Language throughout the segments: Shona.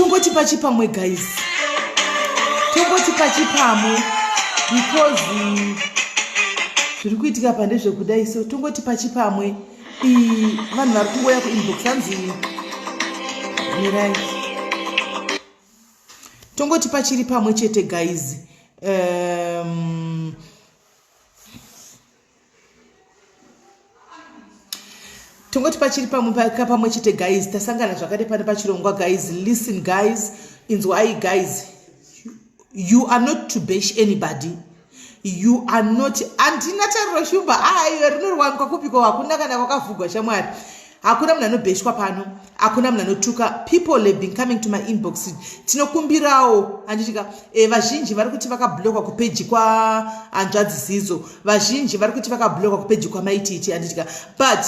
Tongoti pachipamwe guys, tongoti pachipamwe because zviri kuitika pa ndezvekudai, so tongoti pachipamwe. Vanhu vari kungoya kuinbox, hanzi mirai. Tongoti pachiri pamwe chete guys. Tongoti pachiri pamwe pamwe chete guys. Tasangana zvakadai pane pachirongwa guys. Listen guys, inzwai guys, you are not to bash anybody, you are not. Handina tariro shumba aiwe rinorwanikwa kupiko? Hakuna kana kwakavhugwa shamwari. Hakuna munhu anobheshwa pano, hakuna munhu anotuka. People have been coming to my inbox, tinokumbirawo handitika. Vazhinji vari kuti vakablockwa kupeji kwahanzvadzi Zizo, vazhinji vari kuti vakablockwa kupeji kwaMaititi, handitika. But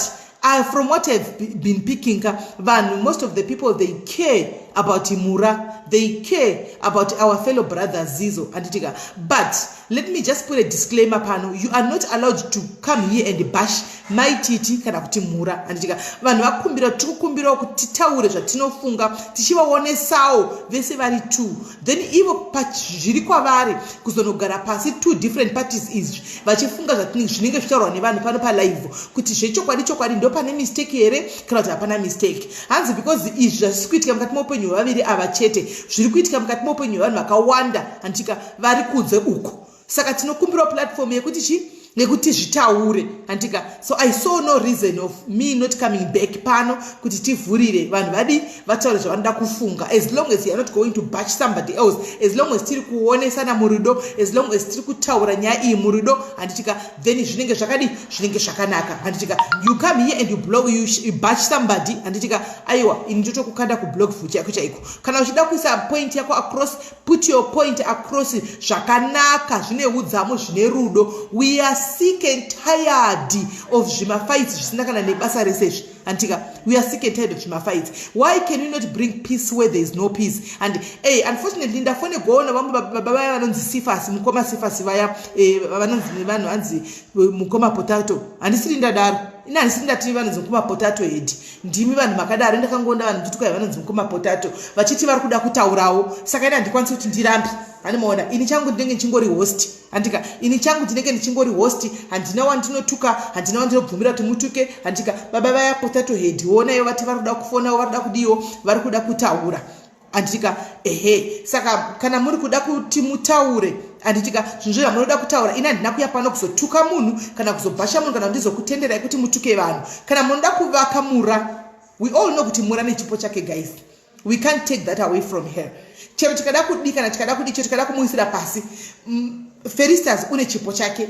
from what I've been picking, vanhu, most of the people, they care about Mura, they care about our fellow brother Zizo, handitika. But let me just put a disclaimer pano: you are not allowed to come here and bash Maititi kana kuti Mura, handitika. Vanhu vakumbira, tiri kukumbirawo kuti titaure zvatinofunga tichivaonesawo vese vari two, then ivo zviri kwavari kuzonogara pasi, two different parties izvi, vachifunga zvinenge zvitaurwa nevanhu pano palive, kuti zvechokwadi chokwadi ndo pane mistake here kana kuti hapana mistake. Hanzi because izvi zvasisi kuitika mukati meupenyu hwevaviri ava chete, zviri kuitika mukati meupenyu hwevanhu vakawanda, handitika, vari kunze uko. Saka tinokumbirawo platform yekuti chi nekuti zvitaure, handika. So I saw no reason of me not coming back pano kuti tivhurire vanhu vadi vataure zvavanoda kufunga, as long as you are not going to bash somebody else, as long as tiri kuonesana murudo, as long as tiri kutaura nyaya iyi murudo, handitika, then zvinenge zvakadi, zvinenge zvakanaka, handitika. You come here and you blow, you bash somebody, handitika, aiwa, ini ndotokukanda kublock futi yako chaiko. Kana uchida kuisa point yako across, put your point across zvakanaka, zvine udzamu, zvine rudo. We are sick and tired of zvimafights zvisina kana nebasa rese izvi, handika. We are sick and tired of zvimafights. Why can we not bring peace where there is no peace? And hey, unfortunately ndafonegoona vamwe baba vaya vanonzi Sifasi, mukoma Sifasi vaya, vanonzi nevanhu hanzi mukoma Potato. Handisiri ndadaro ina, handisiri ndati vanonzi mukoma Potato Head. Ndimi vanhu makadaro. Ndakangoona vanhu ndichitukwa vanonzi mukoma Potato vachiti vari kuda kutaurawo, saka ina handikwanisi kuti ndirambe. Handimaona, ini changu ndinenge ndichingori host, handika. Ini changu ndinenge ndichingori host, handina wandinotuka, handina wandinobvumira kuti mutuke, handika. Baba vaya Potato Head, onaivo vati vari kuda kufonawo, vari kuda kudiwo, vari kuda kutaura, handitika. Ehe, saka kana muri kuda kuti mutaure, handitika, zvinhu zvamunoda kutaura, ini handina kuya pano kuzotuka munhu kana kuzobhasha munhu kana ndizokutenderai kuti mutuke vanhu. Kana munoda kuvaka Mura, we all know kuti Mura nechipo chake guys, we can't take that away from her. Chero tikada kudi kana tikada kudi, chero tikada kumuisira pasi, Felistas une chipo chake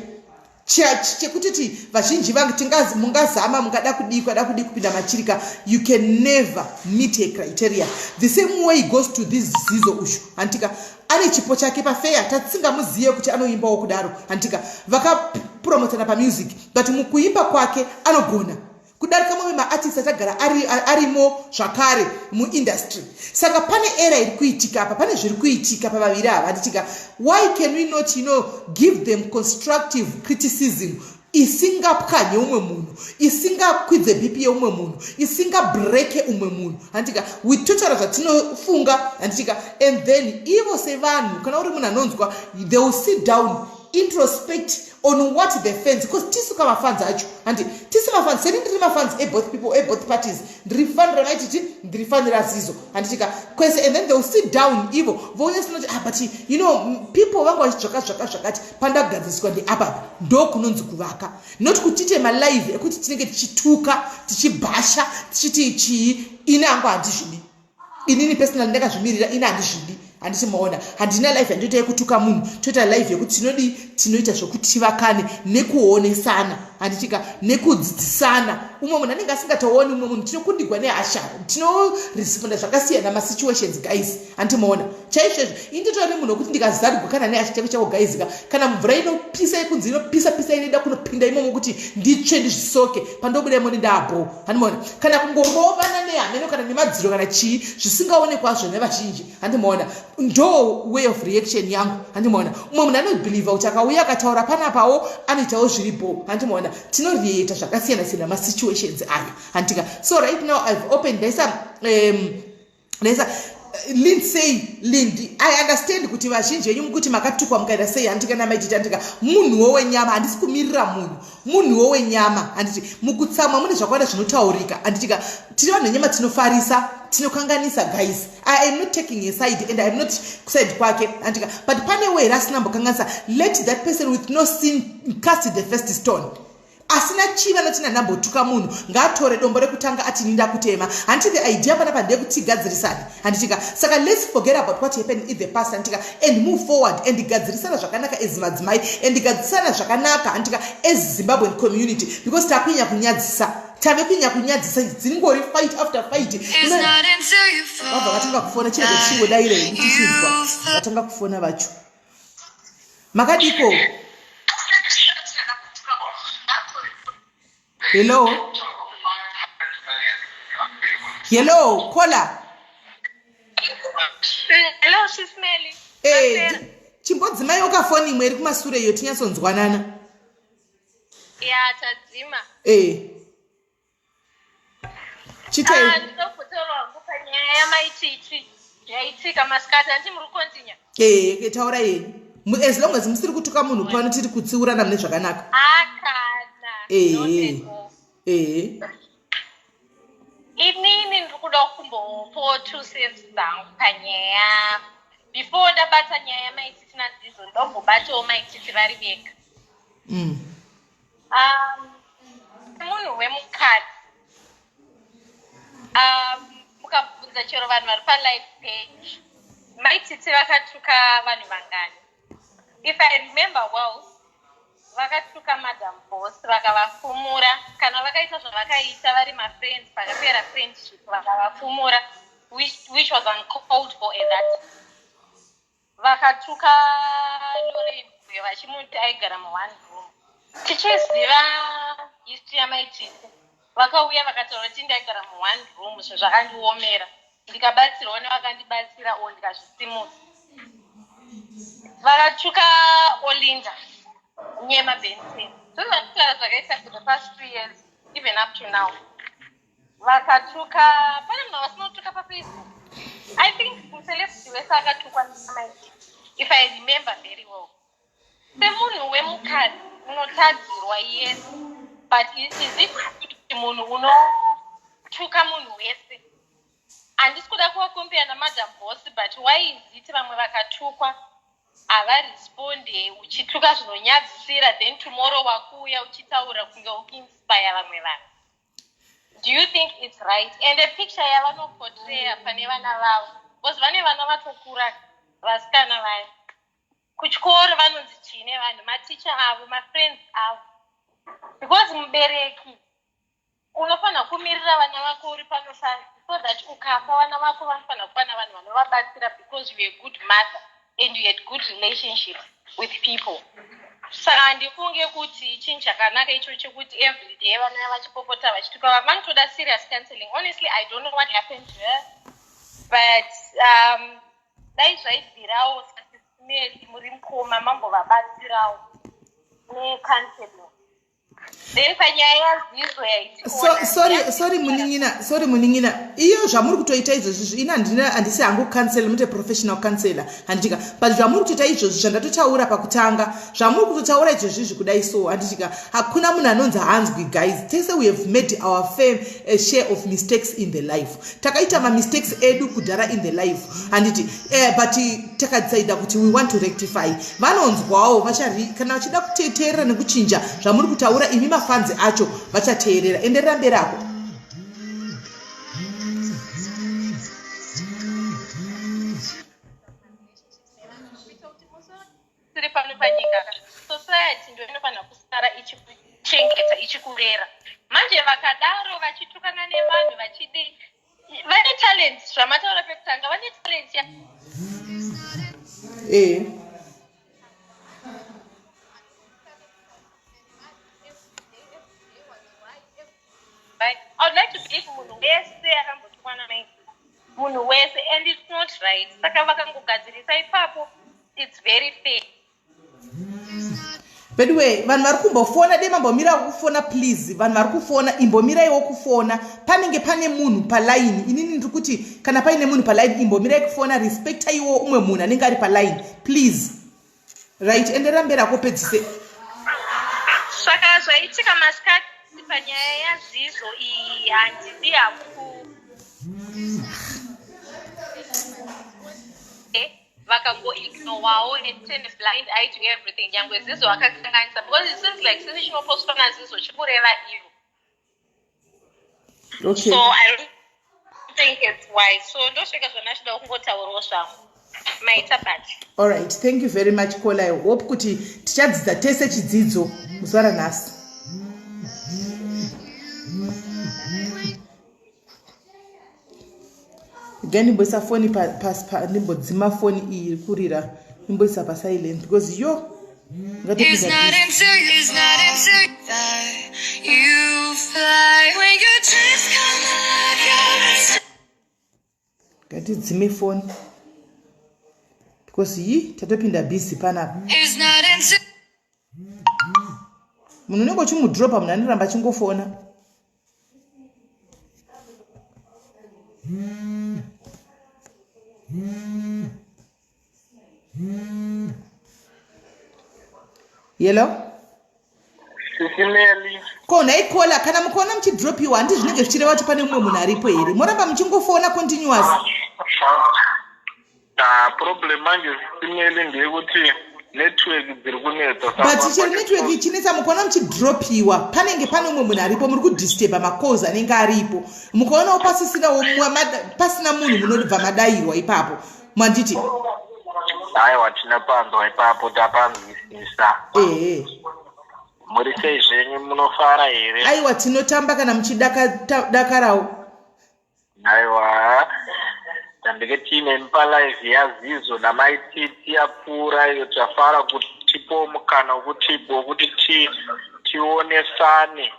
chekutiti vazhinji vangu mungazama, mungada kudii, kwada kudii kupinda machirika, you can never meet a criteria. The same way goes to this Zizo ushu, handitika. Ane chipo chake pafeya, tatingamuziye kuti anoimbawo kudaro, handitika. Vakapromotana pamusic, but mukuimba kwake anogona kudarika mamwe maartist atagara arimo zvakare muindustry. Saka pane era iri kuitika apa, pane zviri kuitika pavaviri ava, handitika. Why can we not give them constructive criticism isingapwanye umwe munhu, isingakwidze BP yeumwe munhu, isingabreke umwe munhu, handitika? Totaura zvatinofunga, handitika, and then ivo sevanhu, kana uri munhu anonzwa, they will sit down, introspect on what the fans, because tisu kamafans acho, handi tisu mafans. Seni ndiri mafans eboth people, eboth parties. Ndiri fan raMaititi, ndiri fan raZizo, handitika, kwese. And then they will sit down ivo voonyasinoti, "Ah, but people vanga vachitsvaka zvaka zvakati, pandagadziriswa ndeapapa." Ndo kunonzi kuvaka, not kutiite malive ekuti tinenge tichituka, tichibhasha, tichiti chii. Ini hangu handizvidi. Inini personally ndakazvimirira, ini handizvidi, handiti maona. Handina live yandinoita yekutuka munhu. Toita live yekuti tinodi, tinoita zvokuti tivakane nekuonesana, handitika, nekudzidzisana. Umwe munhu anenge asingatooni umwe munhu, tinokundigwa nehasha, tinoresponda zvakasiyana masituations guys, handiti maona chaizvoizvo. Ini nditori munhu wekuti ndikazarigwa kana nehasha chako chako guys ka, kana mvura inopisa yekunzi inopisa pisa inoida kunopinda imomo kuti nditsve, ndizvisoke, pandobuda imo ndabo, handimaona. Kana kungorovana nehameno kana nemadziro kana chii zvisingaonekwazvo nevazhinji, handimaona, ndo way of reaction yangu, handimaona. Umwe munhu anobhilivha kuti akauya akataura panapawo anoitawo zviripo, handimaona. Tinoreacta zvakasiyana siyana masituations aya, handika. So right now I've opened, ndaisa Lindsay, Lindi, I understand kuti vazhinji venyu mukuti makatukwa mukaita sei, handiti kana maititi, handika munhuwo wenyama, handisi kumirira munhu, munhuwo wenyama, handiti mukutsamwa mune zvakawanda zvinotaurika, handitika tiri vanhu venyama, tinofarisa, tinokanganisa. Guys, I am not taking a side and I am not kuside kwake, handika, but pane here asina mbokanganisa? Let that person with no sin cast the first stone. Asina chiva notina ndambotuka munhu, ngaatore dombo rekutanga ati ninda kutema. Handiti the idea panapa ndeyekuti tigadzirisane, handitika? Saka let's forget about what happened in the past, handitika, and move forward and gadzirisana zvakanaka as madzimai and gadzirisana zvakanaka, handitika, as Zimbabwean community, because takunyanya kunyadzisa, tave kunyanya kunyadzisa, dzingori fight after fight. Vabva vatanga kufona, chirege tichingodairei tichinzwa vatanga kufona vacho. Makadiko? Hello, hello, caller. Hello, Sis Melly. Eh, chimbodzimai wakafoni imwe iri kumasure iyo, tinyatsonzwanana. Ya, tadzima. Eh, chitei. Ah, ndinokutorwa hangu panyaya yamaititi yaitika masikati, handiti muri kucontinue? Eh, taura yenyu. As long as musiri kutuka munhu pano, tiri kutsiurana mune zvakanaka. Akana. Not at all. Inini ndiri kuda kumbopo 2 cents dzangu panyaya. Before ndabata nyaya yamaititi nazizo, ndombobatawo maititi vari vega. Munhu wemukadzi, mukabvunza chero vanhu vari palive page, maititi vakatuka vanhu vangani? If I remember well, vakatuka Madam Boss, vakavafumura. Kana vakaita zvavakaita vari mafriends, pakapera friendship vakavafumura, which was uncalled for at that. Vakatuka Lorraine Guyo vachimuti aigara muone room. Tichiziva history yamaititi, vakauya vakataura kuti ndaigara muone room, zvinhu zvakandiomera, ndikabatsirwawo nevakandibatsira o ndikazvisimudza. Vakatuka Olinda Nyema Benson, zvinhu zvakaita for the past 2 years, even up to now. Vakatuka, pane munhu vasina kutuka paFacebook? I think mucelebrity wese akatukwa namaiti, if I remember very well. Semunhu wemukadzi unotadzirwa, yes, but is it kuti munhu unotuka munhu wese? Handisi kuda kuvacompare naMadam Boss, but why is it vamwe vakatukwa havaresponde? Uchituka zvinonyadzisira, then tomorrow wakuuya uchitaura kunge ukuinspire vamwe vanhu. Do you think it's right? And a picture yavanoportraya pane vana vavo, because vane vana vatokura, vasikana vaya kuchikoro vanonzi chii nevanhu, maticha avo, mafriends avo? Because mubereki unofanira kumirira vana vako uri pano pasi, so that ukafa vana vako vanofanira kuva navanhu vanovabatsira, because you a good mother and you had good relationships with people. Saka handifunge kuti chinhu chakanaka icho chekuti every day vana vachipopota, vachituka. Vanotoda serious counseling. Honestly, I don't know what happened to her, but dai zvaibvirawo, saSis Melly muri mukoma, mambovabatsirawo necounseling. Then panyaya yazizo yaitiko, sorry, sorry munin'ina, sorry munin'ina. Iyo zvamuri kutoita izvozvi, ini handina, handisi hangu counselor, mute professional counselor, handitika? But zvamuri kutoita izvozvi, zvandatotaura pakutanga, zvamuri kutotaura izvozvizvi kudai so, handitika, hakuna munhu anonzi hanzwi. Guys, tese we have made our fair share of mistakes in the life. Takaita mamistakes edu kudhara in the life, handiti? But takadecida kuti we want to rectify. Vanonzwawo, kana vachida kuteerera nekuchinja zvamuri kutaura imi, mafans acho vachateerera. Enderera mberi ako. Tiri pano panyika, society ndo inofanira kusara ichikuchengeta, ichikurera. Manje vakadaro vachitukana nevanhu vachidi, vane talent, zvamataura pekutanga, vane talent ya Right? I would like to believe munhu wese akambotukwa namai, munhu wese, and it's not right. Saka vakangogadzirisa ipapo, it's very fair. By vanhu vari kumbofona, dai mambomira kufona, please. Vanhu vari kufona, imbomiraiwo kufona. Panenge pane munhu palaini. Inini ndiri kuti kana paine munhu palaini, imbomirai kufona, respectaiwo umwe munhu anenge ari palaini, please. Right, enderera mberi akopedzise. Saka zvaitika masikati panyaya yaZizo iyi, handidi hangu vakangoignowawo and turn a blind eye to everything, nyangwe Zizo akakanganisa, because it seems like sisi chinopostwa naZizo chikureva ivo. So I don't think it's wise. So ndosvika zvandachida kungotaurawo zvangu. Maita bati. Alright, thank you very much, caller. I hope kuti tichadzidza tese chidzidzo muzuva ranhasi. Regai ndimboisa foni ndimbodzima foni iyi iri kurira, ndimboisa pasilent because yo It's not until, it's not until that you fly when your dreams come alive. You're a Ngatidzime foni because yi tatopinda busy panapa. It's not until Munhu unenge uchimudropa, munhu anoramba achingofona. Hello. Sisi Meli. Ko nhai caller, kana mukaona muchidropiwa, handi zvinenge zvichireva kuti pane mumwe munhu aripo here? Moramba muchingofona continuous. Ah, problem manje, Sisi Meli, ndeyekuti network dziri kunetsa. But chero network ichinetsa, mukaona muchidropiwa, panenge pane umwe munhu aripo. Muri kudisturba macalls anenge aripo. Mukaonawo pasisinawo pasina munhu, munobva madayirwa ipapo, manditi? Aiwa, tinopanzwa ipapo, tapanzwisisa. Ehe. Muri sei zvenyu, munofara here? Aiwa, tinotamba kana muchidakarawo. Aiwa, tandike tiine palive yaZizo naMaititi yapfuura iyo. Tafara kuti tipowo mukana wekuti tionesane.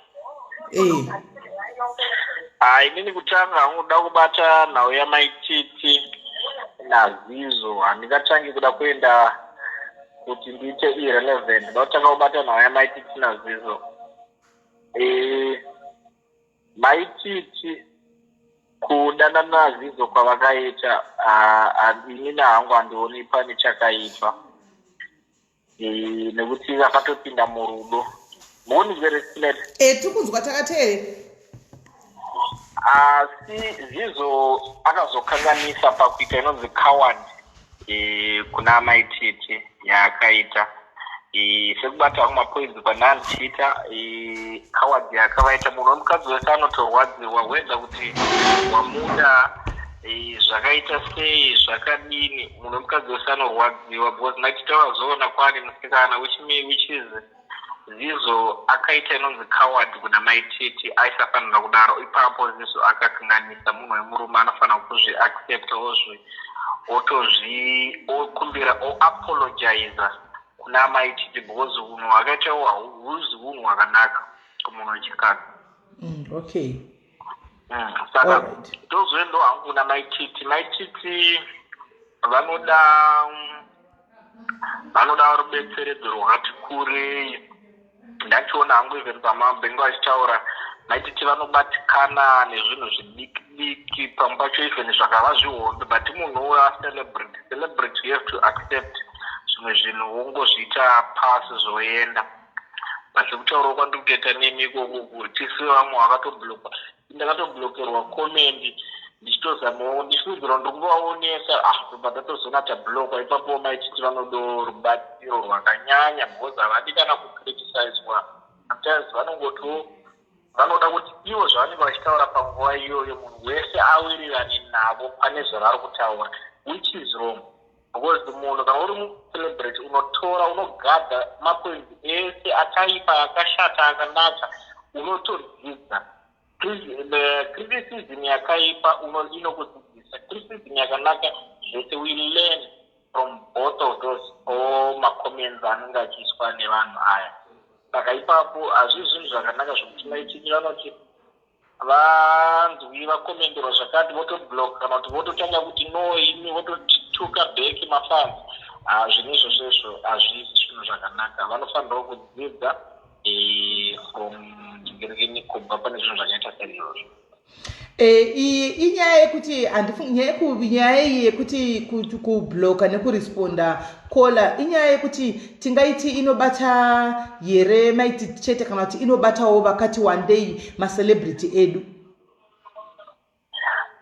Hai, inini kutanga hangu kuda kubata nhau yaMaititi naZizo. Handingatangi kuda kuenda kuti ndiite irrelevant. Ndoda kutanga kubata nhau yaMaititi naZizo. Maititi kudanana naZizo kwavakaita, inini hangu handioni pane chakaipa, nekuti vakatopinda murudo. Muonizere sinete? E, tiri kunzwa, takateerera. Asi Zizo akazokanganisa pakuita inonzi coward kuna Maititi yaakaita. Sekubata hangu mapoints panandichiita, coward yaakavaita, munhu wemukadzi wese anotorwadziwa, whether kuti wamuda zvakaita sei, zvakadini, munhu wemukadzi wese anorwadziwa, because Maititi avazoona kwaane musikana, which is Zizo akaita inonzi coward kuna Maititi. Aisafanira kudaro. Ipapo Zizo akakanganisa. Munhu wemurume anofanira kuzviaccepta, ozvi otozvi okumbira, oapologiza kuna Maititi, because unhu hwakaitawo hauzi unhu hwakanaka kumunhu wechikadzi. Saka ndozoendawo hangu kuna Maititi. Maititi vanoda rubetseredzo rwakati kurei. Ndachiona hangu even pamabhengo achitaura, Maititi vanobatikana nezvinhu zvidiki diki, pamwe pacho even zvakava zvihombe, but munhu acelebrity, celebrity, you have to accept zvimwe zvinhu, wongozviita pasi, zvoenda. But sekutaurawo kwandiri kutoita nemi ikoko, tisi vamwe vakatoblockwa. Ndakatoblokerwa comment ndichitozamawo, ndichiudzira ndiri kuvaonesa. Ah, ndobva ndatozoona tablockwa ipapo. Maititi vanodo rubatsiro rwakanyanya because havadi kana kucriticizwa. Sometimes vanongotiwo vanoda kuti ivo zvavanenge vachitaura panguva iyoyo, munhu wese awirirane navo pane zvavari kutaura, which is wrong, because munhu kana uri mucelebrity unotora, unogadha mapoints ese akaipa, akashata, akanaka, unotodzidza. Criticism yakaipa inokudzidzisa, criticism yakanaka, zvese. We learn from both of those, all macomments anenge achiiswa nevanhu aya. Saka ipapo hazvii zvinhu zvakanaka zvokuti Maititi vanoti vanzwi vakomenderwa zvakati, votoblock kana kuti vototanga kuti no, imi, vototituka back mafans. Ah, zvinhu izvozvo izvo hazvisi zvinhu zvakanaka. Vanofanirwa kudzidza eh, from ngerekeni kubva pane zvinhu zvakaita saizvozvo. Eh, iyi inyaya yekuti handifungi nyaya nyaya iyi yekuti kubloka nekuresponda kola inyaya yekuti tingaiti inobata here maiti chete kana kuti inobatawo vakati wandei macelebrity edu.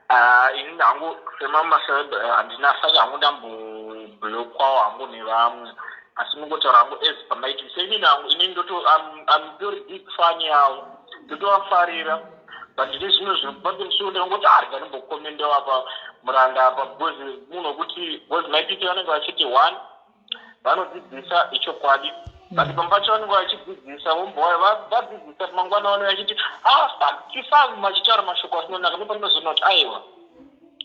Ah, ini hangu semamaceleb eh, handina saka hangu ndamboblokwawo hangu nevamwe asi ndingotaura hangu as pamaiti seinini hangu inini ndoto I'm very big fan yavo ndotovafarira but ndine zvimwe zvinhu pane musi ndakangoti ah rega ndimbokomendawo apa muranda apa because munhu wekuti because maititi vanenge vachiti one vanodzidzisa ichokwadi but pamwe pacho vanenge vachidzidzisa vombouya vadzidzisa mangwana vanouya vachiti ah tisangu machitaura mashoko asinonaka ndopandinozoona kuti aiwa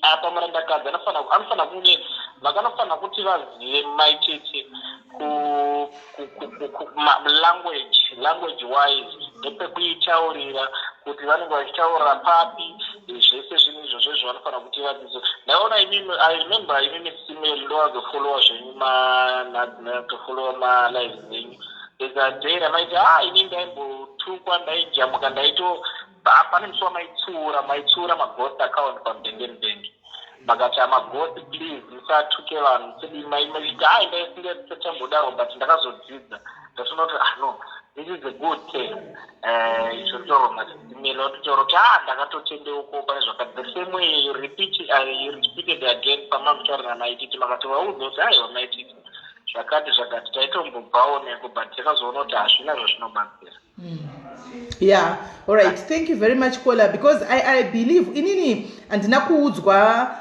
apa murandakadzi anofanira kunge vakanofanira kuti vazive maitete language language wise ndepekuitaurira kuti vanenge vachitaurira papi zvese zvinhu izvozvo izvo vanofanira kuti vadzidze ndaiona imimi i remember imimi simel ndowazofollowa zvenyu manatofollowa malive dzenyu there's a day ramaiti ah ini ndaimbotukwa ndaijamuka ndaito pane musi wamaitsiura maitsiura maghost account pamudhenge mudhenge makati amaghost please musatuke vanhu sedimaimaiti hai ndaisingatambodaro but ndakazodzidza ndatoona kuti ah no this is a good thing eh, izvo taura masimelo atotaura kuti ah ndakatotendeuko pane zvakati the same way you repeat, you repeated again pamamutaura namaititi makati vaudza kuti aiwa maititi zvakati zvakati taitombobvawo neko but takazoona kuti hazvina zvazvinobatsira. Yeah, all right, thank you very much caller, because I believe inini handina kuudzwa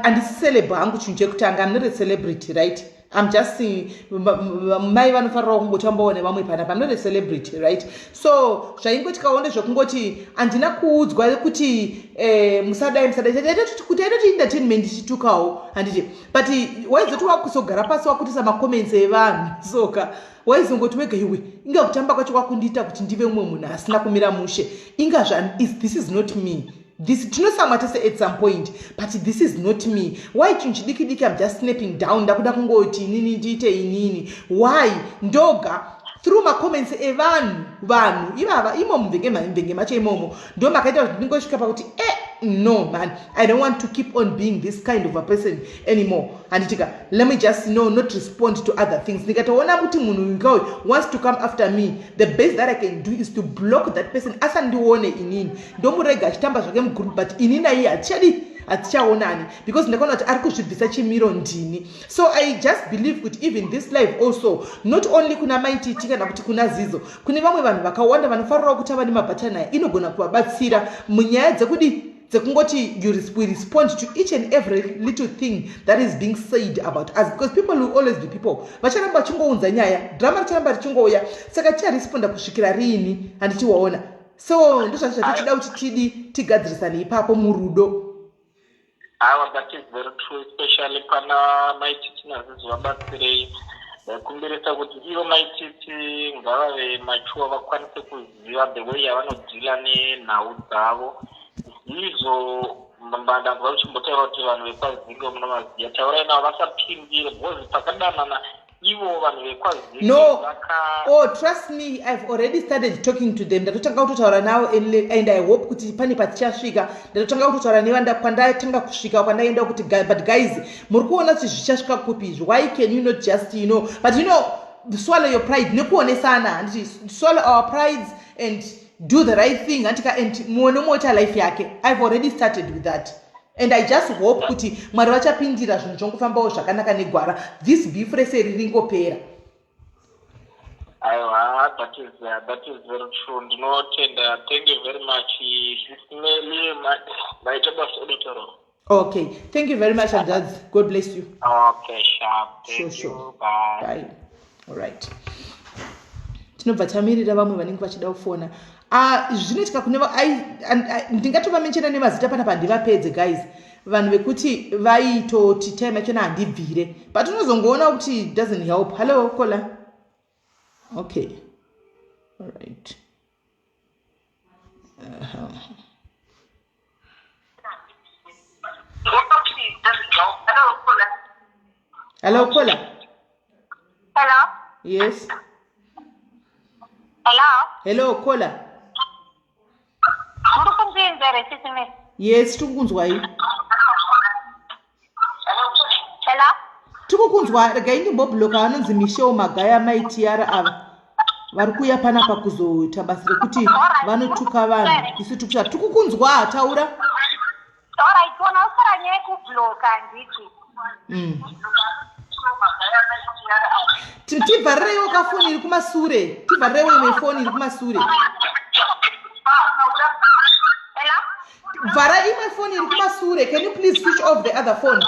handisi celeb hangu chinhu chekutanga. I'm not a celebrity, right? I'm just mai vanofarirawo kungotambawo nevamwe panapa. I'm not a celebrity, right? So zvaingotikawo ndezvekungoti handina kuudzwa kuti eh, musadai musadai kuti aitoti entertainment ichitukawo handiti, but waizoti wakuzogara pasi wakutisa macomments evanhu soka waizongoti wega iwe inga kutamba kwacho kwakundiita kuti ndive mumwe munhu asina kumira mushe inga zva this is not me. This tinosamwa tese at some point, but this is not me. Why chinhu chidiki diki I'm just snapping down, ndakuda kungoti inini ndiite inini? Why ndoga through macomments evanhu vanhu ivava imo mumvenge mvenge macho imomo ndo makaita kuti ndingosvika pakuti e no man, I don't want to keep on being this kind of a person anymore, handitika? Let me just no not respond to other things. Ndikatoona kuti munhu uyu wants to come after me, the best that I can do is to block that person asandione inini, ndomurega achitamba zvake mugroup, but ini naiye hatichadi hatichaonani because ndakaona kuti ari kuzvibvisa chimiro ndini. So I just believe kuti even this life also, not only kuna Maititi kana kuti kuna Zizo, kune vamwe vanhu vakawanda vanofarirawo kutava nemabhatani aya, inogona kuvabatsira munyaya dzekudi dzekungoti we respond to each and every little thing that is being said about us, because people will always be people. Vacharamba vachingounza nyaya, drama richaramba richingouya, saka ticharesponda kusvikira riini, handiti waona? So ndozvacho zvatichida kuti tidi tigadzirisane ipapo murudo. Aiwa, that is very true, especially pana Maititi naZizo. Vabatsirei, ndaikumbirisa kuti ivo Maititi ngavave mature, vakwanise kuziva the way yavanodhila nenhau dzavo. Zizo ndanzwa uchimbotaura kuti vanhu vekwaZinge munovaziva, taurai navo vasapindire because pakadanana ivo vanhu vekwaZinge No oh, trust me, I've already started talking to them. Ndatotanga kutotaura navo and I hope kuti pane patichasvika. Ndatotanga kutotaura nevanda kwandatanga kusvika kwandaenda kuti but guys, muri kuona kuti zvichasvika kupi izvi? Why can you not just but swallow your pride nekuonesana, handiti? Swallow our prides and do the right thing, handika? And mumwe nomwe oita life yake. I've already started with that and I just hope kuti Mwari vachapindira, zvinhu zvongofambawo zvakanaka negwara, this beef rese riringopera. Aiwa, that is very true. Ndinotenda, thank you very much, Sisimeli. Maita basa odotaurawo. Okay, thank you very much, hanzvadzi. God bless you. Okay, sharp. Thank you. Bye. Bye. Alright, tinobva tamirira vamwe vanenge vachida kufona. Ah, zvinoitika kune ndingatovamenshena nemazita panapa, handivapedze guys, vanhu vekuti vaitoti time yachona handibvire, but unozongoona kuti it doesn't help. Hello caller. Okay, alright. Hello, caller. Hello. Yes. Hello. Hello, caller. Muri kundinzwa here, Sisi Melly? Yes, tiri kukunzwai. Hello. Tiri kukunzwa. Regai ndimbobloka vanonzi Michelle Magaya, Maitiara ava vari kuuya panapa kuzoita basa rekuti vanotuka vanhu. Isu tiri kuta, tiri kukunzwa, taura. Alright, ona usara nyaya yekubloka, handiti? Tibvarireiwo kafoni iri kumasure, tibvarireiwo imwe foni iri kumasure. Hello. Vhara imwe foni iri kumasure. Can you please switch off the other phone?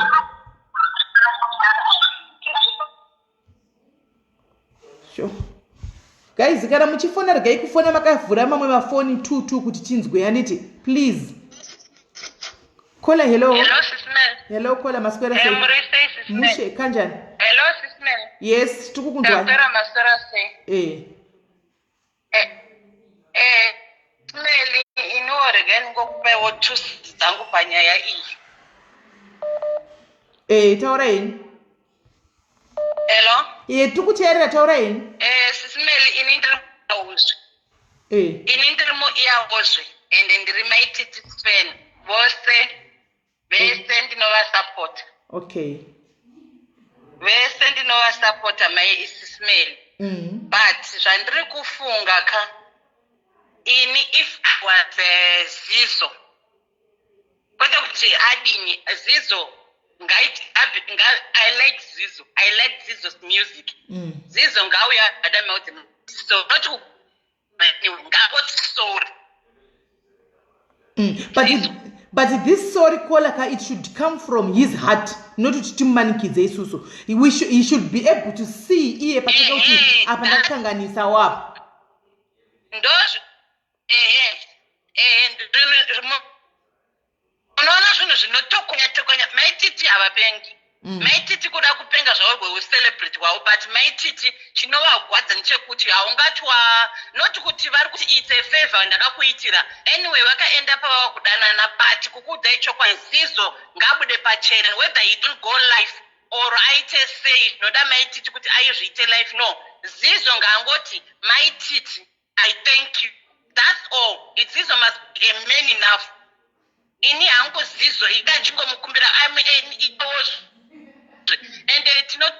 Sure. Guys, kana muchifona, regai kufona makavhura mamwe mafoni two two kuti tinzwe, handiti? Please. Caller, hello. Hello, Sis Mel. Hello, caller, maswera sei? Muri sei, Sis Mel? Mushe, kanjani? Hello, Sis Mel. Yes, tiri kukunzwa. Dr. Maswera sei? Eh. Mel, iniwo regai ndingokupaiwo two dzangu panyaya iyi. Eh, taura henyu. Hello. Ye, tiri kuteerera, taura henyu. Sis Mel, ini ndiri muIyawozve. Ini ndiri muIyawozve ende ndiri Maititi fan. Vose vese ndinovasapota. Vese ndinovasapota, mai Sis Mel. But zvandiri kufunga ka, ini if was Zizo, kwete kuti adini Zizo ngaiti I like Zizo, I like Zizo's music. Zizo ngauya adame kuti so not ngangoti sorry. But this sorry, caller ka, it should come from his heart, not kuti timumanikidze isusu. He should be able to see iye pachake kuti apa ndakanganisa wapo. Ndozvo, ehe, unoona zvinhu zvinotokonya tokonya. Maititi havapengi. Maititi kuda kupenga zvavo rweucelebrity hwavo, but Maititi chinovagwadza ndechekuti haungati wa not kuti vari kuti it's a favor ndakakuitira. Anyway, vakaenda pavava kudanana, but kukuudzai chokwadi, Zizo ngabude pachena, whether he don't go live or aite sei. Zvinoda Maititi kuti aizviite live? No, Zizo ngaangoti, "Maititi, I thank you," that's all. Zizo must be a man enough. Ini hangu Zizo ikachingomukumbira iwozve ende tino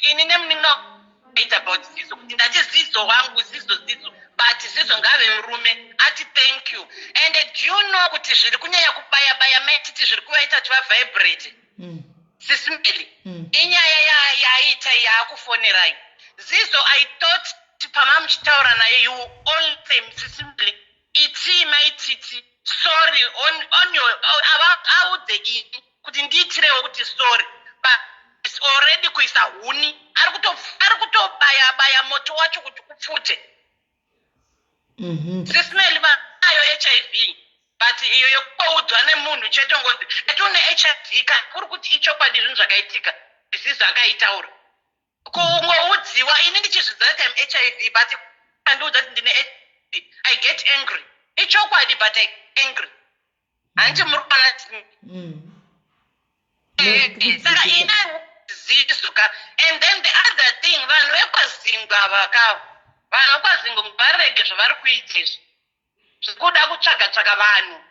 ini nemunin'ina ita about Zizo kuti ndati Zizo wangu, Zizo, Zizo, but Zizo ngave murume ati thank you. And do you know kuti zviri kunyanya kubaya baya Maititi, zviri kuvaita kuti vavibrate, Sis Melly? Inyaya yaaita yaakufonerai Zizo. I thought pama muchitaura naye, you only say, "Sis Melly, itii Maititi sorry on your audze ini kuti ndiitirewo kuti sorry," but it's already kuisa huni, ari kutobaya baya moto wacho kuti upfute. Sis Melly, vanayo HIV, but iyo yekungoudzwa nemunhu chete ngonzi ati une HIV, ka kuri kuti ichokwadi zvinhu zvakaitika, Zizo akaitaura, kungoudziwa. Ini ndichizviziva kuti I'm HIV, but andiudza kuti ndine HIV, I get angry. Ichokwadi, but I angry, handiti muri kuona? Saka ina Zizo ka. And then the other thing, vanhu vekwazingwa vakavo, vanhu vekwazingwa varege zvavari kuita izvi zvikuda kutsvaga tsvaga vanhu,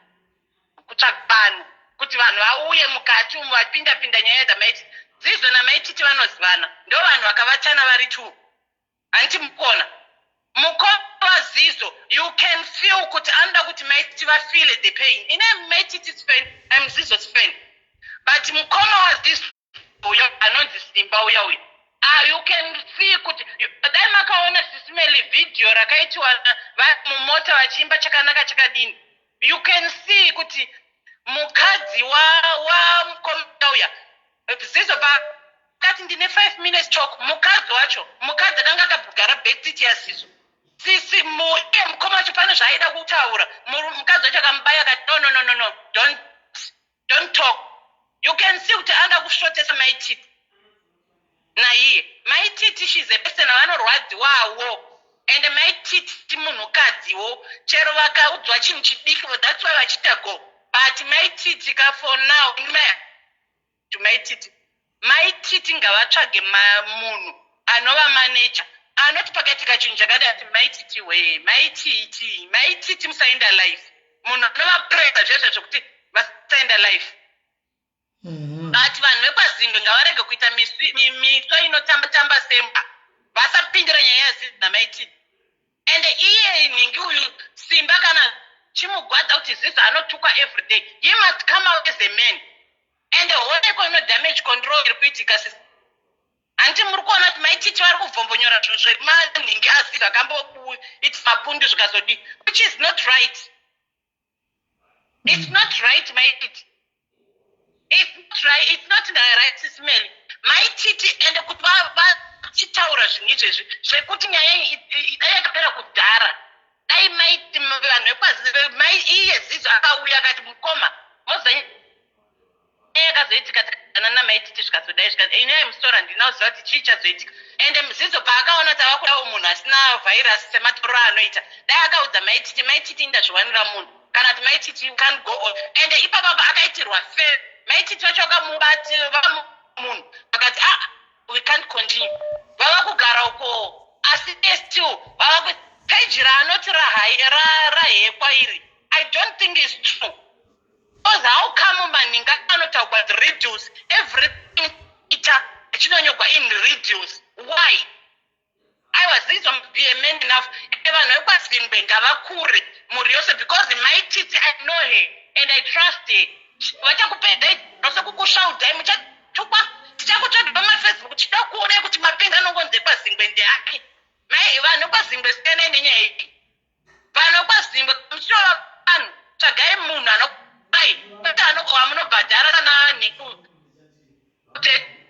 kutsvaga vanhu kuti vanhu vauye mukati umu vapinda pinda nyaya dzamaiti. Zizo naMaititi vanozivana, ndo vanhu vakavatana vari two, handiti? Mukona mukoma waZizo, you can feel kuti anoda kuti Maititi vafeel the pain. Ine Maititi's fan, I'm Zizo's fan, but mukoma waZizo uyo anonzi Simba uya uya, ah, you can see kuti dai makaona, Sis Melly, vhidhiyo rakaitiwa mumota vachiimba "Chakanaka Chakadini", you can see kuti mukadzi wamukoma uya Zizo pakati ndine 5 minutes talk, mukadzi wacho, mukadzi akanga akagara backseat yaZizo, sisi iye mukoma wacho pane zvaaida kutaura, mukadzi wacho akamubaya akati, "No, no, no, no, no, don't talk." You can see kuti anoda kusvotesa Maititi naiye Maititi. She's a person vanorwadziwawo, and Maititi munhukadziwo, chero vakaudzwa chinhu chidiki, that's why vachiita go. But Maititi ka, for now to Maititi. Mai Titi ngavatsvage munhu anova manager anoti pakaitika chinhu chakadai ati Mai Titi wee Mai Titi Mai Titi musaenda live munhu anova pressure zviya zviya zvekuti vasaenda live But vanhu vekwaZingwe ngavarege kuita miswa inotamba tamba sembwa vasapindira nyaya yaZizi naMai Titi ende iye nhingi uyu Simba kana chimugwadza kuti Zizi anotukwa everyday he must come out as a man ende honeko ino damage control iri kuitika sis hanti muri kuona kuti Mai Titi vari kubvombonyora zvinhu zvemanhingi aZizi akamboita mapundu zvikazodii which is not right. It's not right Mai Titi. It's not right, it's not the right Sis Melly. Mai Titi ende kuti vachitaura zvinhu izvezvi zvekuti nyaya iyi dai yakapera kudhara. Dai mai vanhu vekwazi mai iye Zizo akauya akati mukoma moziva nyaya yakazoitika takana namai Titi zvikazodai zvikazodai. Ini I'm sorry handina kuziva kuti chii chazoitika. Ende Zizo paakaona kuti avakudawo munhu asina virus sematorero aanoita dai akaudza mai Titi, mai Titi ini ndazviwanira munhu kana kuti mai Titi you can't go on. Ende ipapa apa akaitirwa fair mai Titi vacho vakamubati vakamu munhu vakati ah we can't continue vava kugara uko asi iye still vava ku page raanoti rahekwa iri I don't think is true. Coz how come manhingi anotaugwa riddles everything ita chinonyogwa in riddles why? Aiwa Zizo must be a man enough ende vanhu vekwaZimbwe ngavakure mhuri yose because mai Titi I know her and I trust her vachakupedzai rose kukushaudhai muchatukwa tichakutsvagai pamafacebook tichida kuonai kuti mapenzi anongonzi ekwaZimbwe ndeapi mai vanhu vekwaZimbwe siyanai nenyaya iyi Vanhu vekwaZimbwe muchitora vanhu tsvagai munhu anokupai kwete wamunobhadhara kana ani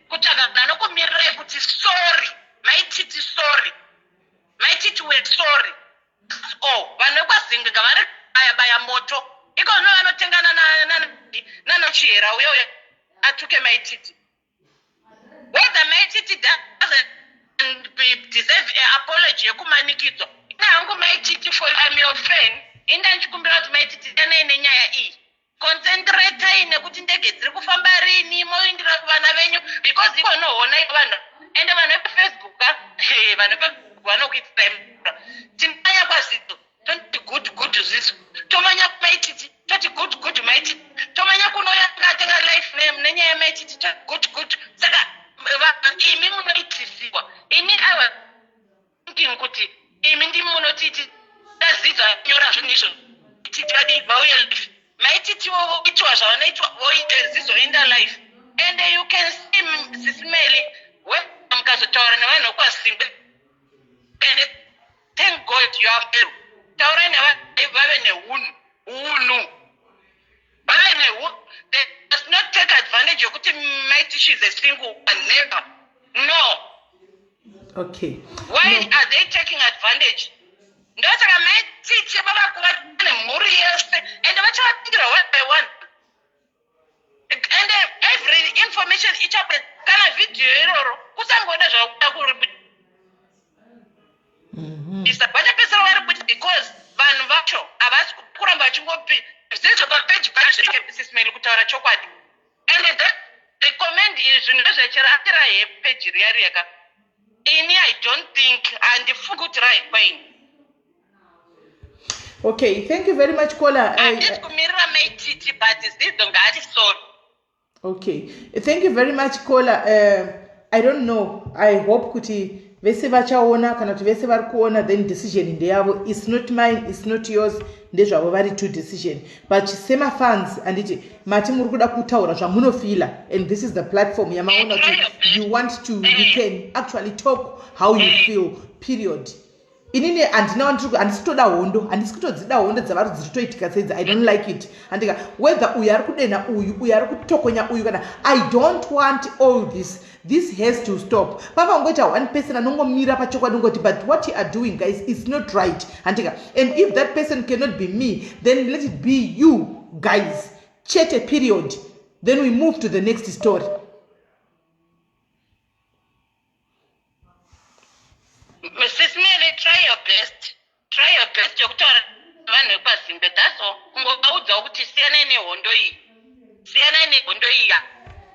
kutsvaga munhu anokumirirai kuti sorry Mai Titi sorry Mai Titi we're sorry that's all. Vanhu vekwaZimbwe ngavari baya baya moto iko zvino vanotengana nana Chihera uya uya atuke Mai Titi. Whether Mai Titi doesn't deserve a apology yekumanikidzwa. Ini hangu Mai Titi for I'm your fan. Ini ndanchikumbira kuti Mai Titi siyanai nenyaya iyi. Concentratai nekuti ndege dziri kufamba rini moindira kuvana venyu because iko unoona vanhu ende vanhu vepaFacebook ka vanhu vepaFacebook vanokuitirai mura. Tinanya kwaZizo toti good good zvisu tomanya mai titi toti good good mai titi tomanya kunouya akatenga life name nenyaya yamai titi toti good good saka imi munoitisiwa ini i was thinking kuti imi ndimi munotiti tazidzwa nyora zvinhu izvo titi vadi vauye life mai titiwo voitwa zvavanoitwa voite zizoinda life and you can see sisimeli mukazotaura nevanhu vekwasimbe And thank God you are well. Taurai nevanhu vave nehunhu. Hunhu. Vave nehunhu. They must not take advantage yokuti Mai Tish is a single one. Never. No. Okay. Why no. are they taking advantage? Ndosaka Mai Titi vava kuva nemhuri yese and vachavapindira one by one. And every information ichabe kana video iroro kusangoda zvakuda kuribudisa vachapedzisira vari kuti because vanhu vacho havasi kuramba vachingopi zizvo papeji pacho kutaura chokwadi and that the comment izvi ndezvechera atira hepeji riya riya ka ini i don't think handifungi kuti raikwa ini. Okay, thank you very much caller. Handisi kumirira Mai Titi but Zizo ngaati sorry. Okay, thank you very much caller. I don't know. I hope kuti vese vachaona kana kuti vese vari kuona then decision ndeyavo. It's not mine, it's not yours. Ndezvavo vari two decision. But semafans anditi mati muri kuda kutaura zvamunofila and this is the platform yamaona kuti you want to you can actually talk how you feel period. Inini handina wandiri handisi kutoda hondo handisi kutodzida hondo dzavari dziri kutoitika seidzi i don't like it handika whether uyu ari kudenha uyu uyu ari kutokonya uyu kana i don't want all this this has to stop pava kungoita one person anongomira pachokwadi ngoti but what you are doing guys is not right handika and if that person cannot be me then let it be you guys chete period then we move to the next story. Sis Melly, try your best. Try your best yokutaura vanhu vekwaZimbe. That's all. Kungovaudzawo kuti siyanai nehondo iyi. Siyanai nehondo iyi.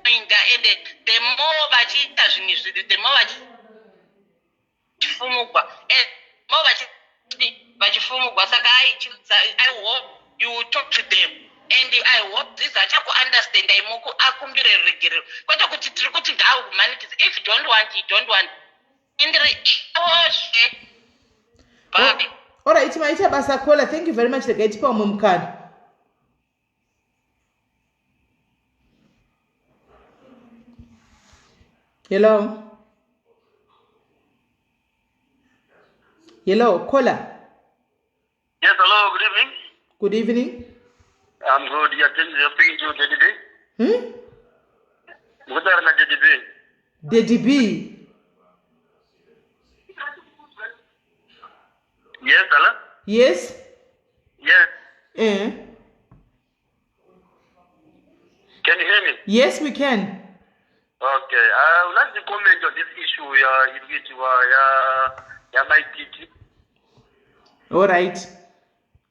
Inga ende the more vachiita zvinhu izvi, the more vachifumugwa, and more vachifumugwa. Saka I hope you will talk to them and I hope this achakuunderstanda imuku akumbire ruregerero, kwete kuti tiri kuti ngaakumanikidza. If you don't want, you don't want. Indiri ozve. Bye. Alright, maita basa caller. Thank you very much. Regai tipa umwe mukana. Hello, hello, caller. Yes, hello, good evening. Good evening. I'm good. You're speaking to Daddy B? Hmm? Mukutaura na Daddy B. Daddy B. Yes, hello? Yes. Yes. Eh. Can you hear me? Yes, we can. Okay. I would like to comment on this issue ya iri kuitiwa ya Mai Titi. All right.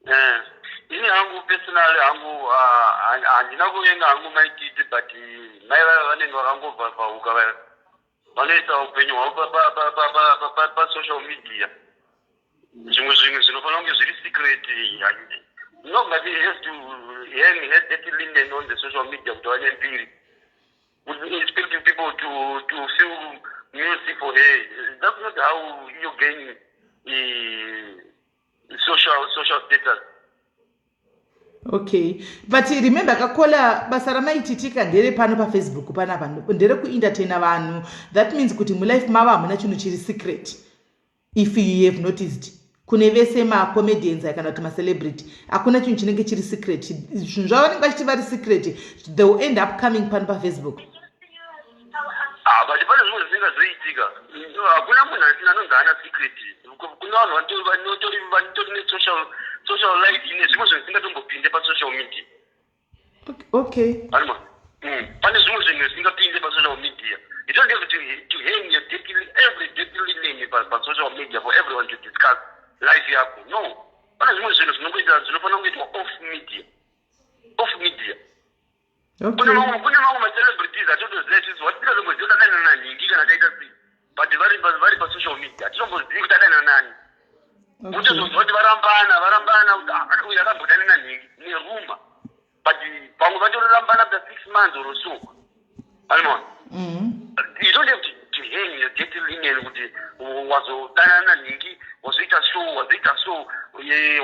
Eh. Ini hangu personally hangu handina kuvenga hangu Mai Titi, but mai vaya vanenge vakangobvavhauka vaya vanoisa upenyu hwavo pasocial media. Zvimwe zvinhu zvinofanira kunge zviri secret. Nobody has to hang her dirty linen on the social media kuti vane mbiri, expecting people to feel mercy for her. That's not how you gain social status. Okay, but remember kacaller, basa raMai Titi ka ndere pano paFacebook panapa, nderekuentertaina vanhu. That means kuti mulife mavo hamuna chinhu chiri secret. If you have noticed, kune vese macomedians aya kana kuti macelebrity, hakuna chinhu chinenge chiri secret. Zvinhu zvavanenge vachiti vari secret, they will end up coming pano paFacebook. Ah, but pane zvimwe zvisingazoitika. Hakuna munhu asina anonzi haana secret. Kuna vanhu vanotori nesocial social life ine zvimwe zvinhu zvisingatombopinde pasocial media. Anima pane zvimwe zvinhu zvisingapinde pasocial media. You don't have to hang your dirty, every dirty linen pasocial media for everyone to discuss life yako. No, pane zvimwe zvinhu zvinongoita zvinofanira kungoitwa off media, off media. Kune mamwe macelebrities atotoziva isusu watisingatombozivi kuti adanana nanhingi kana taita sei, but vari pasocial media, hatitombozivi kuti adanana nani. Utozonzwa kuti varambana, varambana, kuti ah, uyu akambodanana nhingi nerumour, but pamwe vatorambana after 6 months or so. Anima you don't have to hang your dirty linen kuti wazodanana nhingi, wazoita so, wazoita so,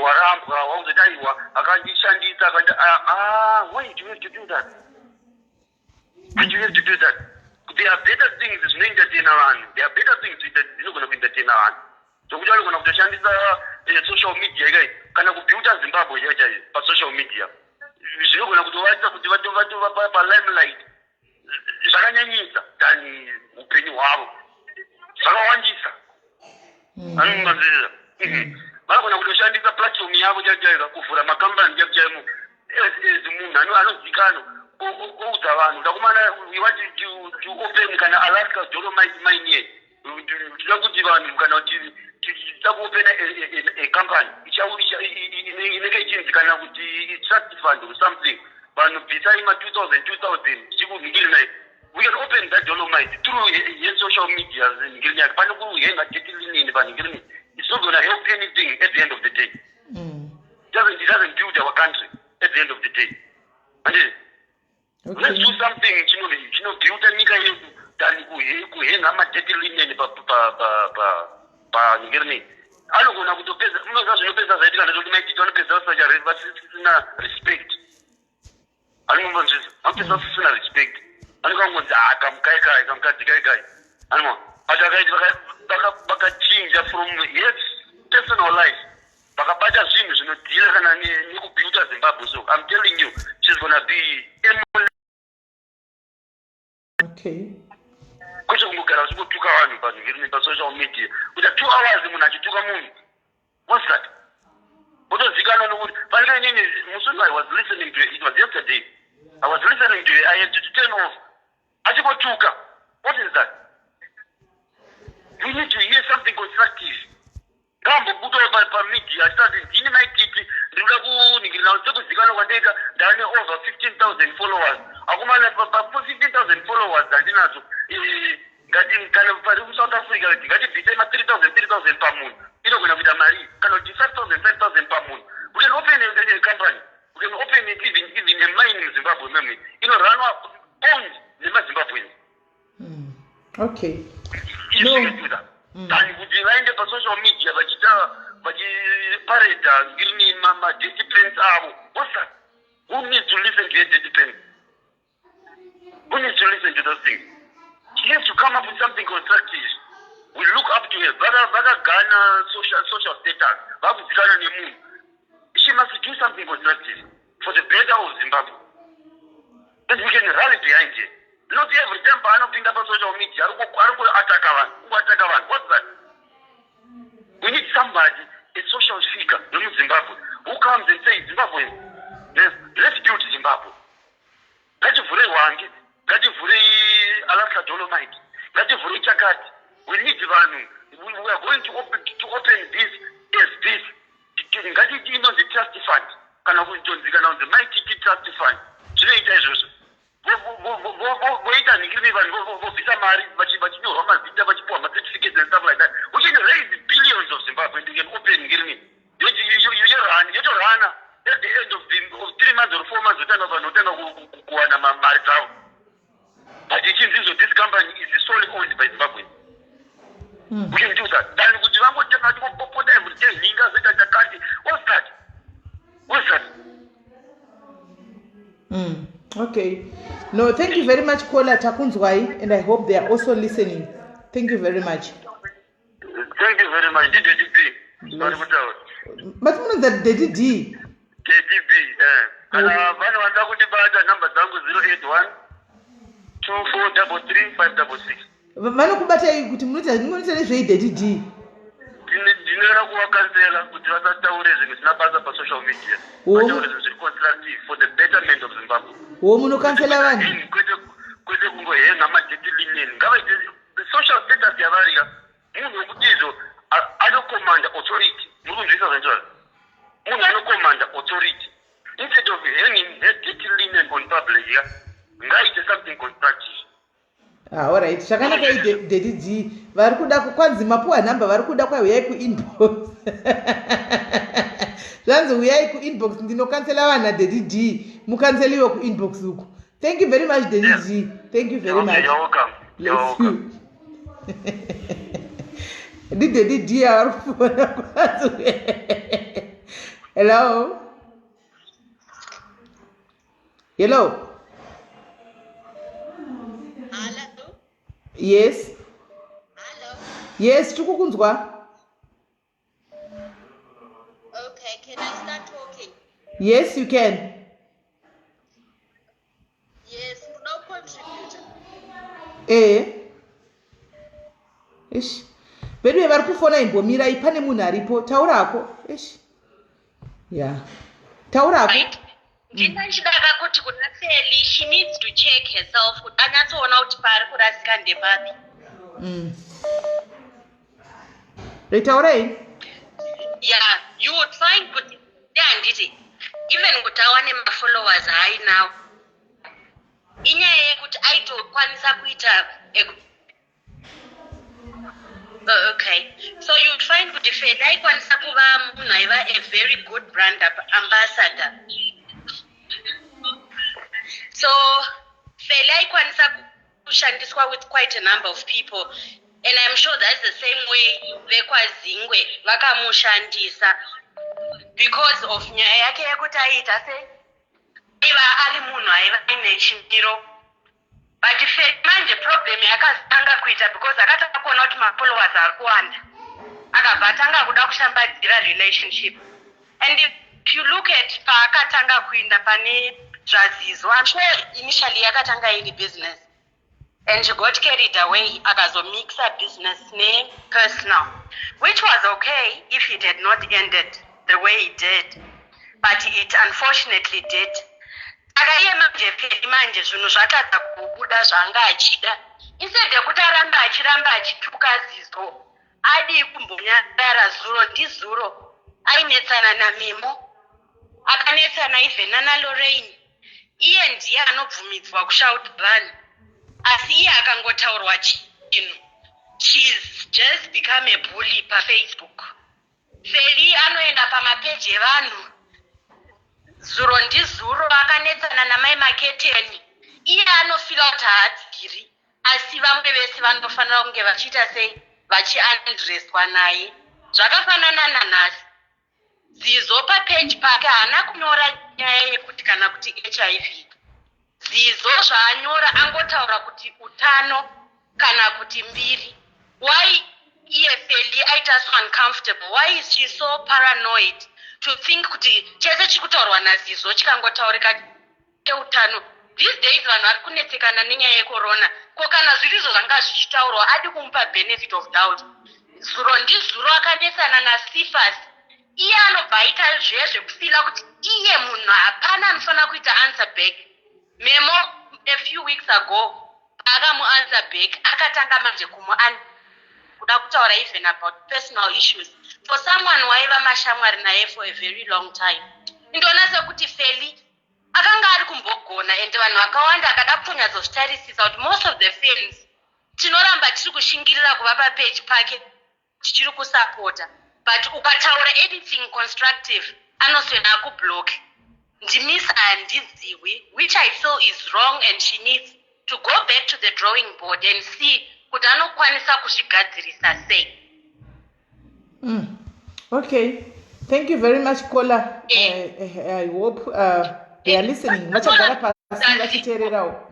warambwa, wauzoti aiwa akandishandisa akandi. Ah, ah, why do you have to do that? Why do you have to do that? There are better things zvinoentertaina vanhu. There are better things dzinogona kuentertaina vanhu, zvokuti vanogona kutoshandisa social media ikai kana kubuilda Zimbabwe chaiyo chaiyo pasocial media, zvinogona kutovaita kuti vatova palimelight zvakanyanyisa than upenyu hwavo zvakawandisa. Anongazviziva, vanogona kutoshandisa platform yavo chaiyo chaiyo kuvhura makambani chaiyo chaiyo as munhu anozikanwa, oudza vanhu, ndakumana, we want to open kana Alaska Dolomite mine here. Tinoda kuti vanhu kana kuti tinoda kuopena a company inenge ichinzi kana kuti trust fund or something, vanhu bvisai ma 2000 2000 tichikunhingirinai. We can open that dolomite through ye social media nhingirini yake pane kuhenga dirty linen panhingirini. It's not gonna help anything at the end of the day. It doesn't build our country at the end of the day, anditi? Let's do something chinobuilda nyika yedu than kuhenga madirty linen panhingirini. Anogona kutopedza, unoziva zvinopedza zvaitika ndezvekuti Mai Titi vanopedza vasisina respect. Anombonzvisa, vanopedza vasisina respect. Vanenge vangonzi, ah, kamukai kamukadzi kai kai. Anima but vakaiti vakachinja from his personal life, vakabata zvinhu zvinodhira kana nekubuilda Zimbabwe. So I'm telling you, she's gonna be kwete kungogara uchingotuka vanhu panhingirini pasocial media, kuita 2 hours munhu achituka munhu. What's that? Otozikanwa nokuti panenge inini musuno. I was listening to it was yesterday, I was listening to it, I had to turn off achingotuka. What is that? You need to hear something constructive. Ngaambobudawo pamedia achitati, ndini Mai Titi, ndinoda kuningirina sekuzikanwa kwandaita, ndane over 15,000 followers. Akomana, pa 15,000 followers dzandinadzo, ngati kana pari kuSouth Africa, kuti ngatibvisei ma 3000 3000 pamunhu, inogona kuita mari, kana kuti 5000 5000 pamunhu. We can open a company, we can open even a mine muZimbabwe memwe inoranwa, owned nemaZimbabweans. Okay, no. Than kuti vaende pasocial media vachiita, vachipareda ngirini madirty pants avo. What's that? Who needs to listen to a dirty pants? Who needs to listen to those things? She has to come up with something constructive. We look up to her. Vakagana social status, vakuzikanwa nemunhu. She must do something constructive for the better of Zimbabwe, and we can rally behind her, not every time paanopinda pasocial media ari kungoataka vanhu, kungoataka vanhu. What's that? We need somebody, a social figure wemuZimbabwe, who comes and says, "Zimbabwe, let's build Zimbabwe. Ngativhurei Hwange, ngativhurei Alaska Dolomite, ngativhurei chakati." We need vanhu. We are going to open this as this. Ngatiti inonzi trust fund, kana kutonzi, kana kunzi Mai Titi Trust Fund. Zvinoita izvozvo, voita nhingirimi, vanhu vobvisa mari, vachinyorwa mazita, vachipiwa macertificates and stuff like that. We can raise billions of Zimbabwe and we can open nhingirimi yotorana. At the end of 3 months or 4 months, otanga vanhu otanga kuwana mari dzavo, but ichinzi izvo, this company is solely owned by Zimbabwe. We can do that than kuti vangotanga tingopopota every day, nhinga zoita chakati. What's that? What's that? Okay. No, thank you very much, caller. Takunzwai, and I hope they are also listening. Thank you very much. Thank you very much. Ndidaddy B vari kutaura. But munonzi Daddy D. Daddy B, eh. Kana vane vanoda kundibata, namba dzangu 081 2433 566. Vanokubatai kuti munoita nezvei, Daddy D? Ndinoera kuvakansela kuti vasataure zvinhu zvisina basa pasocial media. Vataure zvinhu zviri constructive for the betterment of Zimbabwe. Wo, munokansela vanhu. Kwete kungohenga madirty linen. Ngavaite social status yavarika, munhu wekuti izvo anocommanda authority. Muri kunzwisa zvanjani? Munhu anocommanda authority, instead of hanging her dirty linen on public, ya ngaite something constructive. Ah, alright, zvakanaka. Daddy D vari kuda kwanzi mapuwa nhamba, vari kuda kwai uyai kuinbox. Zvanzi uyai kuinbox, ndinokansela vanhu naDaddy D. Mukanseliwe kuinbox uku. Thank you very much, Daddy D. Thank you very Okay, much. You're welcome. You're Bless welcome. you. NdiDaddy D avari kufona, kwanzi hello, hello. Hello. Yes. Hello. Yes, tiri kukunzwa. Okay, can I start talking? Yes, you can. Yes, no contributor. Ee, ish, veduve, vari kufona, imbomirai, pane munhu aripo. Taurako ish, ya, taurako. Right, ndinachidaka kuti kuna Feli, she needs to check herself kuti anyatsoona kuti paari kurasika ndepapi. Retaurai. Yeah, you would find kuti handiti even kuti awane mafollowers haainawo, inyaya yekuti aitokwanisa kuita. Oh, okay, so you'd find kuti Feli aikwanisa kuva munhu aiva a very good brand ambassador. So Feli aikwanisa kushandiswa with quite a number of people, and I'm sure that's the same way vekwaZingwe vakamushandisa, because of nyaya yake yekuti aiita se aiva ari munhu aiva aine chimiro. But Feli manje, problem yakazotanga kuita because akatanga kuona kuti mafollowers ari kuwanda, akabva atanga kuda kushambadzira relationship. And if you look at paakatanga kuinda pane zvaZizo, I'm sure initially yakatanga iri business and she got carried away, akazomixa business nepersonal, which was okay if it had not ended the way it did, but it unfortunately did. Saka iye manje Feli manje zvinhu zvatadza kubuda zvaanga achida. Instead yekuti arambe achiramba achituka Zizo, adii kumbonyarara? Zuro ndizuro ainetsana naMemo, akanetsana even nana Lorraine. Iye ndiye anobvumidzwa kushauta vanhu, asi iye akangotaurwa chinhu, she's just become a bully paFacebook. Feli anoenda pamapeji evanhu. Zuro ndizuro akanetsana namai Maketeni. Iye anofila kuti haadziri, asi vamwe vese vanofanira kunge vachiita sei, vachiandreswa naye. Zvakafanana nanhasi, Zizo papeji pake haana kunyora nyaya yekuti kana kuti HIV. Zizo zvaanyora angotaura kuti utano kana kuti mbiri. Why iye Feli aita so uncomfortable? Why is she so paranoid to think kuti chese chiri kutaurwa naZizo chikangotaurika cheutano? These days vanhu vari kunetsekana nenyaya yecorona. Ko kana zvirizvo zvanga zvichitaurwa, adi kumupa benefit of doubt. Zuro ndizuro akanetsana naCephas. Iye anobva aita zviya zvekufila kuti iye munhu hapana anofanira kuita answer back. Memo a few weeks ago paakamuanswer back, akatanga manje kumu kuda kutaura even about personal issues for someone waiva mashamwari naye for a very long time. Indoona sekuti Feli akanga ari kumbogona, and vanhu vakawanda akada kutonyatsozvitarisisa kuti most of the fans tinoramba tiri kushingirira kuva papeji pake, tichiri kusapota, but ukataura anything constructive anoswena akublock. Ndimisa handiziwi, which I feel is wrong, and she needs to go back to the drawing board and see kuti anokwanisa kuzvigadzirisa sei. Okay, thank you very much, caller. I hope they are listening, vachagara pasi vachiteererawo.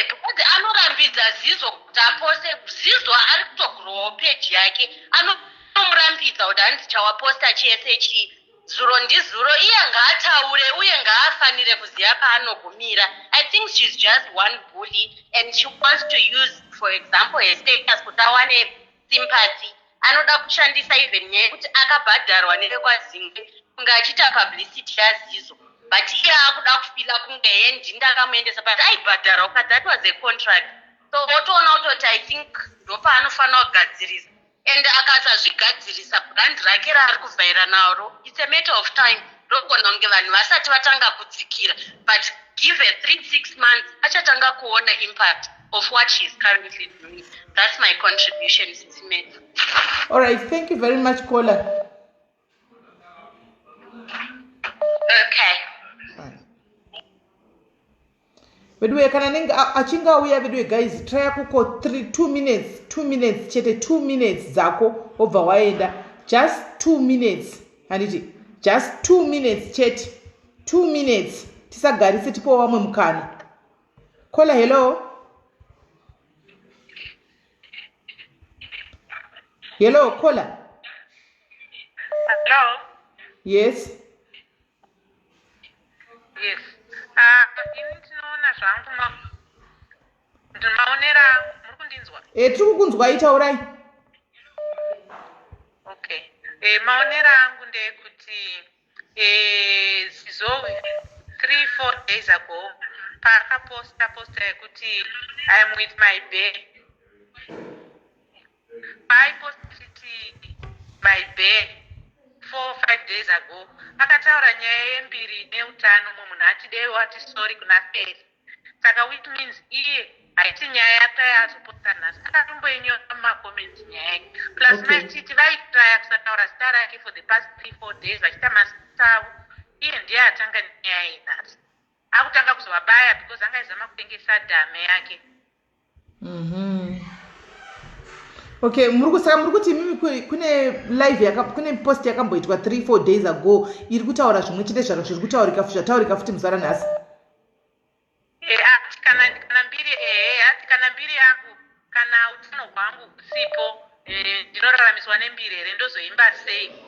Because anorambidza Zizo kuti apose. Zizo ari kutogrowawo peji yake, anomurambidza kuti hanzi chawaposta chese chii. Zuro ndizuro, iye ngaataure uye ngaafanire kuziva paanogumira. I think she's just one bully and she wants to use, for example, her status kuti awane sympathy. Anoda kushandisa even nyaya yekuti akabhadharwa nevekwaZingwe kunge achiita publicity yaZizo, but iye akuda kufila kunge he ndindakamuendesa, but aibhadharwa ka, that was a contract. So wotoona kutoti I think ndopaanofanira kugadzirisa, and akasazvigadzirisa, brand rake raari kuvhaira naro, it's a matter of time. Ndogona kunge vanhu vasati vatanga kudzikira, but give a 3, 6 months, achatanga kuona impact of what she is currently doing. That's my contribution, Sisimeth. All right, thank you very much, caller. Okay. Veduwe, kana nenge achinge auya, veduwe, guys, try kuko 3 2 minutes, 2 minutes chete, 2 minutes dzako wobva waenda. Just 2 minutes, handiti? Just 2 minutes chete, 2 minutes, tisagarise, tipowo vamwe mukana. Caller, hello, hello, caller. Hello. Yes. Yes. Ini ndinoona zvangu maonero angu, muri kundinzwa? E, tiri kukunzwai, taurai. Okay. Maonero angu ndeyekuti Zizo 3, 4 days ago paakaposta posta yekuti "I am with my bear", paaiposta "my bear" 4, 5 days ago, akataura nyaya yembiri neutano. Mumwe munhu ati dei wati sorry kuna Feri, saka which means iye haiti nyaya yatayazoposta nhasi, akatomboinyora mumacomments nyaya iyi. Plus maititi vaitraya kusataura zita rake for the past 3, 4 days, vachiita mazita avo. Iye ndiye atanga nyaya iyi nhasi, akutanga kuzovabaya because anga aizama kutengesa dhame yake. Okay, muri kusaka muri kuti imimi kune live yaka, kune post yakamboitwa 3 4 days ago iri kutaura zvimwe chete zvaro zviri kutaurika, zvataurika futi muzuva ranhasi. Ati kana mbiri, ehe, ati kana mbiri yangu, kana utano hwangu husipo, ndinoraramiswa nembiri here, ndozoimba sei?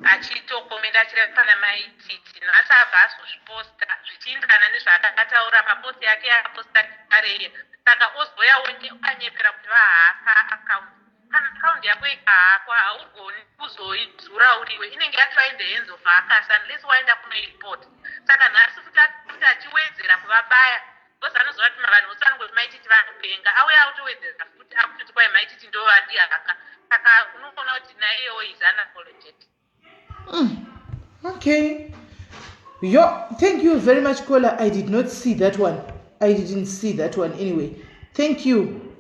Achitokomenda achireva pana Maititi. Nhasi abva azozviposta zvichienderana nezvaakataura papost yake yaaposta kare iya. Saka ozoyawo anyepera kuti vahaka account. Kana account yako ikahakwa, haugoni kuzoidzura uriwe, inenge yatova in the hands of hackers unless waenda kunoiripota. Saka nhasi futi futi achiwedzera kuvabaya because anoziva kuti vanhu vose vanongoti Maititi vanopenga. Auya autowedzera futi akutoti kwai Maititi ndo vandihaka. Saka unoona kuti naiyewo is unapologetic. Okay. Yo, thank you very much caller. I did not see that one. I didn't see that one anyway. Thank you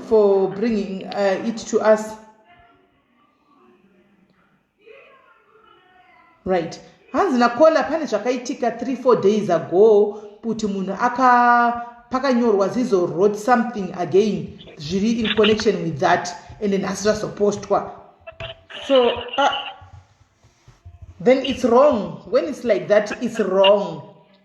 for bringing uh, it to us. Right. Hanzi nakola pane zvakaitika 3 4 days ago kuti munhu aka pakanyorwa zizo wrote something again zviri in connection with that and nhasi zvazopostwa so uh, then it's wrong when it's like that it's wrong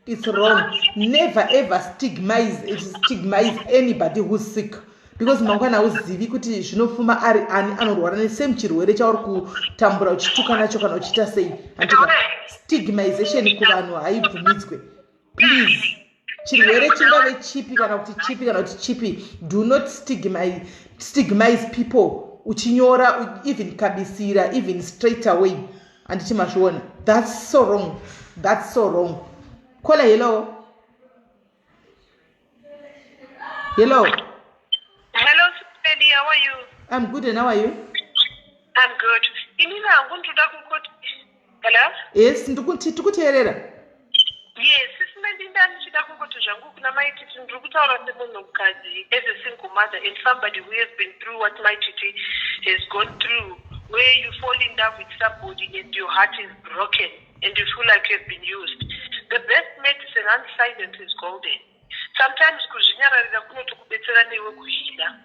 it's wrong never ever stigmize, stigmize anybody who's sick because mangwana hauzivi kuti zvinofuma ari ani anorwara nesame chirwere chauri kutambura uchituka nacho kana uchiita sei andika stigmization kuvanhu haibvumidzwe please chirwere chingave chipi kana kuti chipi kana kuti chipi do not stigmize, stigmize people uchinyora even kabisira even straight away handiti mazviona that's so wrong that's so wrong kola hello hello hello Lady, how are you i'm good and how are you i'm good inini hangu ndinoda kukoti hello yes ndikuteerera yes sisi mandinda ndichida kungoti zvangu kuna mai titi ndiri kutaura semunhukadzi as a single mother and somebody who has been through what mai titi has gone through where you fall in love with somebody and your heart is broken and you feel like you've been used the best medicine and silence is golden sometimes kuzvinyararira kunotokubetsera newe kuhila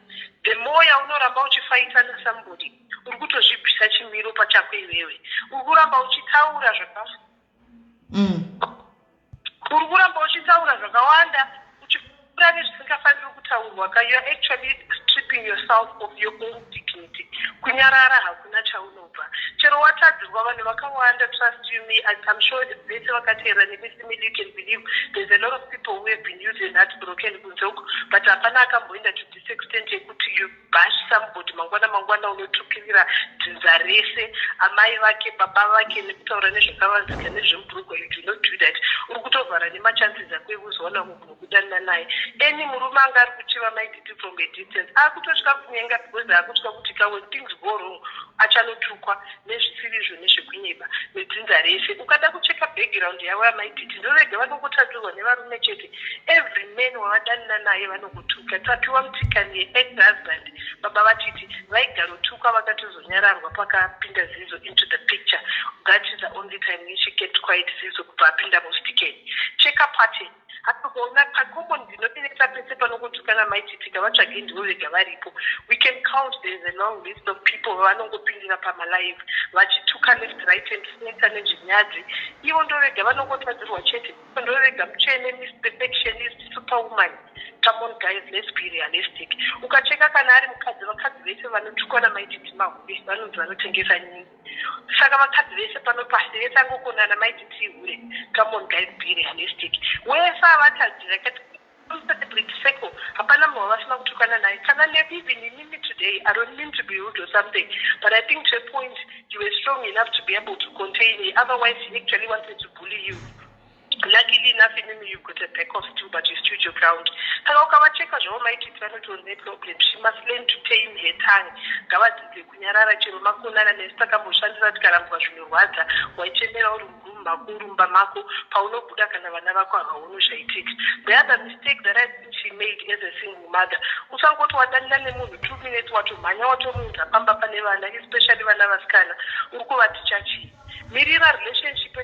the more yaunoramba uchifaita nasomebody uri kutozvibvisa chimiro pachako iwewe uri kuramba uchitaura zvaka mm. Uri kuramba uchitaura zvakawanda uchipfuura nezvisingafaniri kutaurwa ka you are actually stripping yourself of your own dignity. Kunyarara hakuna chaunobva. Chero watadzirwa vanhu vakawanda trust you me I'm sure vese vakateerera nemi simili you can believe there's a lot of people who have been used and heartbroken kunze uko but hapana akamboenda to this extent yekuti you bash somebody mangwana mangwana unotukirira dzinza rese amai vake baba vake nekutaura nezvakavanzika nezvemubhurugwa you do not do that uri kutovhara nemachances ako ekuzowana munhu wekudanana naye any murume anga ari kuchiva maititi from a distance akutotya kunyenga because akutya kuti ka when things go wrong achanotukwa nezvisirizvo nezvekunyeba nedzinza rese ukada kucheka background yavo yamaititi ndovega vanongotadzirwa nevarume chete every man wavadanana naye vanokutuka tapiwa mutikani ex husband baba vatiti vaigarotukwa vakatozonyararwa pakapinda zizo into the picture that is the only time she kept quiet zizo kubva apinda mustikeni cheka pattern hatokuona pacommon denominator pese panokutukana maititi ngavatsvage ndivo vega varipo we can count there is a long list of people vanongopindira pamalive vachituka left right and center nezvinyadzi ivo ndovega vanongotadzirwa chete ndovega mutsvene miss perfectionist superwoman come on guys let's be realistic ukacheka kana ari mukadzi vakadzi vese vanotukwa namaititi mahure vanonzi vanotengesa nyini saka vakadzi vese pano pasi vese angokonana maititi hure come on guys be realistic wese avatadzira kati celebrity circle hapana munhu wavasina kutukana naye kana even inini today i don't mean to be rude or something but i think to a point you were strong enough to be able to contain me otherwise he actually wanted to bully you luckily enough inini you've got a back of steel but you stood your ground saka ukavacheka zvavo maititi vanotori neproblem she must learn to tame her tongue ngavadzidze kunyarara chero makonana nesu takamboshandisa tikarambwa zvinorwadza waichemera uri muroom mako uri mumba mako paunobuda kana vana vako havaono zvaitika the other mistake that i think she made as a single mother usangoti wadanana nemunhu two minutes watomhanya watomuunza pamba pane vana especially vana vasikana uri kuvaticha chii mirira relationship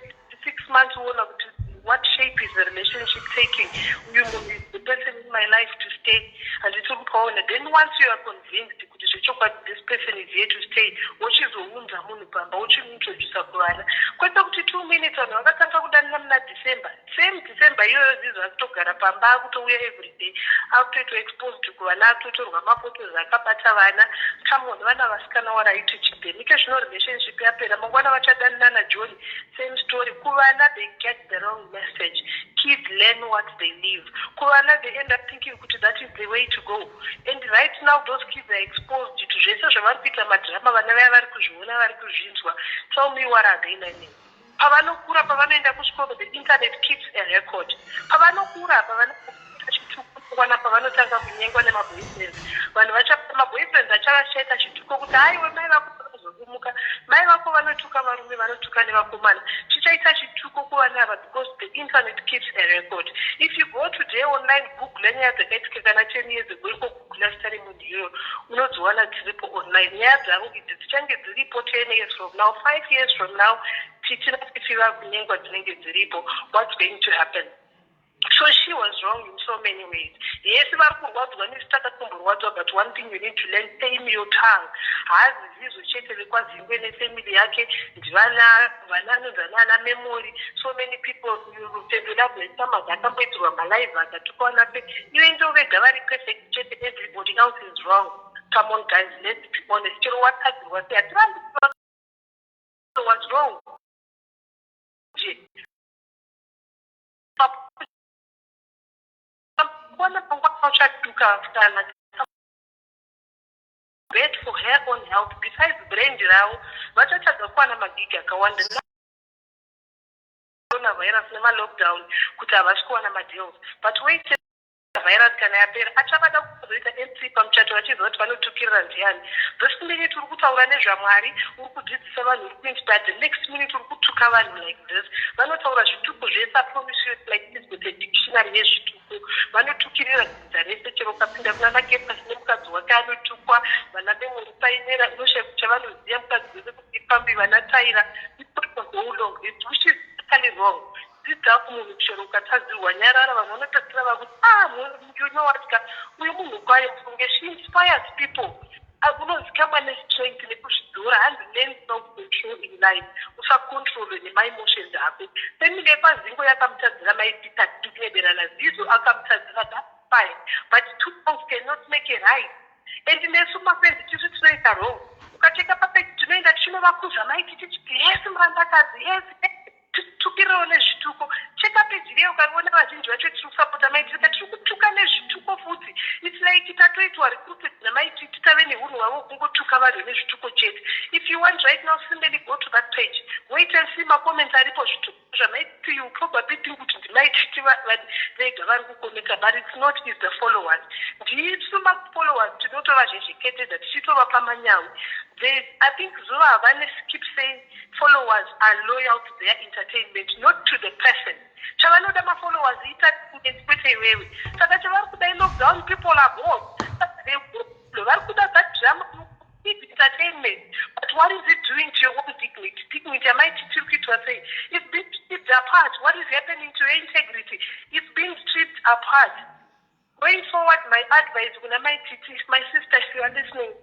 six months uona kuti what shape is the relationship taking uyu munhu is the person in my life to stay handiti kupaona then once you are convinced kuti zvechokwadi this person is here to stay wochizounza munhu pamba wochimuintrodusa kuvana kwete kuti two minutes vanhu vakatanga kudanana muna december same december iyoyo zizo akutogara pamba akutouya everyday akutoitwa exposed kuvana akutotorwa mafotos akabata vana come on vana vasikana what are you teaching them ike zvino relationship yapera mangwana vachadanana najohn Same story kuvana they get the wrong message kids learn what they live kuvana they end up thinking kuti that is the way to go and right now those kids are exposed to zvese zvavari kuita madrama vana vaya vari kuzviona vari kuzvinzwa tell me what are they learning pavanokura pavanoenda kuchikoro the internet keeps a record pavanokura pavanochituko pavanotanga kunyengwa nemaboyfriends vanhu maboyfriends achavashaita chituko kuti haiwe mai vako vazokumuka mai vako vanotuka varume vanotuka nevakomana. Tichaita chituko kuvana ava because the internet keeps a record. If you go today online, google nyaya dzakaitika kana 10 years ago, iko google zita remunhu iyoyo, unodziwana dziripo online. Nyaya dzavo idzi dzichange dziripo 10 years from now, 5 years from now, tichina tichi vakunyengwa dzinenge dziripo. What's going to happen? So she was wrong in so many ways. Yes, vari kurwadzwa nesu takatomborwadzwa, but one thing you need to learn, tame your tongue. Haazi Zizo chete vekwaZingwe nefamily yake, ndivana vana anonzi ana Memory, so many people. Rutendo Loveless akamboitirwa malive akatukwa nafe. Ive ndo vega vari perfect chete, everybody else is wrong. Come on guys, let's be honest. Chero watadzirwa sei, hatirambi was wrong. Mangwana mangwana uchatuka kana bad for her own health. Besides brand ravo, vachatadza kuwana magigi akawanda. Coronavirus nemalockdown kuti havasi kuwana madeals, but wait, virus kana yapera achavada kuzoita MC pamuchato vachiziva kuti vanotukirira ndiani. This minute uri kutaura nezvaMwari, uri kudzidzisa vanhu, uri kuinspire, the next minute uri kutuka vanhu like this. Vanotaura zvituko zvese. I promise you, like this with a dictionary yezvituko. Vanotukirira dzinza rese. Chero ukapinda kuna naKepasi nemukadzi wake anotukwa, vana vemurupainera unoshaya kuti chavanoziva mukadzi wese kuti pambi vana taira whole long list, which is totally wrong. Dzidza kumunhu, chero ukatadzirwa nyarara. Vanhu vanotadzira vakuti, ah, you know what ka, uyu munhu kwaye kunge she inspires people. Unozikamwa nestrength nekuzvidzora. Hanzi learn self control in life, usacontrolwe nemaemotions ako. Family yekwaZingo yakamutadzira maipita tukuneberana. Zizo akamutadzira, that's fine, but two wrongs cannot make a right. And nesu mafriends tisu tinoita wrong, ukacheka papage tinoenda tichinovakuza maiti tichiti yes, murandakadzi, yes, tukirirewo nezvituko. Cheka peji riye ukariona, vazhinji vacho tiri kusapota maitika, tiri kutuka nezvituko futi. It's like tatoitwa recruited namaititi, tave neunhu hwavo kungotuka vanhu nezvituko chete. If you want right now, simply go to that page, wait and see macomments aripo, zvituko zvamaiti. You probably think kuti ndimaititi vega vari kukomenta, but it's not, is the followers. Ndisu mafollowers tinotova zvezveketedza tichitovapa manyawi. I think zuva havane keep saying followers are loyal to their entertainment, not to the person. Chavanoda mafollowers entertainment, kwete iwewe. Saka chavari kuda lockdown, people are bored, vari kuda that drama, entertainment. But what is it doing to your own dignity? Dignity yamaiti tiri kuitwa sei? It's been stripped apart. What is happening to your integrity? It's been stripped apart. Going forward, my advice kuna maititi, my sister, if you are listening,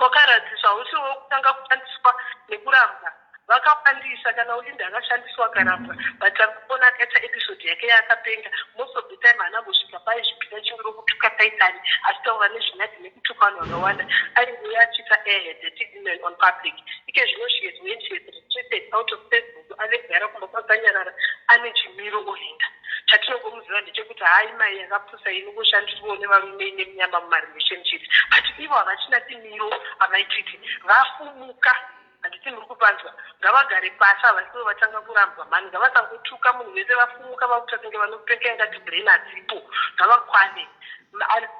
wakaradziswa hausi wekutanga kushandiswa nekurambwa. Vakawandisa, kana Ulinda akashandiswa akarambwa, but takuona akaita episode yake yaakapenga. Most of the time haana kusvika paizvipira chingiro kutuka Taitani, achitaura nezvinyadzi nekutuka vanhu vakawanda. Ainge achiita ahead women on public. Ike zvino she has when she has retreated out of Facebook, avegara kumba kwakanyarara, ane chimiro. Olinda chatinongomuziva ndechekuti hai, mai yakapusa inongoshandiswawo nevarume ine munyama mumarelationships, but ivo havachina chimiro. Havaititi vafumuka, handiti muri kupanzwa? Ngavagare pasi, havasivo vatanga kurambwa mani. Ngavasangotuka munhu wese. Vafumuka, vakuita kunge vanopenga, ingati brain hadzipo. Ngavakwane.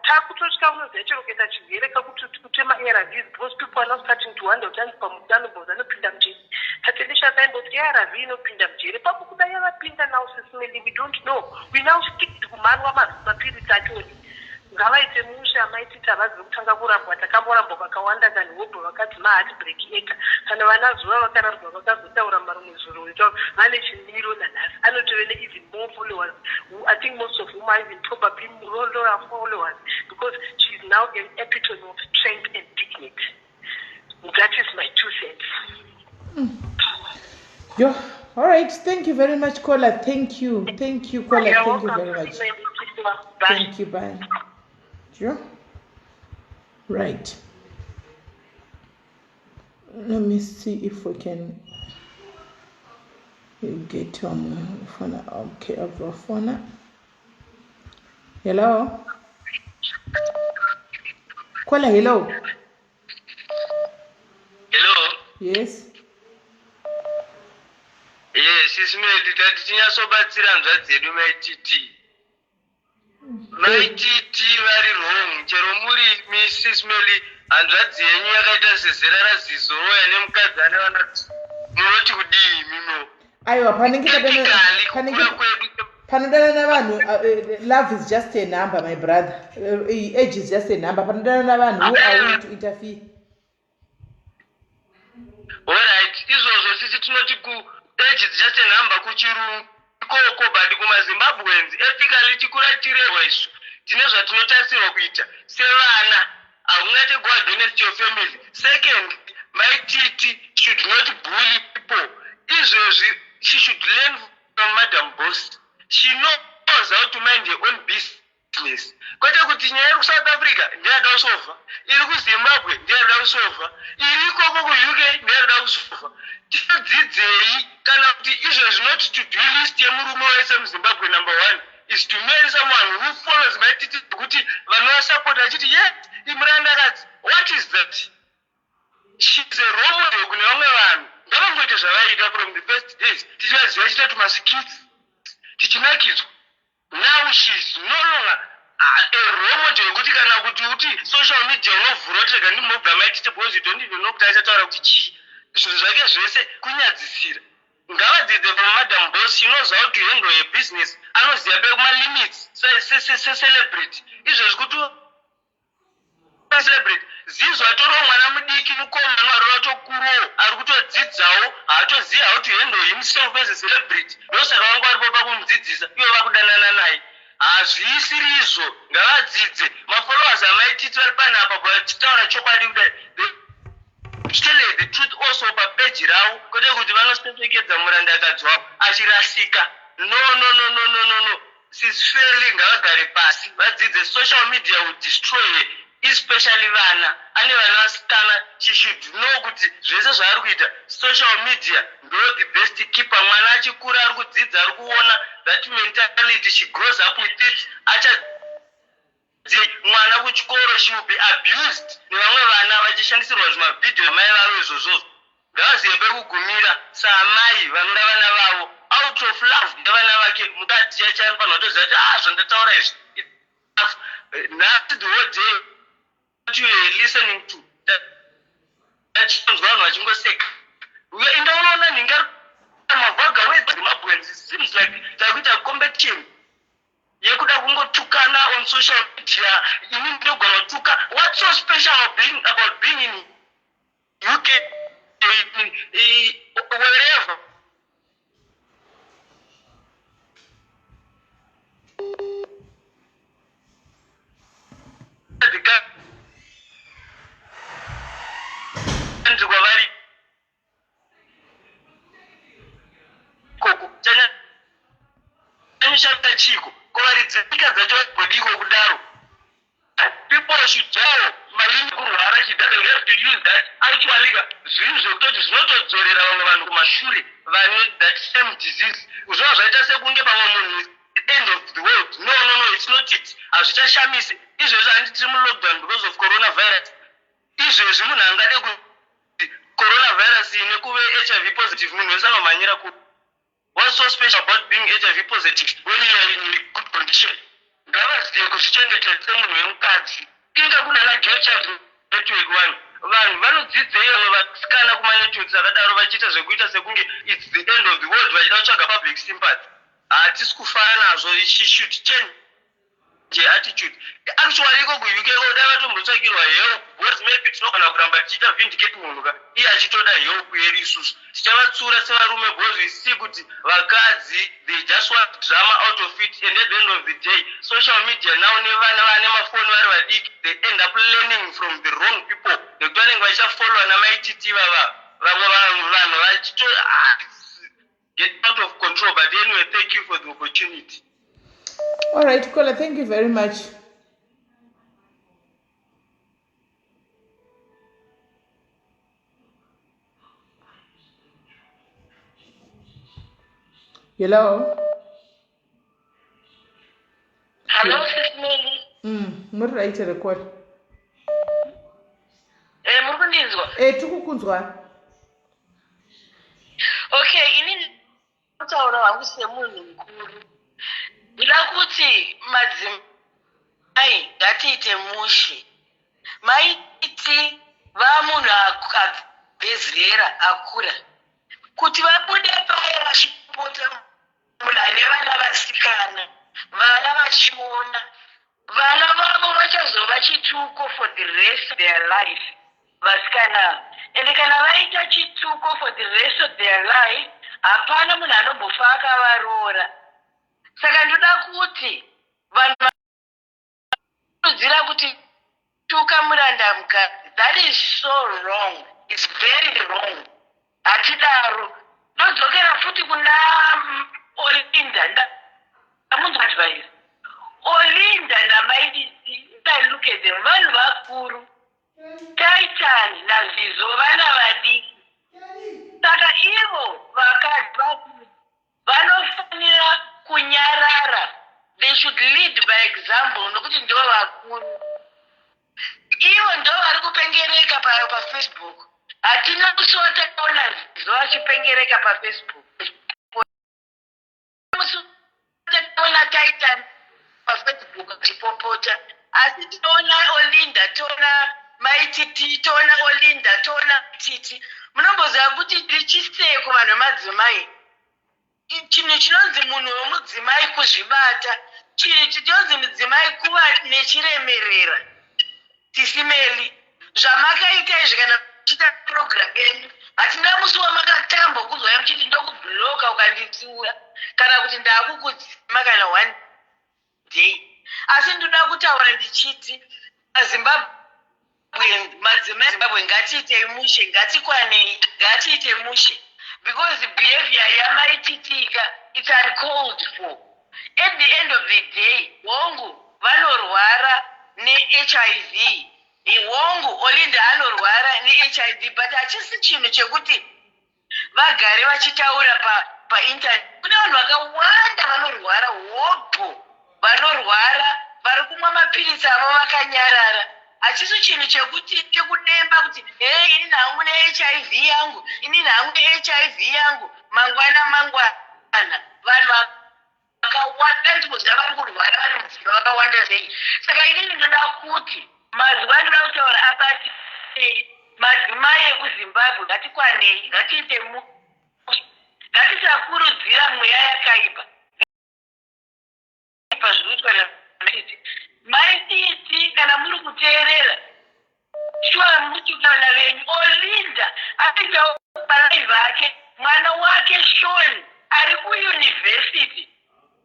Takutotya, unoziva, chero kuita chirwere kakuti kutema ARVs, because people are now starting to wonder kuti anzi pamutano because anopinda mujeri. Tatelisha saimboti ARV inopinda mujeri papo kudai yavapinda. Now sisimeli, we don't know, we now stick to kumanwa mapiritsi achoni. Ngavaite musha maititi, havazivi kutanga kurambwa. Takamborambwa kakawanda kani. Hobho vakadzi maheartbreak ega. Kana vana zuva vakararwa vakazotaura marumwe zuro, vane chimiro nanhasi, anotove neeven more followers. I think most of whom are even probably loyal followers, because she is now an epitome of strength and dignity. That is my two cents. Yo, all right. Thank you very much, Kola. Thank you. Thank you, Kola. You're Thank you welcome. very much. Bye. Thank you. Bye. Sure. Right. Let me see if we can get on phone. Okay, I've phone. Hello. Kola, hello. Hello. Yes. Yes, Ismail, tati tinyatsobatsira hanzvadzi yedu maititi. Maititi vari wrong. Chero muri Mrs. Meli, hanzvadzi yenyu yakaita sezera raZizoroya nemukadzi ane vana, munoti kudii mimo? Aiwa, panenge Ethically, panenge kukura kwedu panodanana vanhu, love is just a number, my brother. Age is just a number. Panodanana vanhu, who are we to interfere? Alright, izvozvo sisi tinoti ku age is just a number kuchirungu ikoko, but kumaZimbabweans ethically tikura tirehwa isu tine zvatinotarisirwa kuita sevana. Haungati go against your family. Second, Mai Titi should not bully people. Izvezvi she should learn from Madam Boss. She knows how to mind her own business, kwete kuti nyaya iri kuSouth Africa ndeyada kusovha, iri kuZimbabwe ndeyada kusovha, iri ikoko kuUK ndeyada kusovha. Tinodzidzei kana kuti izvezvi not to do list yemurume wese muZimbabwe, number one is to marry someone who follows Mai Titi, kuti vanovasapota achiti ye imurandakadzi. What is that? She's a role model kune vamwe vanhu. Ngavangoite zvavaiita from the first days tichivaziva, chiita tumaskits tichinakidzwa. Now she's no longer a role model yekuti kana kuti uti social media unovhura kuti rega ndimbobva Mai Titi, because you don't even know kuti achataura kuti chii. Zvinhu zvake zvese kunyadzisira. Ngavadzidze from Madam Boss. She knows how to handle her business, anoziva pekumalimits secelebrity. Izvezvi kuti celebrity zizvo atoriwo mwana mudiki, mukomana ari atokuruwo, ari kutodzidzawo, haatozivi how to handle himself as a celebrity. Ndosaka vanga varipo pakumudzidzisa, ivo vakudanana naye. Hazvisiri izvo. Ngavadzidze. Mafollowers aMai Titi vari panapa vachitaura chokwadi kudai, tell the truth also papeji ravo, kwete kuti vanosesekedza murandakadzi wavo achirasika. No, no, no, no, no, no, no. Sis Feli ngavagare pasi vadzidze. Social media will destroy her, especially vana. Ane vana vasikana. She should know kuti zvese zvaari kuita, social media ndo the best keeper. Mwana achikura ari kudzidza, ari kuona that mentality, she grows up with it. Acha mwana kuchikoro, she will be abused nevamwe vana vachishandisirwa zvimavhidhiyo mai vavo. Izvozvozvo ngavazive pekugumira saamai vanoda vana vavo out of love nevana vake. Mukadzi chanofanira kutoziva kuti ah, zvandataura izvi, nhasi the whole day you are listening to, achinzwa vanhu vachingoseka. Inda unoona nhinga mavhaga weZimbabweans, seems like takuita competition yekuda kungotukana on social media. Ini ndogona kutuka. What's so special being, about being in UK, wherever the country kwavari koko, chanyanyoshamisa chiko kuvaridzi nyika dzacho godiko kudaro? People should know malini kurwara. She doesn't have to use that. Actually ka, zvinhu zvekutoti zvinotodzorera vamwe vanhu kumashure vane that same disease. Zvinova zvaita sekunge pamwe munhu end of the world. No, no, no, it's not it. Hazvichashamisi izvezvi. Handi tiri mulockdown because of coronavirus? Izvezvi munhu angade kuti coronavirus ine kuve HIV positive, munhu wese anomhanyira ku. What's so special about being HIV positive when you are in good condition? Ngavazive kuzvichengetedza semunhu wemukadzi. Inga kunana Girl Child Network, vanhu vanhu vanodzidzei vamwe vasikana kumanetworks akadaro vachiita zvekuita sekunge it's the end of the world, vachida kutsvaga public sympathy? Hatisi kufara nazvo. She should change attitude. Actually, iko kuUK ko dai vatombotsvakirwa help, because maybe tinogona kuramba tichiita vindicate munhu ka iye achitoda help yedu. Isusu tichavatsura sevarume because we see kuti vakadzi, they just want drama out of it, and at the end of the day, social media now nevana vane mafoni vari vadiki, they end up learning from the wrong people, nekuti vanenge vachichafollowa naMai Titi vava vamwe vanhu vanhu vachito ah, get out of control. But anyway, thank you for the opportunity. All right, caller, thank you very much. Hello. Hello, Sis Melly. Muri right here, caller? Eh, muri kundinzwa? Eh, tiri kukunzwa. Okay, ini kutaura hangu semunhu mukuru. Ndida kuti madzimai ngatiite mushe. Maiti vamunhu abve zera akura. Kuti vabude paya vachipota munhu ane vana vasikana, vana vachiona, vana vavo vachazova chituko for the rest of their life, vasikana ava. Ende kana vaita chituko for the rest of their life, hapana munhu anombofa akavaroora. Saka ndoda kuti vanhu vakurudzira kuti tuka muranda mukadzi, that is so wrong, it's very wrong, hatidaro. Ndodzokera futi kuna Olinda. Ndamunzwa advice Olinda naMai TT. I look at them, vanhu vakuru. Titan naZizo vana vadiki. Saka ivo vakadzi vakuru vanofanira kunyarara. They should lead by example, nokuti ndo vakuru. Ivo ndo vari kupengereka paFacebook. Hatina musi watakaona Zizo achipengereka paFacebook, musi watakaona Titan paFacebook achipopota, asi tinoona Olinda, toona Maititi, toona Olinda, toona Titi. Munomboziva kuti richiseko vanhu vemadzimai, chinhu chinonzi munhu wemudzimai kuzvibata, chinhu chinonzi mudzimai kuva nechiremerera. Tisimeli zvamakaita izvi, kana muchiita program yenyu, hatina musi wamakatamba kuzwai muchiti ndokubloka ukanditsiura, kana kuti ndaakukudzima kana one day. Asi ndoda kutaura ndichiti maZimbabwe, madzimai Zimbabwe, ngatiitei mushe, ngatikwanei, ngatiite mushe, because behavior yamaititika, it's uncalled for. At the end of the day, hongu, vanorwara neHIV, hongu, Olinda anorwara neHIV, but hachisi chinhu chekuti vagare vachitaura painternet. Kune vanhu vakawanda vanorwara, hobho vanorwara, vari kumwa mapiritsi avo vakanyarara. Hachisi chinhu chekuti chekudemba kuti, "Hei, inini hangu neHIV yangu, inini hangu neHIV yangu." Mangwana mangwana vanhu vakawanda ndikuziva vari kurwara vari mudzimba vakawanda sei. Saka inini ndoda kuti mazuva andoda kutaura abati madzimai ekuZimbabwe, ngatikwanei, ngatiite ngatisakurudzira mweya yakaipa zviri kuitwa naTiti. MaiTiti, kana muri kuteerera, shuwa mutuka vana venyu. Olinda aitawo palive ake, mwana wake Shon ari kuyunivhesiti,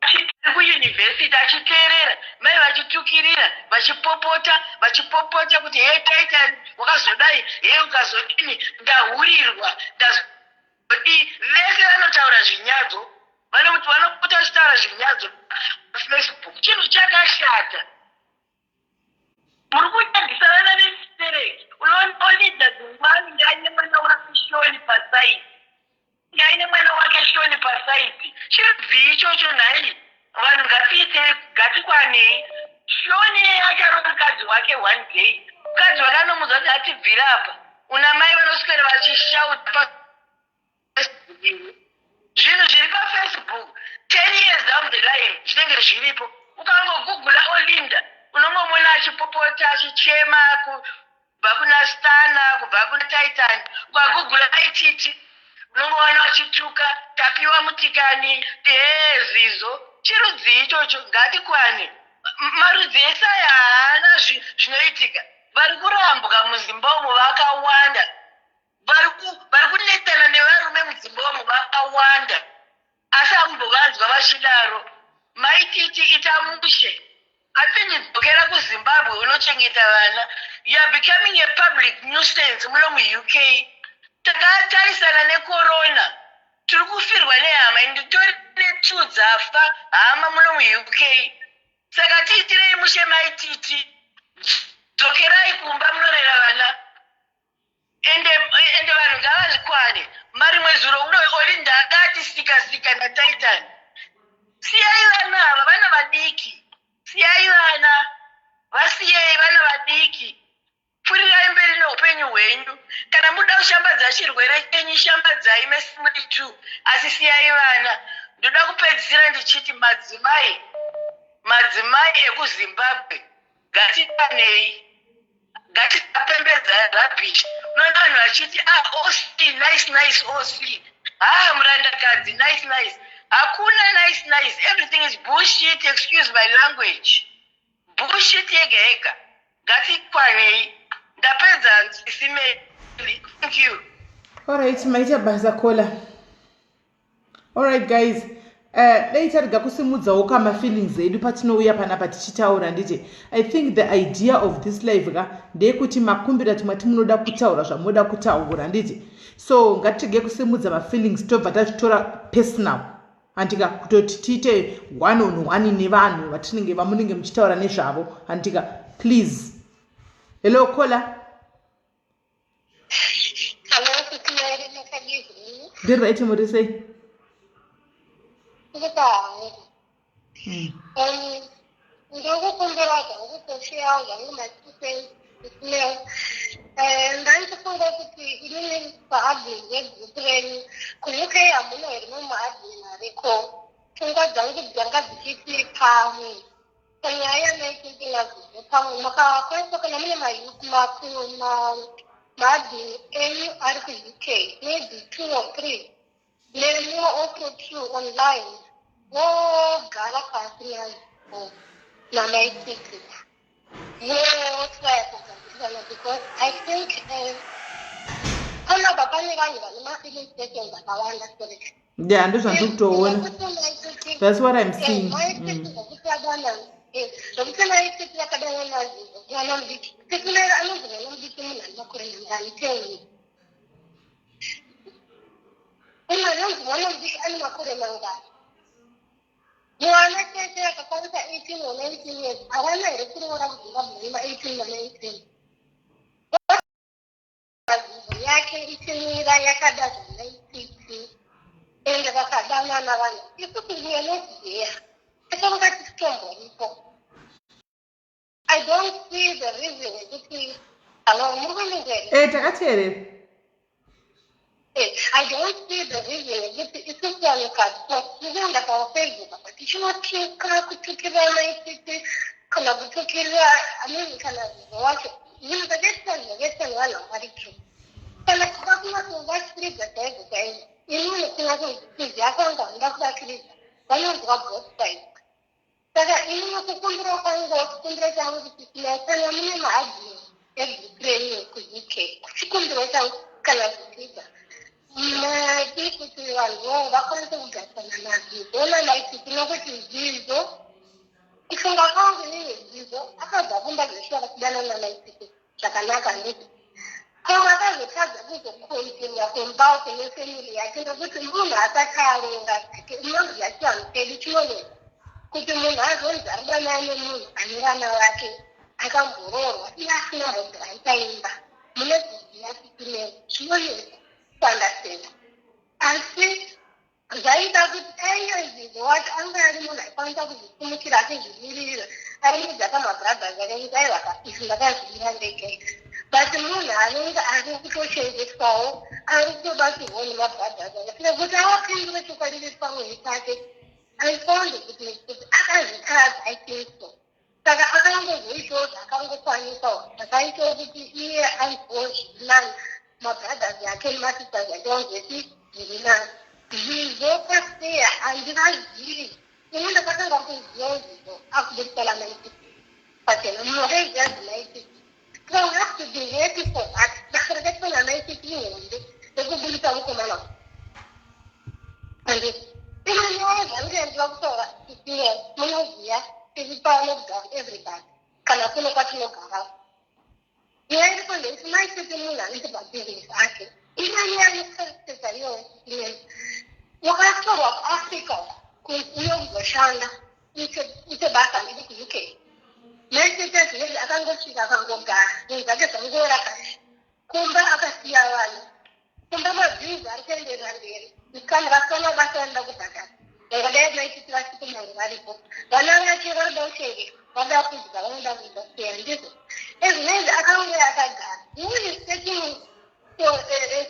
ari kuyunivhesiti achiteerera mai vachitukirira, vachipopota, vachipopota kuti, "He, Taita wakazodai, he, ukazodini, ndahurirwa, ndazodii." Vese vanotaura zvinyadzo, vanopota vachitaura zvinyadzo paFacebook. Chinhu chakashata, muri kunyadzisa vana vestereki. Unoona Olinda dzimwani ngaine mwana wake Shoni paside, ngaine mwana wake Shoni paside. Chirudzii ichocho nhai vanhu? Ngatiite, ngatikwanei. Shoni acharo mukadzi wake one day, mukadzi wake anomudza kuti atibvire apa, una mai vanoswera vachishauta paFacebook. Zvinhu zviri paFacebook, 10 years down the line zvinenge zviripo. Ukangogugula Olinda, unongomona achipopota, achichema kubva kuna Stana, kubva kuna Titan. Ukagugula Aititi, unongoona achituka Tapiwa Mutikani, ee, Zizo. Chirudzii ichocho? Ngatikwane. Marudzi ese aya haana zvinoitika. Vari kurambwa mudzimba umo vakawanda, vari kunetsana nevarume mudzimba umo vakawanda, asi hamumbovanzwa vachidaro. Maititi, ita mushe, atinidzokera kuZimbabwe unochengeta vana. You are becoming a public nuisance muno muUK. Takatarisana necorona, tiri kufirwa nehama, nditori netwo dzafa hama muno muUK. Saka tiitirei mushe, Maititi, dzokerai kumba munorera vana. Ende vanhu ngavazvikwane. Marimwe zuro uno Olinda akati sika sika naTitan. Siyai vana ava, vana vadiki, siyai vana, vasiyei vana vadiki. Pfuurirai mberi neupenyu hwenyu. Kana muda kushambadza chirwere chenyu, shambadzai mese muri two, asi siyai vana. Ndoda kupedzisira ndichiti madzimai, madzimai ekuZimbabwe, ngatidanei, ngatisapembedza rubbish. Unoona vanhu vachiti, "Ah, oc nice, nice oc." Ah, murandakadzi, nice, nice. Hakuna nice, nice. Everything is bullshit, excuse my language. Bullshit yega yega. Ngatikwanei. Ndapedza simeli. Thank you. Alright, maita basa caller. Alright guys. Dai tarega kusimudzawo ka mafeelings edu patinouya panapa tichitaura nditi I think the idea of this live ka ndeyekuti makumbira timwe timunoda kutaura zvamunoda kutaura nditi so ngatirege kusimudza mafeelings tobva tazvitora personal handika kutoti tiite one on one nevanhu vatinenge vamunenge muchitaura nezvavo handika please. Hello caller. Hello, Sisi makadii? Ndiri right, muri sei? Ndiri hangu. Ndokukumbira zvangu kushiyawo zvangu ma2 cents. Ndaitofunga kuti inini paadmin yegroup renyu kuUK hamuna here mumaadmin ariko? Pfungwa dzangu dzanga dzichiti pamwe panyaya yamaititi naZizo, pamwe makakwanisa kana mune maadmin enyu ari kuUK, maybe two or three, nemiwo also two online, vogara pasi nazo namaititi votraya kugadzirisana, because I think panapa pane vanhu vane mafeeling stations akawanda sore. Yeah, ndozvandiri kutoona, that's what I'm seeing. Zvokuti maititi yakadana naZizo, mwana mudiki, tisinera anonzi mwana mudiki, munhu ane makore mangani? Tell me, munhu anonzi mwana mudiki ane makore mangani? Mwana chete akakwanisa 18 or 19 years havana here kuroora kuZimbabwe nema18 ma19? Zizo yake ichimira yakada zvamaititi ende vakadanana vanhu. Isusu we are not there, takanga tisitomboripo. I don't see the reason yekuti, hallo, muri kundinzwa here? E, takateerera. I don't see the reason yekuti isusu vanhukadzi tinoenda paFacebook apa tichinotuka, kutukirana ititi kana kutukirira amini kana Zizo wacho. Zvinhu zvakaitwa, zvakaitwa nevanhu vari true. Kana kuda kunyatsovakiridza chaizvo chaizvo, inini kunyatsokuziva kwangu, handida kuvakiridza, vanonzwa both sides. Saka inini kukumbira kwangu, chikumbiro changu kuti kana mune maadmin egroup renyu kuUK, chikumbiro changu kana zvichiita madi kuti vanhuwo vakwanise kugarisana naZizo namaititi, nokuti Zizo, kufunga kwangu inini, Zizo akabva kumba zveshuwa akachidana namaititi zvakanaka, handiti? Pamwe akazotadza kuzokontinya kumba kune family yake nokuti munhu asati aronga zvake. Unoziva chivanhu chedu chinonetsa kuti munhu azonzi aridanana nemunhu ane vana vake, akamboroorwa, iye asina mbobvira imba. Munoziziva kuti zvinonetsa kuunderstanda, asi zvaida kuti aiye Zizo wacho anga ari munhu aikwanisa kuzvisimukira achizvimirira, ari mudzaka mabrothers ake kuti aiwa, izvi ndakazvimira ndega. But munhu anenge ari kutochengetwawo, ari kutobatsirwawo nemabrothers ake, sekuti avapindure chokwadi nepamweni pake, I found kuti akazvitadza, I think so. Saka akangozoitawo zvakangokwanisawo, zvakaitawo kuti iye anzwewo zviri nani, mabrothers ake nemasisters ake vanzweti zviri nani. Zizo pasiya handivazivi. Ini ndakatanga kuzivawo Zizo akubudisana maititi pachena. Munhu wakaiziva zimaititi, so we have to be happy for that. Basa rakaitwa namaititi ihombe rekubudisa mukomana. And ino nyaya zvandiendiwa kutaura isiye, munoziva tiri panogara everybody kana kuno kwatinogara. Nyaya iripo ndeyekuti maititi munhu anoita mabhizinesi ake. Ino nyaya yekusarisesa iyoyo, wakatorwa kuAfrica kunzi uye kuzoshanda, ite basa ndiri kuUK. Maititi zvinezvi akangosvika akangogara, zvinhu zvake zvangora kashi. Kumba akasiya vana kumba, mabhizi ari kuenderera mberi kana vasina basa vanoda kubhadhara. Vangadai maititi vasipo, mangu varipo, vana vake vanoda kuchengetwa, vanoda kudya, vanoda kudya kuya. Ndizvo ezvinezvi akauya akagara. Who is taking for,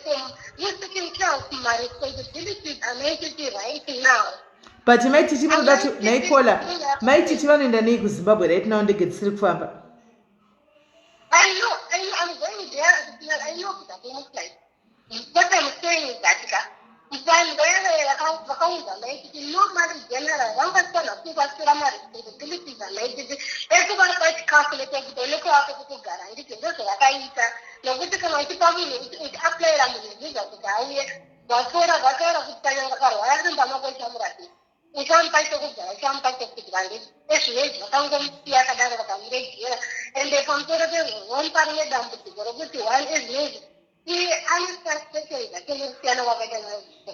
from who is taking care of my responsibilities amaititi right now? But maititi munoda naikola, maititi vanoenda nei kuZimbabwe right now, ndege dzisiri kufamba? I know, I know, I'm going there. I know that I'm flight. What I'm saying is that Vanhu vaya vaya vakaunza maititi normally general vangafanira kuvatora maresponsibilities amaititi ekuvapa chikafu nechekuti nekuvapa pekugara, handiti? Ndozvavakaita, nokuti kana uchipa munhu, uchiapplyira munhu visa kuti auye, vatora vataura kuti kanyanga akarwara mumba mako uchamurapisa, uchamupa chekugara, uchamupa chekudya, handiti? Ezvinezvi vakangomusiya akadaro, vakamuregera. Ende pamusoro pezvo vomupa rimwe dambudziko rokuti one, ezvinezvi iye ane frustration dzake nekusiyana kwakaita nazvo.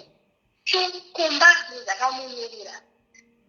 Two, kumba zvinhu zvakamumirira.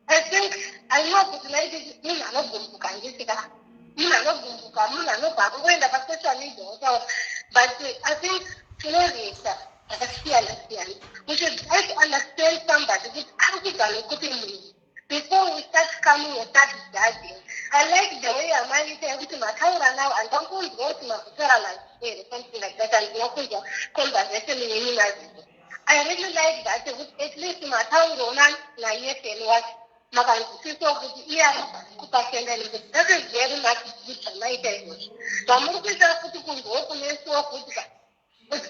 I think I know kuti maititi munhu anogumbuka, handiti ka? Munhu anogumbuka, munhu anobva akungoenda pasocial media otaura, but I think tinoreacta zvakasiyana siyana. We should try to understand somebody kuti ari kubva nekuti munhu before we start coming and start judging. I like the way amaita yekuti mataura nawo. Handangunzwa kuti makutaura mazere, something like that. Handina kunzwa conversation yenyu nazivo. I really like that, yekuti at least mataurawo naYesen wacho, makanzwisisawo kuti iye anobva kupasenda nekuti. That is very much good zvamaita izvozvo. Zvamuri kuita futi kunzwawo kunesuwo futi ka, it's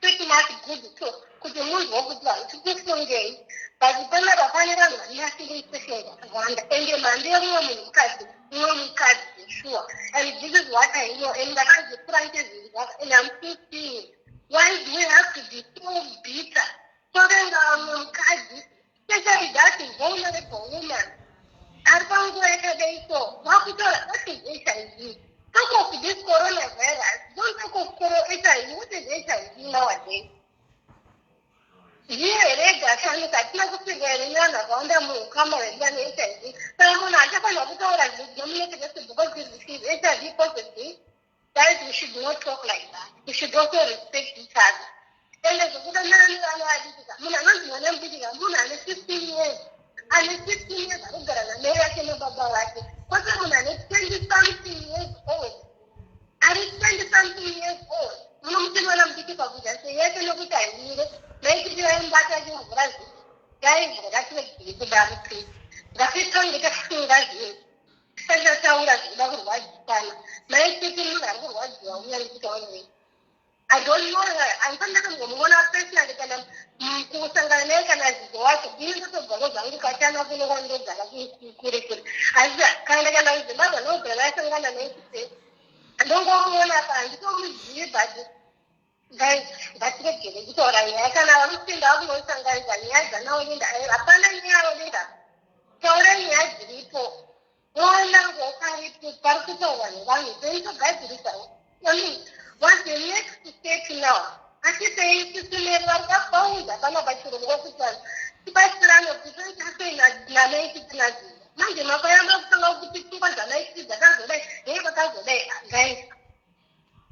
pretty much good too, kuti munzwa kuti vanhu tikufungei. But panapa pane vanhu vane mafeeling questions akawanda, ende mhando yemumwe munhu mukadzi, mumwe mukadzi, sure. And this is what I know, and ndakazvikura ndichizvinzwa, and I'm still seeing it. Why do we have to be so bitter? Tovenga vamwe mukadzi, especially that vulnerable woman ari panguva yakadai. So vakutora, what is HIV? Talk of this coronavirus, don't talk of HIV. What is HIV nowadays? Ndiyo here gashanuka? Hatina kupirwa here nevanhu vakawanda muukama hwedu vane HIV? Saka munhu achafanira kutaura zvinomunetsekese because she is HIV positive? Guys, we should not talk like that. We should also respect each other. Ende zvekudanana nevana vadikika, munhu anonzi mwana mudikika munhu ane 15 years, ane 15 years ari kugara namai vake nebaba vake, kwete munhu ane 20 something years old. Ari 20 something years old munomuti mwana mudiki pakuita sei yese? Nekuti haimire maititi vaimbata achimvura zvinhu. Guys, ngatiregei kudaro, please. Ngatitange tafunga zvinhu tisati tataura zvinoda kurwadzisana. Maititi munhu ari kurwadziwa uya ndikutaurei. I don't know her. Handifanira kumbomuona personally kana kusangana naye kana zizo wacho. Ini ndotobvako zvangu katana kuno kwandogara kure kure. Asi kana ndakaenda kuZimbabwe ndinobvira ndasangana naye kuse. Ndongomuona pa, handitomuzivi, but guys, ngatiregere kutaura nyaya kana vanopinda vakunosanganisa nyaya dzanaOlinda. Hapana nyaya Olinda. Taura nyaya dziripo. Ona ngoparipo pari kutaurwa nevanhu, then togadzirisa. I mean, what's the next step now? Asi sei tisineri vari vaunza pana pachirongwa kuti vanhu tibatsirane kuti toita sei namaititi nazivo? Manje makayamba kutanga kuti pfungwa dzamaititi dzakazodai, hei, vakazodai. Guys,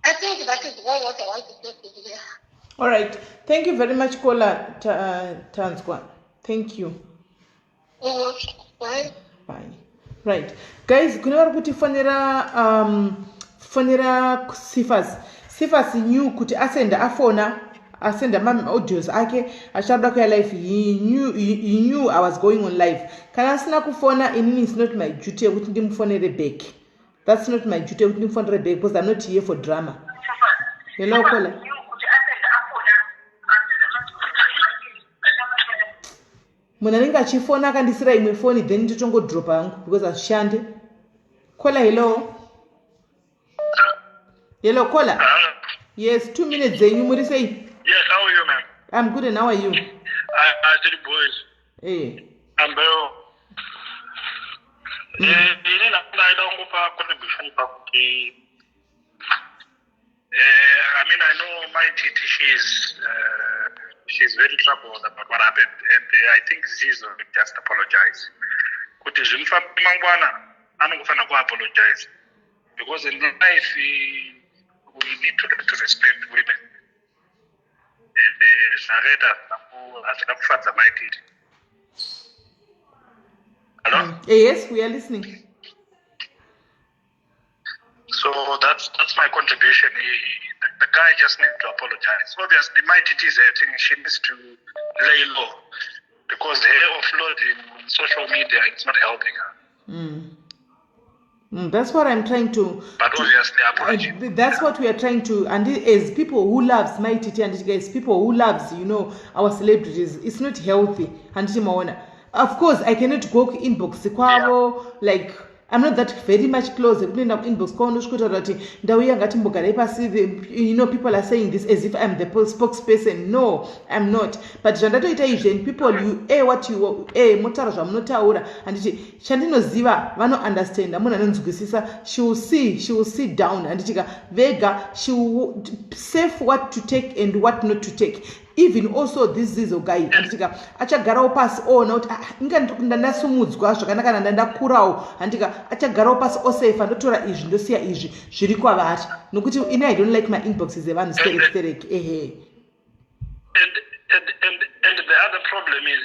I think that is all what I want to say today. All right, thank you very much, caller. Tanzwa, thank you. Bye. Bye. Right, guys, kune vari kutifonera, fonera Cephas. Cephas knew kuti asenda, afona, asenda maaudios ake achada kuya live. He knew I was going on live. Kana asina kufona, inini it's not my duty yekuti ndimufonere back. That's not my duty yekuti ndimufonere back, because I'm not here for drama. Hello, caller. Munhu anenge achifona akandisira imwe foni, then ndotongodropa hangu because hazvishande. Caller, hello. Hello, caller. Yes, 2 minutes dzenyu. Muri sei? Yes, how are you, ma'am? I'm good, and how are you? I three boys. I'm well. Ini ndaida kungopa contribution pakuti I mean, I know Mai Titi, she's very troubled about what happened, and I think Zizo just apologize. Kuti zvimufambi mangwana anongofanira kuapologize, because in life we need to learn to respect women, and zvakaita hazvina kufadza Mai Titi. Hello? Yes, we are listening. So that's my contribution. The guy just needs to apologize. Obviously, Mai Titi is hurting. She needs to lay low because her offloading on social media, it's not helping her. That's what I'm trying to. But obviously, apology. That's what we are trying to, and as people who loves Mai Titi and guys, people who loves, our celebrities, it's not healthy. Handiti maona. Of course, I cannot go inbox kwavo, like I'm not that very much close. Kunoenda kuinbox kwavo ndosvikotaura kuti ndauya, ngatimbogarai pasi. People are saying this as if I'm the spokesperson. No, I'm not. But zvandatoita izvi, and people, you air what you air, motaura zvamunotaura. Handiti chandinoziva, vanounderstanda, munhu anonzwisisa. She will see, she will sit down, handitika, vega she will safe what to take and what not to take. Even also this Zizo guy, handitika, achagarawo pasi oona kuti, ah, inga ndandasumudzwa zvakanaka, ndandakurawo, handika, achagarawo pasi osefa, ndotora izvi, ndosiya izvi, zviri kwavari, nokuti ini I don't like my inboxes evanhu sterek sterek, ehe. And the other problem is,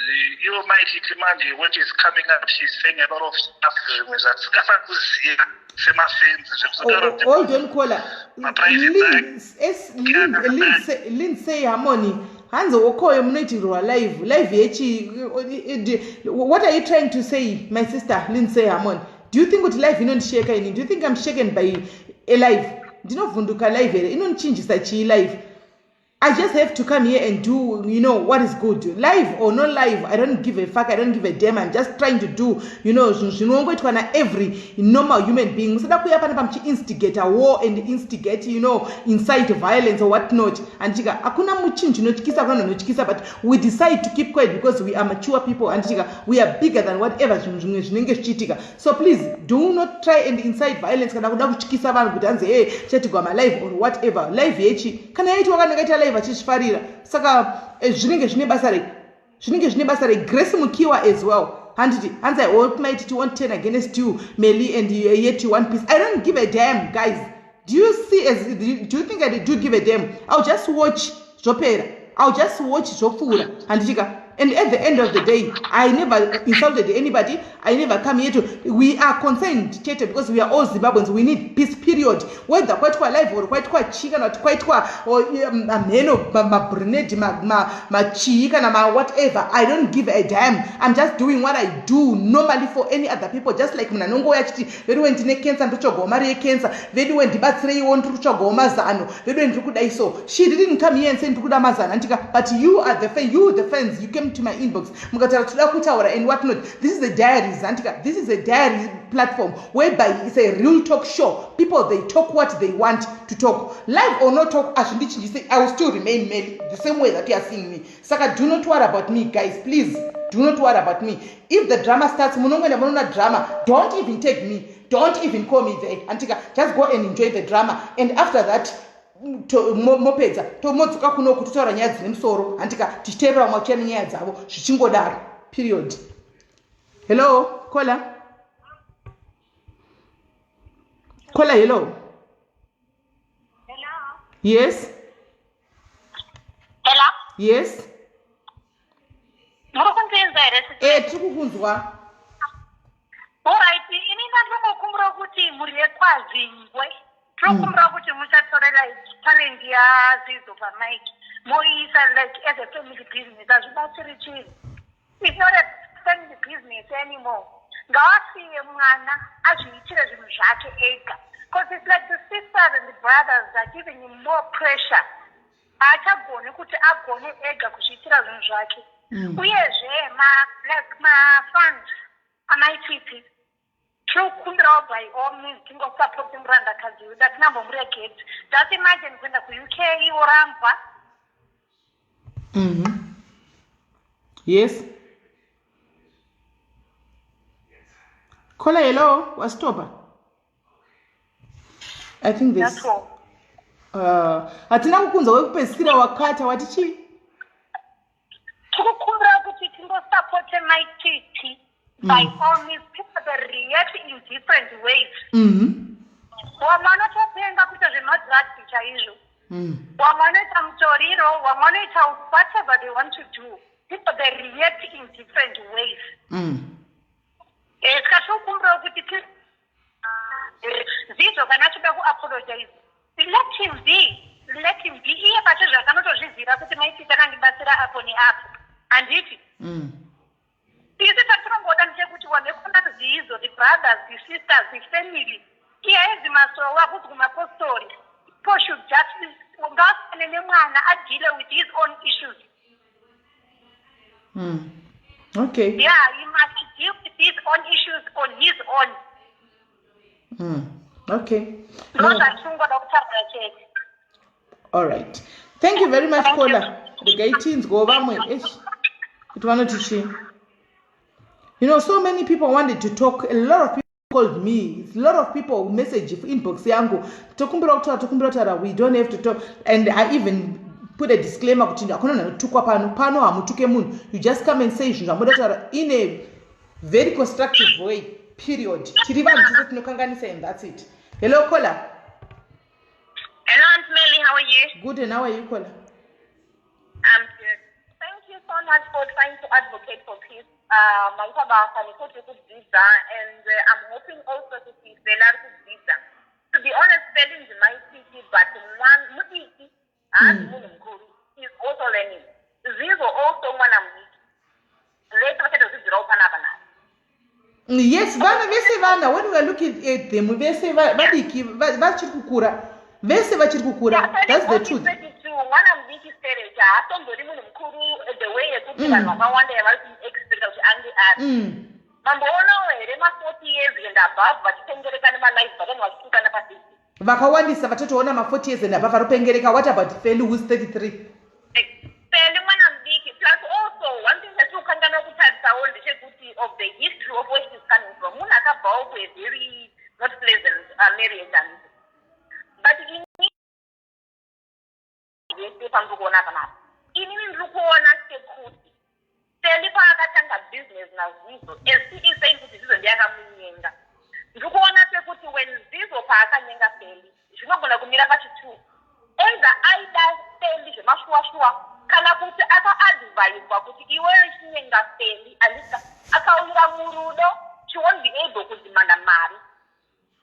ivo Maititi manje, when she's coming up, she's saying a lot of stuff, zvimwe zvatisingafani kuziva semafans, zvekuzotaura kuti Hold on, caller. Maprivate. Lindsay Harmony, hanzi wokoyo munoitirwa live, live yechi? What are you trying to say, my sister Lindsay Harmony? Do you think kuti live inondisheka ini? Do you think I'm shaken by a live? Ndinovhunduka live here? Inondichinjisa chii live? I just have to come here and do what is good. Live or no live, I don't give a fuck. I don't give a damn. I'm just trying to do zvinhu zvinongoitwa na every normal human being. Musada kuuya panapa muchiinstigate a war and instigate incite violence or what not. Andichika, hakuna muchinhu chinotyisa, hakuna munhu anotyisa, but we decide to keep quiet because we are mature people. Andichika, we are bigger than whatever zvinhu zvimwe zvinenge zvichiitika. So please do not try and incite violence kana kuda kutyisa vanhu kuti hanzi, hey, chatigwa malive or whatever. Live yechi? Kana yaitwa, kana kaita live achizvifarira, saka zvinenge zvine basa rei? Zvinenge zvine basa rei? Grace Mukiwa as well, handiti, hanzi, "I hope Maititi won't turn against you, Meli, and yet you want peace." I don't give a damn, guys. Do you see as do you think I do give a damn? I'll just watch, zvopera. I'll just watch, zvopfuura, handichika. And at the end of the day, I never insulted anybody. I never come here to, we are concerned chete because we are all Zimbabweans. We need peace, period. Whether kwaitwa live or kwaitwa chii, kana kuti kwaitwa mheno, mabruned, machii, kana mawhatever, I don't give a damn. I'm just doing what I do normally for any other people, just like munhu anongouya achiti, "Veduwe, ndine cancer, ndotsvagawo mari yecancer. Veduwe, ndibatsireiwo, ndiri kutsvagawo mazano. Veduwe, ndiri kudai." So she didn't come here and say, "Ndiri kuda mazano," andika. But you are the fan, you the fans, you came to my inbox, mukataura, "Toda kutaura," and what not. This is a diaries, andika. This is a diary platform whereby it's a real talk show. People, they talk what they want to talk. Live or no talk, hazvindichinjise. I will still remain Meli the same way that you are seeing me. Saka do not worry about me, guys. Please do not worry about me. If the drama starts, munongoenda munoona drama. Don't even take me, don't even call me there, antika. Just go and enjoy the drama, and after that mopedza, tomodzoka kunoku, totaura nyaya dzine musoro, handika, tichiteerera vamwe vachiya nenyaya dzavo, zvichingodaro, period. Hello, caller, caller, hello. Hello. Yes. Hello. Yes. Muri kundinzwa here? E, tiri kukunzwa. Alright, ini ndandingokumbira kuti mhuri yekwaZingwe, tinokumbira kuti muchatorera talent yaZizo pamike, moiisa like as a family business. Hazvibatsiri chinhu. It's not a family business anymore. Ngawasiye mwana azviitire zvinhu zvake ega, because it's like the sisters and the brothers are giving him more pressure. Haachagoni kuti agone ega kuzviitira zvinhu zvake. Uyezve like mafans aMaititi, tinokumbirawo by all means tingosapoti murandakadzi wedu, atinambomuregedzi. Just imagine kuenda kuUK worambwa. Yes, caller, hello, wastopa, I think this That's all. Hatina kukunzwa wekupedzisira, wakata, wati chii? Tikukumbira kuti tingosapote Maititi by all means. People, they react in different ways. Vamwe vanotopenga kuita zvemadrugs chaizvo. Vamwe vanoita mutoriro, vamwe vanoita whatever they want to do. People, they react in different ways. Saka tinokumbirawo kuti Zizvo kana achida kuapologize, let him be, let him be. Iye pacho zvakanotozviziva kuti Maititi akandibatsira apo neapo, handiti? Isu tatinongoda kutaura ndechekuti vanhu vekwaZizo, the brothers, the sisters, the family, iye masowe akuzi kumapostori, people should just ngavasiyane nemwana, adeale with his own issues. Okay. Yeah, he must deal with his own issues on his own. Okay. Ndo No. zvatingoda kutaura chete. All right, thank you very much, caller. Regai tinzwawo vamwe, eish, kuti vanoti chii. So many people wanted to talk. A lot of people called me, a lot of people message inbox yangu, "Tokumbira kutaura, tokumbira kutaura." We don't have to talk, and I even put a disclaimer kuti hakuna munhu anotukwa pano. Pano hamutuke munhu. You just come and say zvinhu zvamuda kutaura in a very constructive way, period. Tiri vanhu tese, tinokanganisa, and that's it. Hello, caller. Hello, Aunt Melly, how are you? Good, and how are you, caller? I'm good. Thank you so much for trying to advocate for peace. Maita basa nekuti kudzidza, and I'm hoping also kuti Feli ari kudzidza. To be honest, Feli ndiMai Titi, but mwana mudiki, haasi munhu mukuru. He's also learning. Zizo also mwana mudiki. Vese vachatodzidzirawo panapa naye. Yes, vana vese, vana, when we are looking at them, vese vadiki, vachiri kukura, vese vachiri kukura. That's the truth. 32, mwana mudiki stereki, haatombori munhu mukuru the way yekuti vanhu vakawanda yavari kumuexpecta kuti ange ari. Mamboonawo here ma40 years and above vachitengereka nemalive button, vachitukana paFacebook? Vakawandisa vatatoona ma40 years and above varopengereka. What about Feli, who's 33? Feli mwana mudiki. Plus also one thing chatiri kukanganwa kutarisawo ndechekuti of the history of where she's coming from, munhu akabvawo ku a very not pleasant marriage, and but ini vese pandiri kuona panapa, inini ndiri kuona sekuti Feli paakatanga business naZizo, as she is saying kuti Zizo ndiye akamunyenga, ndiri kuona sekuti when Zizo paakanyenga Feli, zvinogona kumira pachitu, either aida Feli zvemashuwa-shuwa kana kuti akaadvaiswa kuti iweyo chinyenga Feli, andika akawira murudo, she won't be able kudhimanda mari.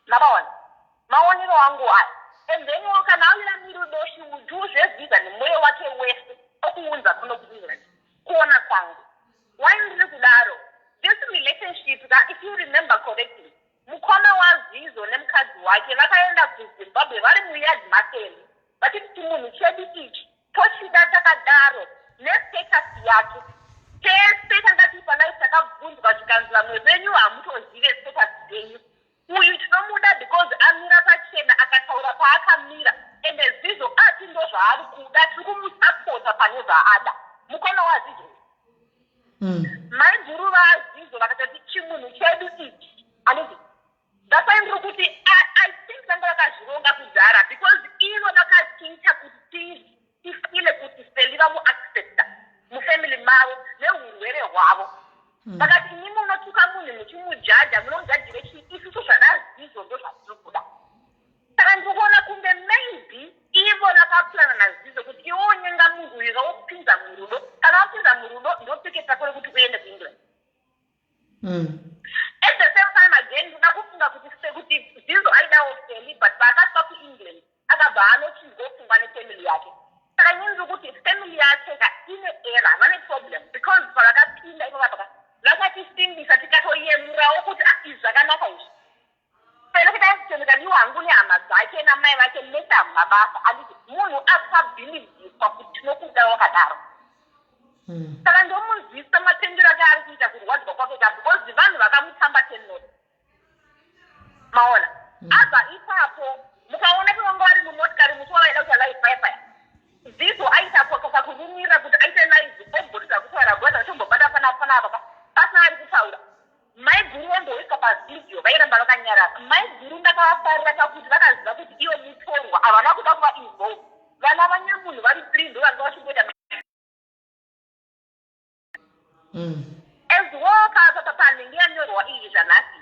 Mabaona maonero angu aya. And then kana awira murudo, she will do zveVisa nemwoyo wake wese okuunza kuno kuEngland. Kuona kwangu, why ndiri kudaro, this relationship ka, if you remember correctly, mukoma waZizo nemukadzi wake vakaenda kuZimbabwe vari muyard maFeli vachiti chimunhu chedu ichi tochida takadaro nestatus yake. Tese tanga tiri palive takabvunzwa, zvikanzi vamwe venyu hamutozive status dzenyu, uyu tinomuda because amira pachena, akataura paakamira, ende Zizo ati ndo zvaari kuda, tiri kumusapota pane zvaada. Mukoma waZizo, maiguru vaZizo vakatati chimunhu chedu ichi, anditi? That's why ndiri kuti I think vanga vakazvironga kudhara, because ivo vakatiita kuti tifeele kuti Feli vamuaccepta mufamily mavo neurwere hwavo. Vakati imi munotuka munhu muchimujaja, munomujajire chii? Isusu zvadaZizo ndo zvatiri kuda. Saka ndiri kuona kunge maybe ivo vakaplana naZizo kuti iwe unyenga munhu uyu, vaupinza murudo, kana wapinza murudo, ndoticket rako rekuti uende kuEngland. At the same time again, ndoda kufunga kuti sekuti Zizo aidawo Feli, but paakasvika kuEngland akabva anochinzwa pfungwa nefamily yake. Saka inini ndiri kuti family yake ka ine error, vane problem, because pavakapinda ipo vapaka vakatisimbisa, tikatoyemurawo kuti, "Ah, izvi zvakanaka izvi." Feli kuti aitendekaniwa hangu nehama dzake namai vake mese, hamuna basa, anditi? Munhu akabhilivhiswa kuti tinokuda wakadaro. Saka ndomunzwisa matendero ake ari kuita kurwadzwa kwake ka, because vanhu vakamutamba tenot maona. Abva ipapo mukaona pavanga vari mumotikari musi wavaida kuita live paya paya, Zizo aita kakurumirira kuti aite live, ombotidza kutaura bhoza, achombobata panapa panapa pasina ari kutaura. Maiguru vamboiswa pavhidhiyo, vairamba vakanyarara. Maiguru ndakavafarira pakuti vakaziva kuti ivo mutorwa, havana kuda kuva involve. Vana vanyamunhu vari three ndo vanga vachingoita as well. Panenge yanyorwa iyi zvanhasi,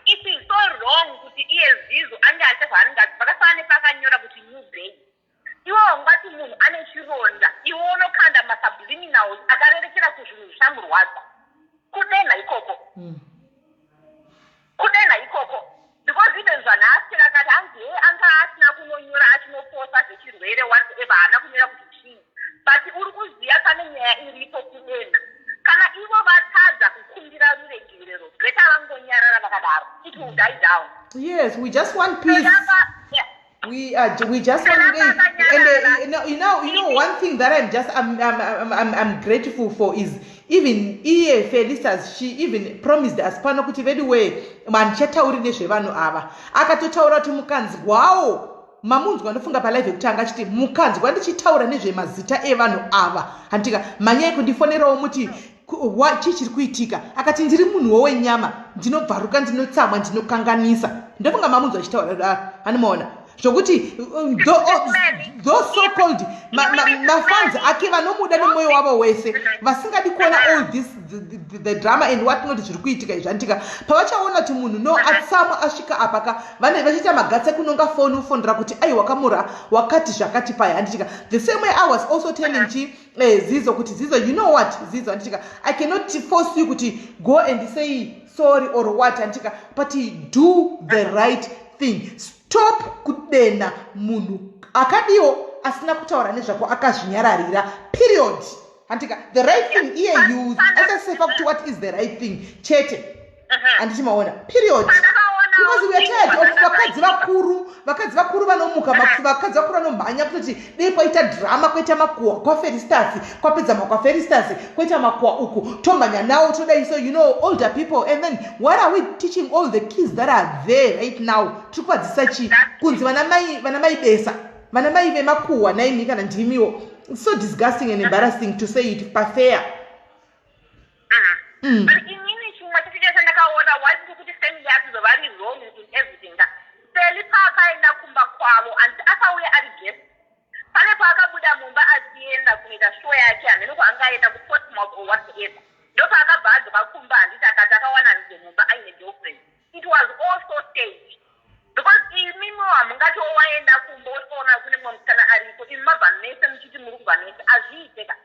it is so wrong kuti iye Zizo ange aita zvaanenge achi vakafanana nepakanyora kuti new bay. Iwe ungati munhu ane chironda, iwe unokanda masubliminals akarerekera kuzvinhu zvichamurwadza. Kudenha ikoko, kudenha ikoko, because even zvanhasi vakati hanzi he anga asina kunonyora achinoposa zvechirwere whatever, haana kunyora kuti chii, but uri kuziva pane nyaya iripo. Kudenha kana ivo vatadza kukumbira ruregerero. Yes, we just want peace. We are we just want and you know one thing that I'm just I'm grateful for is even iye Felistas, she even promised us pano kuti veduwe, handichatauri nezvevanhu ava. Akatotaura kuti mukanzwawo mamunzwa, ndofunga palive yekutanga achiti mukanzwa ndichitaura nezvemazita evanhu ava, handika manyai kundifonerawo muti chii chiri kuitika. Akati ndiri munhuwo wenyama, ndinobvaruka, ndinotsamwa, ndinokanganisa. Ndofunga mamunzwa achitaura daro, hanimaona zvokuti those so called mafans ake vanomuda nemwoyo wavo wese, vasingadi kuona all this the drama and what not zviri kuitika izvi, handitika pavachaona kuti munhu no atsamwa asvika apa ka, vachiita magatsi ekunonga foni ufonera kuti aiwa kamura wakati zvakati paya, handitika. The same way I was also telling chi Zizo kuti Zizo, you know what, Zizo, handitika, I cannot force you kuti go and say sorry or what, handitika, but do the right thing. Stop kudena munhu akadiwo asina kutaura nezvako, akazvinyararira, period, handika. The right thing iye you asasefa kuti what is the right thing chete, handichimaona, period, because we are tired of vakadzi vakuru, vakadzi vakuru vanomuka, vakadzi vakuru vanomhanya kutoti dei kwaita drama, kwaita makuhwa kwaFelistas, kwapedza makwaFelistas, kwaita makuhwa uku, tomhanya nawo, todai. So older people, and then what are we teaching all the kids that are there right now? Tiri kuvadzidzisa chii? Kunzi vana mai besa, vana mai vemakuhwa, naimi kana ndimiwo. It's so disgusting and embarrassing to say it pafair. But inini chimwe chacho chandakaona wati kuti family yacho vari wrong in everything ka. Feli paakaenda kumba kwavo, anditi akauya ari guest, pane paakabuda mumba achienda kunoita show yake, hamene kwaangaenda kuPortsmouth or whatsoever, ndopaakabva adzoka kumba, handiti akati akawana nze mumba aine girlfriend. It was also staged because imimiwo hamungatiwo waenda kumba wosvikaona kune mumwe musikana ariko, imi mabva mese muchiti muri kubva mese. Hazviite ka.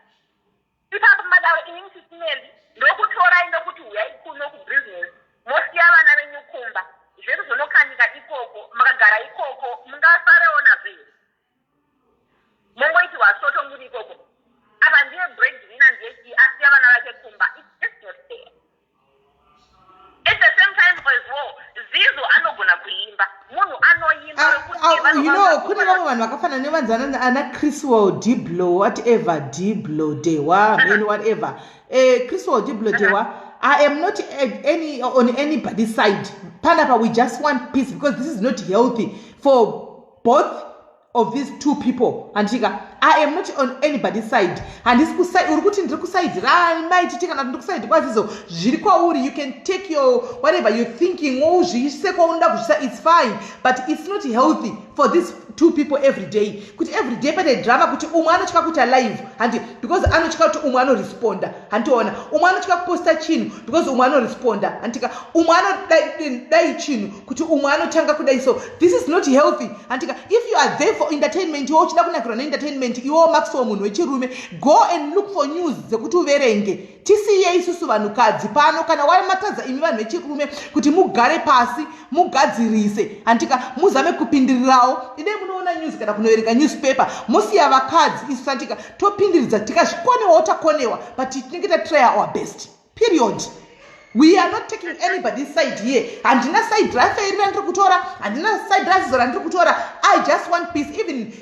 Ipapo madaro inini sisimeli ndokutorai, ndokuti huyai kuno kubusiness, mosiya vana venyu kumba, zvese zvonokanika ikoko, makagara ikoko mungafarewo nazvo here? Mongoitirwa soto muri ikoko. Apa ndiye breadwinner, ndiye chii, asiya vana vake kumba. It's just not fair. At the same time as well, Zizo anogona kuimba, munhu anoimba. Kune vamwe vanhu vakafanana nevanzi ana Chriswell Diblo, whatever, Diblo Dewa man, whatever, Chriswell Diblo Dewa. I am not at any on anybody's side panapa. We just want peace because this is not healthy for both of these two people, handika. I am not on anybody's side. Handisi uri kuti ndiri kuside raMai Titi kana ndiri kuside kwaZizo, zviri kwauri. You can take your whatever you're thinking, wozviise kwaunoda kuzvisa, it's fine, but it's not healthy for these two people every day, kuti every day pane drama, kuti umwe anotya kuita live, handi because anotya kuti umwe anoresponda, handiona umwe anotya kuposta chinhu because umwe anoresponda, handika umwe anodai chinhu kuti umwe anotanga kudai. So this is not healthy, handika. If you are there for entertainment, iwe uchida kunakirwa neentertainment, iwewo Maxwell, munhu wechirume, go and look for news dzekuti uverenge. Tisiye isusu vanhukadzi pano. Kana wamatadza imi vanhu vechirume kuti mugare pasi mugadzirise, handika muzame kupindirirawo, idei munoona news kana kunoverenga newspaper, musiya vakadzi isu, handika topindiridza. Tikazvikonewawo takonewa, but tinenge tatry our best, period. We are not taking anybody's side here. Handina side raFeri randiri kutora, handina side raZizo randiri kutora. I just want peace. Even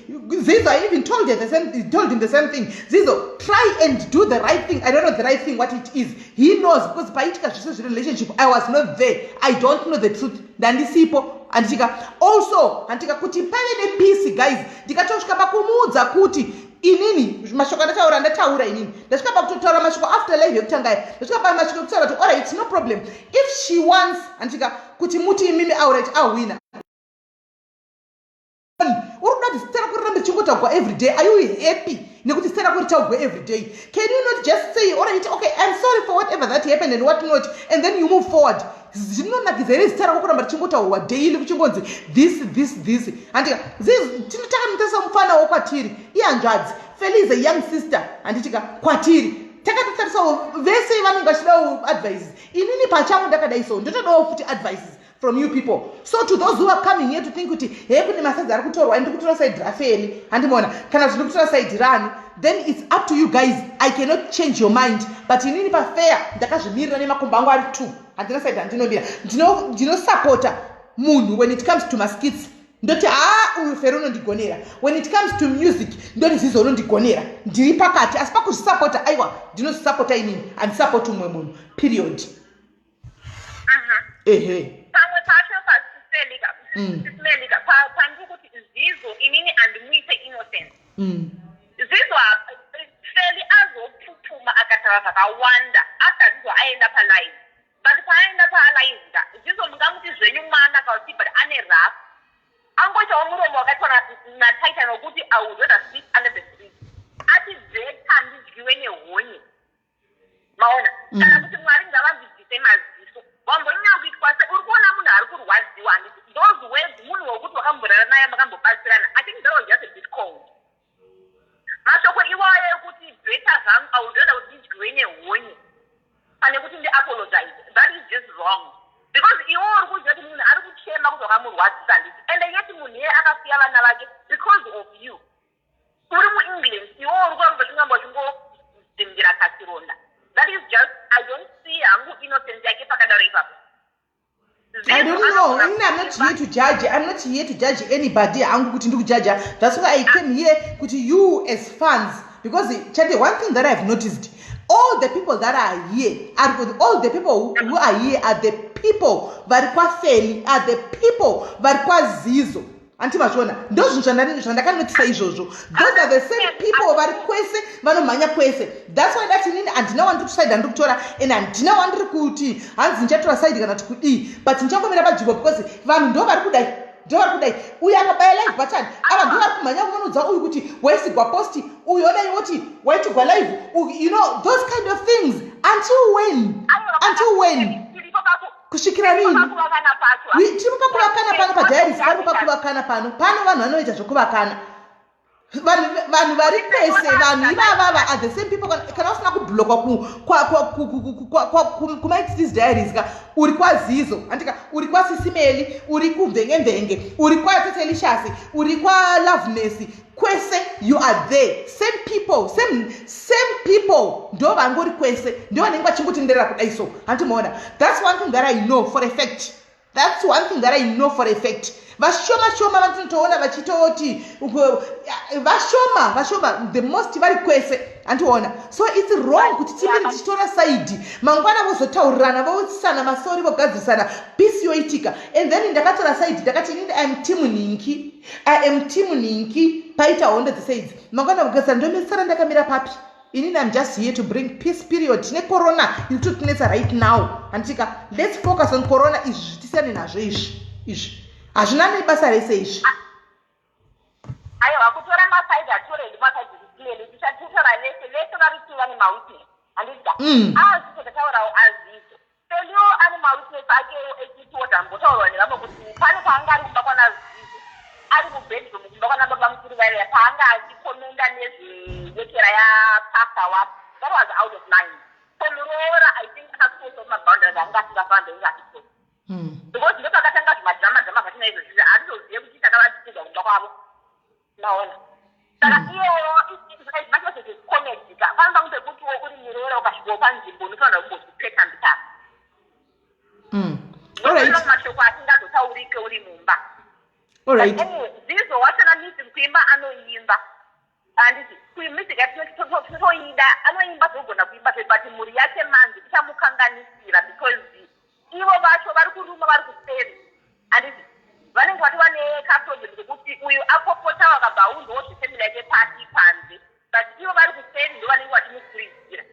Zizo, I even told, her the same, told him the same thing. Zizo, try and do the right thing. I don't know the right thing, what it is, he knows, because paitika zvese zverelationship I was not there. I don't know the truth, ndandisipo, handitika. Also, handika kuti pave nepeace, guys, ndikatosvika pakumuudza kuti inini mashoko andataura, ndataura inini, ndasvika pakutotaura mashoko after live yekutanga, ndasvika pamashoko ekutaura kuti alright, it's no problem if she wants, handika kuti muti imimi alright, ahwina. Uri kuda kuti zita rako rirambe richingotaugwa every day? Are you happy nekuti zita rako ritaugwe every day? Can you not just say, alright, okay, I'm sorry for whatever that happened and what not, and then you move forward? Zvinonakidza here zita rako kuramba richingotaurwa daily, kuchingonzi this, this, this? Handika takamutarisa mufana kwatiri, ihanzvadzi. Feli is a young sister, handitika, kwatiri. Takatotarisawo vese vanenge vachidawo advices. Inini pachangu ndakadai, so ndotodawo futi advices from you people. So to those who are coming here to think kuti he kune masides ari kutorwa, ndiri kutora side raFeli, handimaona, kana kuti ndiri kutora side rani, then it's up to you guys. I cannot change your mind, but inini pafair ndakazvimirira nemakumbo angu ari two. Handina side handinomira, ndinosapota. munhu when it comes to maskits ndoti haa uyu feri unondigonera. When it comes to music ndoti Zizo unondigonera. Ndiri pakati asi pakuzvisapota aiwa ndinozvisapota inini handisapoti umwe munhu period. Ehe. Pamwe pacho pasiselika simelika pandiri kuti Zizo inini handimuise innocent. Zizo Feli azopupuma akataura zvakawanda after Zizo aenda palive. But paaenda palive ka Zizo mungamuti zvenyu mwana kauti but ane rough. Angoitawo muromo wakaitwa naTitan wekuti I would rather sleep under the bridge. Ati better ndidyiwe nehonye. Maona? Kana kuti Mwari ngavandibvise maziso. Wambonyanya kuitwa se uri kuona munhu ari kurwadziwa handiti those words munhu wekuti wakamborara naye makambobatsirana. I think that was just a bit cold. Mashoko iwayo ekuti better zvangu I would rather kuti ndidyiwe nehonye pane kuti ndiapologize. That is just wrong. Because iwe uri kuziva kuti munhu ari kuchema kuti wakamurwadzisa handiti. And yet munhu iyeye akasiya vana vake because of you. Uri muEngland iwe uri kuramba uchingamba uchingodzimbira kachironda. That is just I don't see hangu innocence yake pakadaro ipapo. I don't know. Inini, I'm not here to judge. I'm not here to judge anybody. Hangu kuti ndikujaja. That's why I came here kuti you as fans. Because Chate, one thing that I've noticed, all the people that are here, are all the people who are here are the people vari kwaFeli, are the people vari kwaZizo. Anti mazviona ndozvinhu zvandakanotisa izvozvo. Those are the same people vari kwese vanomhanya kwese. That's why ndati inini handina wandiri kusaidi handiri kutora and handina wandiri kuti hanzi ndichatora saidi kana kuti kudii, but ndichangomira panzvimbo because vanhu ndo vari kudai, ndo vari kudai. Uyu akabaya live button, ava ndo vari kumhanya kunonoudza uyu kuti waisigwa posti, uyu odai woti waitigwa live, you know those kind of things. Until when? Until when? Kusvikira rini? Tiripo pakuvakana pano padiaries, paripo pakuvakana pano. Pano vanhu vanoita zvokuvakana. Vanhu vari kwese, vanhu ivavava are the same people. Kana usina kublokwa kumaitts diaries ka, uri kwaZizo andika, uri kwaSisimeli, uri kumvenge, uri kwaTetelishasi, uri kwaLoveness, kwese you are there. Same people, same people ndo vangori kwese, ndo vanenge vachingotenderera kudai so handimaona. That's one thing that I know for a fact. That's one thing that I know for a fact. Vashoma shoma vatinotoona vachitoti vashoma vashoma, the most vari kwese handiona. So it's wrong kuti timire tichitora saidi, mangwana vozotaurirana, voisana masori, vogadzirisana, peace yoitika. And then ndakatora saidi, ndakati inini I am team Ninki, I am team Ninki. Paita hondo dzese idzi, mangwana vogadzisana, ndomisara ndakamira papi inini? I'm just here to bring peace, period. Tine corona iri totinetsa right now handitika. Let's focus on corona. Izvi zvitisiyane nazvo izvi, izvi hazvina nebasa rese izvi. Aiwa, kutora masaidi hatorei masaidi clearly, tichatora vese vese vari kuti vane mawitness handiti. Azizo tataurawo azizo Felio ane mawitness akewo echitiwo zvambotaurwa nevamwe kuti pane paanga ari kumba kwana Zizo, ari mubedroom kumba kwana baba mukuru vaiya, paanga achikomenda nezvewekera yapasta wapo. That was out of line so muroora I think akacrossa maboundaries anga asingafambe inge achicrossa because ndopakatanga zvimadrama drama zvatina izvozvizvi. Hatizozive kuti takavatikidzwa kumba kwavo, maona. Saka iyewo as much as it is comedy ka, panoda pekutiwo uri muroora ukasvikawo panzvimbo unofanira kumbozvipeta mbitaka. Mashoko asingazotaurike uri mumba. Anyway, Zizo wachona music kuimba anoimba handiti, music yatinotoida anoimba zvogona kuimba zve, but mhuri yake manje ichamukanganisira because ivo vacho vari kuruma vari kuseri handiti, vanenge vatova nekaproblem kekuti uyu apopota vakabva aunzawo zvefamily yake pasi panze, but ivo vari kuseri ndo vanenge vachimukuridzira.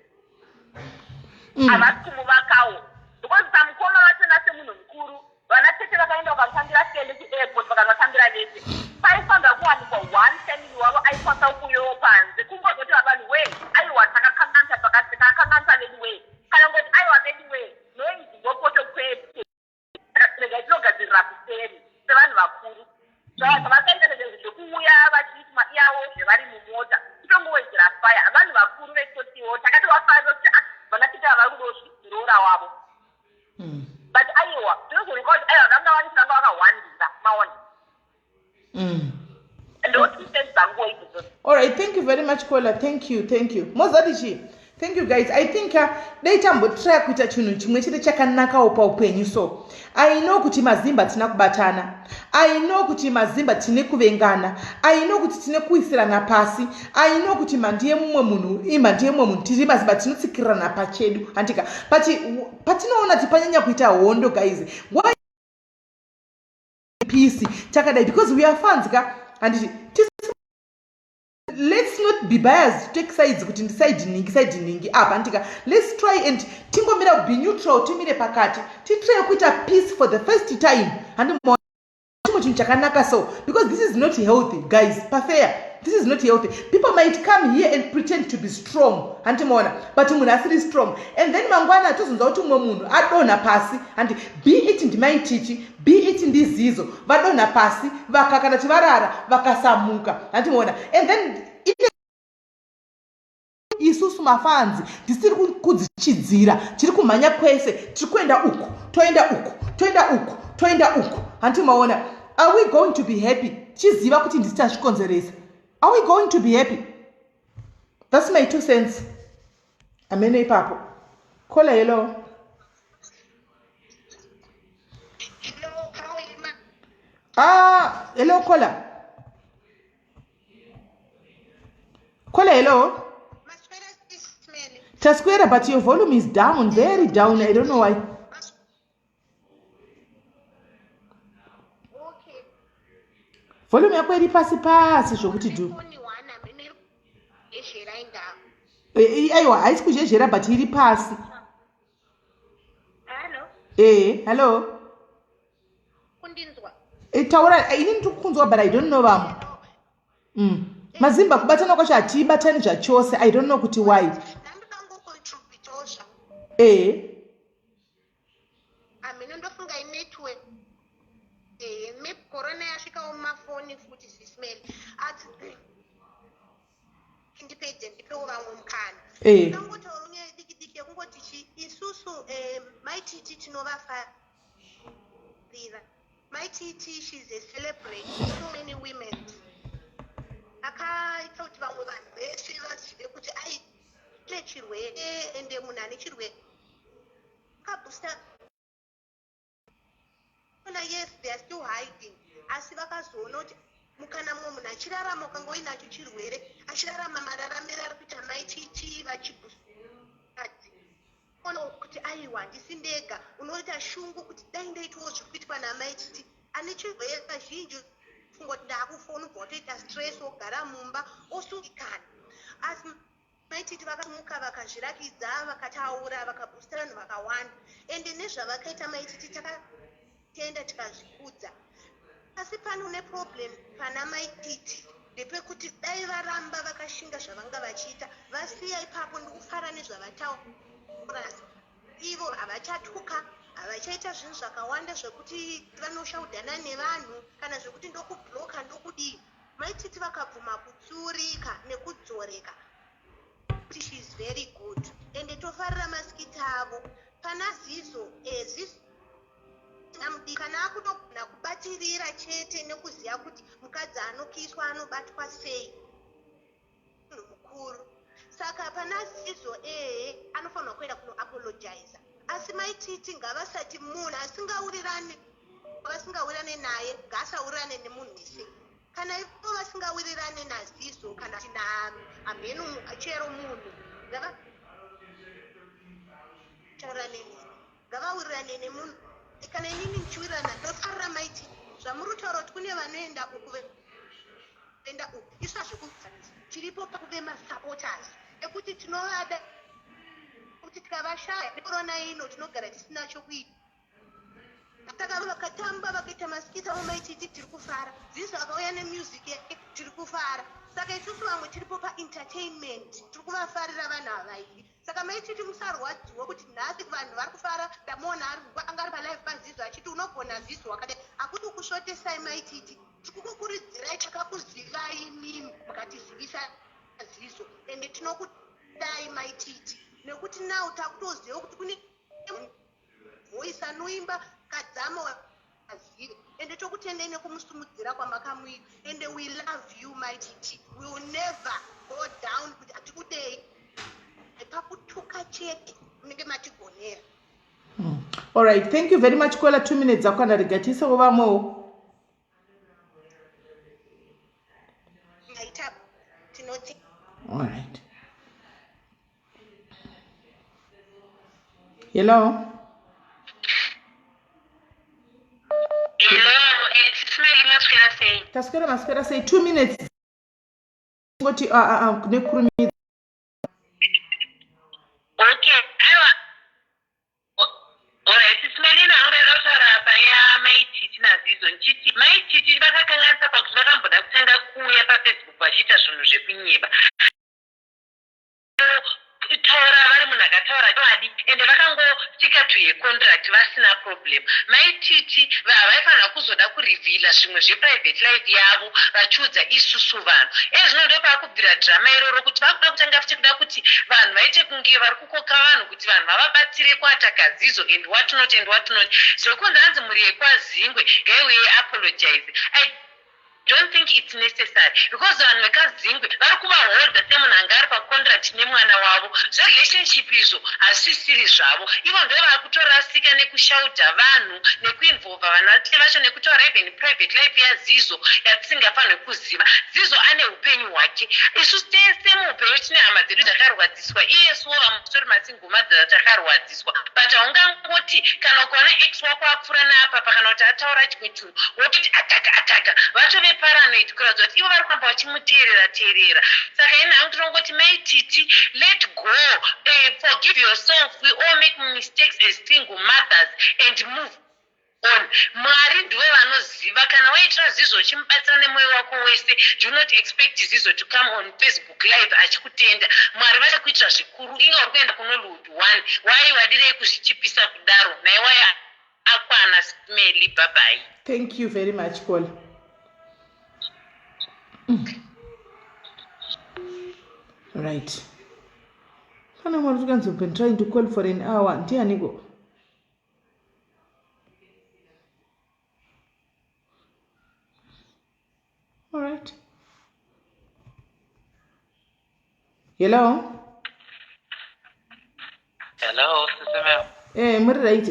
Havasi kumuvakawo because pamukoma vachona semunhu mukuru, vana tete vakaenda vakatambira Feli kuairport, vakavatambira vese. Paifanira kuwanikwa one family wavo aikwanisa kuuyawo panze kungozoti vanhu we aiwa takakanganisa pakati, takakanganisa vedu we, kana ngoti aiwa vedu we noinzi ngopoto kwete, regai tinogadzirira kuseri sevanhu vakuru. Zvavakaita zvekuuya vachiiti maiyawo zvevari mumota kutongowedzera fire. Vanhu vakuru vetotiwo takatovafarira kuti ah, vana tete vari kudawo zviroora wavo, but aiwa tinozooneka kuti aiwa vanga vanisi vanga vakahwandira, maona. Ndo 2 cents dzanguwo idzodzo. All right, thank you very much, Kola. Thank you, thank you. Mozati chi? Thank you guys. I think dai tambotraya kuita chinhu chimwe chete chakanakawo paupenyu so. I know kuti mazimba tina kubatana. I know kuti mazimba tine kuvengana. I know kuti tine kuisirana pasi. I know kuti mandiye mumwe munhu, imba ndiye mumwe munhu. Tiri mazimba tinotsikirana pachedu. Handika. But patinoona kuti panyanya kuita hondo guys. Why peace takadai because we are fans ka handiti let's not be biased take sides kuti ndiside nhingi side nhingi apa ndika let's try and tingomira be neutral timire pakati titry kuita peace for the first time handimwe chinhu chakanaka so because this is not healthy guys pafair this is not healthy people might come here and pretend to be strong handimaona but munhu asiri strong and then mangwana tozonzwa kuti umwe munhu adonha pasi handi be it ndimaitichi be it ndizizo vadonha pasi vaka kana tivarara vakasamuka handimaona and then isusu mafanzi tisiri kudzichidzira tiri kumhanya kwese tiri kuenda uku toenda uku toenda uku toenda uku handimaona are we going to be happy tichiziva kuti ndisi tazvikonzeresa are we going to be happy that's my two cents amene ipapo kola hello ah hello kola kola hello taswera but your volume is down very down i don't know why volume yako iri pasi pasi zvokuti du eh, aiwa haisi kuzhezhera but iri pasi ee hallo eh, taura eh, ini ndiri kukunzwa but i don't know vamwe mm. mazimba kubatana kwacho hatibatani zvachose i don't know kuti why ee hameno ndofunga inetwork eh, maybe corona yasvikawo mumafoni futi zismel ati ndipedze ndipewo vamwe mukana eh. ndangotaura nyaya diki diki yekungoti chi isusu eh, maititi tinovafarira maititi shes a celebrate so many women akaita kuti vamwe vanhu vese vazive kuti ai kune chirwere ende munhu ane chirwere akabooster ona yes they are still hiding asi vakazoona kuti mukana mumwe munhu achirarama ukanga uinacho chirwere achirarama mararamiro ari kuita mai chichi vachibhadzi ona kuti aiwa handisi ndega unoita shungu kuti dai ndaitwawo zviri kuitwa namai chiti ane chirwere kazhinji funga kuti ndakufa unobva watoita stress wogara mumba osungikana asi Mai Titi vakamuka vakazvirakidza vakataura vakabooster vanhu vakawanda ende nezvavakaita Mai Titi takatenda tikazvikudza asi pane une problem pana Mai Titi ndepekuti dai varamba vakashinga zvavanga vachiita vasiya ipapo ndikufara nezvavataura ivo havachatuka havachaita zvinhu zvakawanda zvekuti vanoshaudhana nevanhu kana zvekuti ndokubloka ndokudii Mai Titi vakabvuma kutsurika nekudzoreka kuti she is very good ende tofarira maskit avo pana Zizo eh, Zizo kana akutogona kubatirira chete nekuziva kuti mukadzi anokiswa anobatwa sei munhu mukuru saka pana Zizo ehe anofanirwa kuenda kunoapologiza asi Mai Titi ngavasati munhu asingawirirani vasingawirirane naye ngaasawirirane nemunhu wese kana ivo vasingawirirane naZizo kana kuti nahamhenu chero munhu ngavataurirane neni ngavawirirane nemunhu kana inini ndichiwirirana ndofarira maiti zvamuri kutaura kuti kune vanoenda uku enda uku isu hazvikubvunzi tiripo pakuve masupporters ekuti tinovada kuti tikavashaya nekorona ino tinogara tisina chokuita saka vakatamba vakaita maskits avo maititi tiri kufara ziso akauya nemusic yake tiri kufara saka isusu vamwe tiripo paentertainment tiri kuvafarira vanhu ava iri saka maititi musarwadziwa kuti nhasi vanhu vari kufara ndamuona anga ari palive pazizo achiti unogona zizo wakadai hakuti kusvotesai maititi tikukukurudzirai takakuzivai imimi mukatizivisa zizo ende tinokudai maititi nekuti now takutoziva kuti kune voice anoimba kadzama azive ende tokutendei nekumusumudzira kwamakamuita ende we love you maititi we will never go down kuti hatikudei. pakutuka chete munenge matigonera. Alright, thank you very much Kola, 2 minutes dzakwana, rega tiisewo vamwewo. Maita tinoti. Alright. Hello. Hello, Smiley, maswera sei? Taswera, maswera sei? 2 minutes. Ngoti ah ah ah nekurumidza. Okay, aiwa. Alright, Smiley, ndinoda kutaura apa yaMai Titi naZizo, ndichiti Mai Titi vakakanganisa pakuti vakamboda kutanga kuuya paFacebook vachiita zvinhu zvekunyeba taura vari munhu akataura chokwadi, ende vakangostika to yecontract vasina problem. MaiTiti havaifanira kuzoda kureveala zvimwe zveprivate life yavo vachiudza isusu vanhu. Ezvino ndo paakubvira drama iroro kuti vakuda kutanga futi kuda kuti vanhu vaite kunge vari kukoka vanhu kuti vanhu vavabatsire kuataka Zizo and what not and what not. Zvekunzi hanzi mhuri yekwaZingwe ngaiuye apologize, I don't think it's necessary because vanhu vekazingwe vari kuvaholda semunhu anga ari pacontract nemwana wavo. Zverelationship izvo hazvisisiri zvavo. Ivo ndo vakutorasika nekushaudha vanhu, nekuinvolva vanhu vate vacho, nekutaura even private life yaZizo yatisingafanirwi kuziva. Zizo ane upenyu hwake. Isu tese muupenyu tine hama dzedu dzakarwadziswa, iyesuwo vamwe titori masingle mothers takarwadziswa, but haungangoti kana ukaona ex wako apfuura naapapa kana kuti ataura chimwe chinhu wototi ataka ataka. Vatove paranoid kuratidza kuti ivo vari kuramba vachimuteerera teerera. Saka ini hangu tinongoti MaiTiti, let go, forgive yourself. We all make mistakes as single mothers and move on. Mwari ndivo vanoziva. Kana waitira Zizo uchimubatsira nemwoyo wako wese, do not expect Zizo to come on Facebook Live achikutenda. Mwari vachakuitira zvikuru. Inge uri kuenda kuNollywood one, wai wadirei kuzvichipisa kudaro? Naiwai akwana. Smely, bye. Thank you very much, Kola. Right, pane mwari tikanzi been trying to call for an hour. Ndianiko? All right, hello. Hello, Sisemel. Eh, muri right?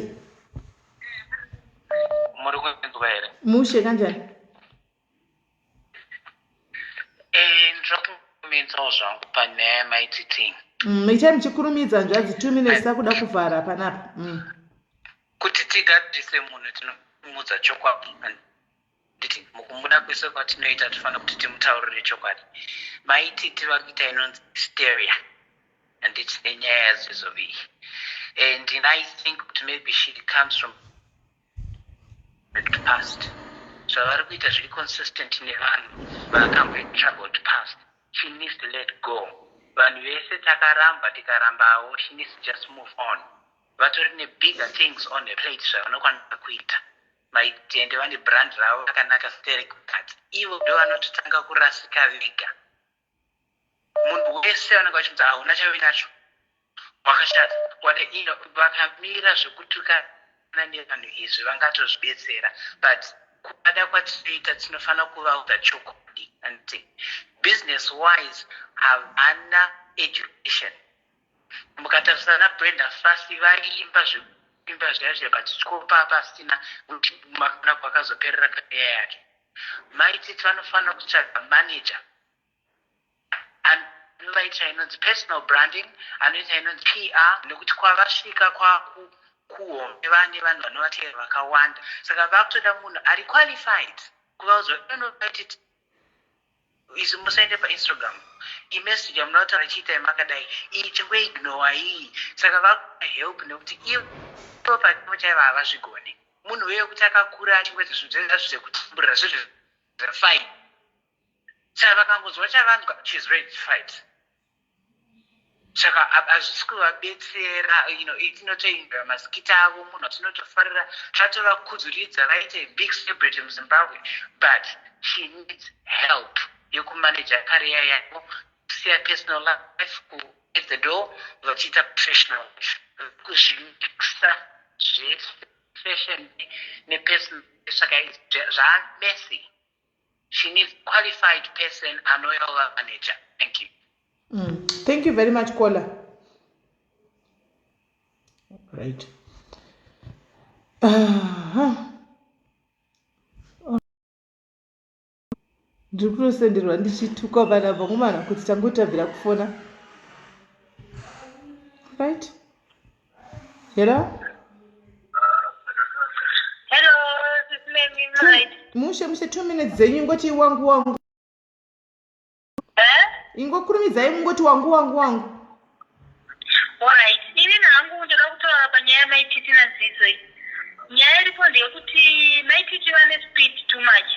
Muri kunzwa here? Mushe, kanjani? Eh, ndinokumentsawo zvangu panyaya yaMaiTiti. Itai muchikurumidza nzvadzi, 2 minutes, takuda kuvhara panapa. Kuti tigadzirise munhu tinomuudza chokwadi. Nditi mukumuda kwese kwatinoita tofanira kuti timutaurire chokwadi. MaiTiti vakuita inonzi hysteria, handiti, nenyaya yaZizo iyi, and I think kuti maybe she comes from past. Zvavari kuita zviri consistent nevanhu vakamboitroubled past. She needs to let go. Vanhu vese takaramba, tikarambawo. She needs to just move on. Vatori nebigger things on her plate zvavanokwanisa kuita. Maitende vane brand ravo rakanaka sterek, but ivo ndo vanototanga kurasika vega. Munhu wese vanenge vachinzi hauna chauinacho, wakashata wada. Vakamira zvekutukana nevanhu izvi vangatozvibetsera, but kuvada kwatinoita tinofanira kuvaudza chokwadi. Anditi business wise havana education. Mukatarisa naBrenda Fassie, vaiimba zvekuimba zviya zviya, but chikopa pasina makana kwakazoperera career yake. MaiTiti vanofanira kutsvaga manager anovaitira inonzi personal branding, anoita inonzi PR, nekuti kwavasvika kwaku kuhombe vane vanhu vanovateera vakawanda. Saka vakutoda munhu ari qualified kuvaudza inovaititi izvi, musaende paInstagram, imessage yamunoda kutaura chiitai makadai, iyi chingoignora iyi. Saka vahelp nekuti ivo pachavo chaivo havazvigoni. Munhu weye kuti akakura achingoita zvinhu zvezvo zvekutamburira zvezvo zvefight, saka vakangonzwa chavanzwa, she's ready to fight. Saka hazvisi kuvabetsera. Tinotoimbira maskits avo, munhu atinotofarira, tatovakudzuridza vaite big celebrity muZimbabwe, but she needs help yekumaneja career yavo, kusiya personal life at the door, vachiita professional life, kuzvimixa zvefashion nepersonal. Saka zvamessy. She needs qualified person anoyova manager. Thank you. Thank you very much, Kola. Right. Aha. Ndiri kutosenderwa ndichitukwa panapa komana kuti tangotabvira kufona. Right. Hello? Hello, sis Memi, right. Mushe mushe 2 minutes dzenyu ingoti wangu wangu. Eh? Ingokurumidzai mungoti wangu wangu wangu. Alright, ini hangu ndoda kutaura panyaya yamai Titi naZizo iyi. Nyaya iripo ndeyekuti mai Titi vane speed too much.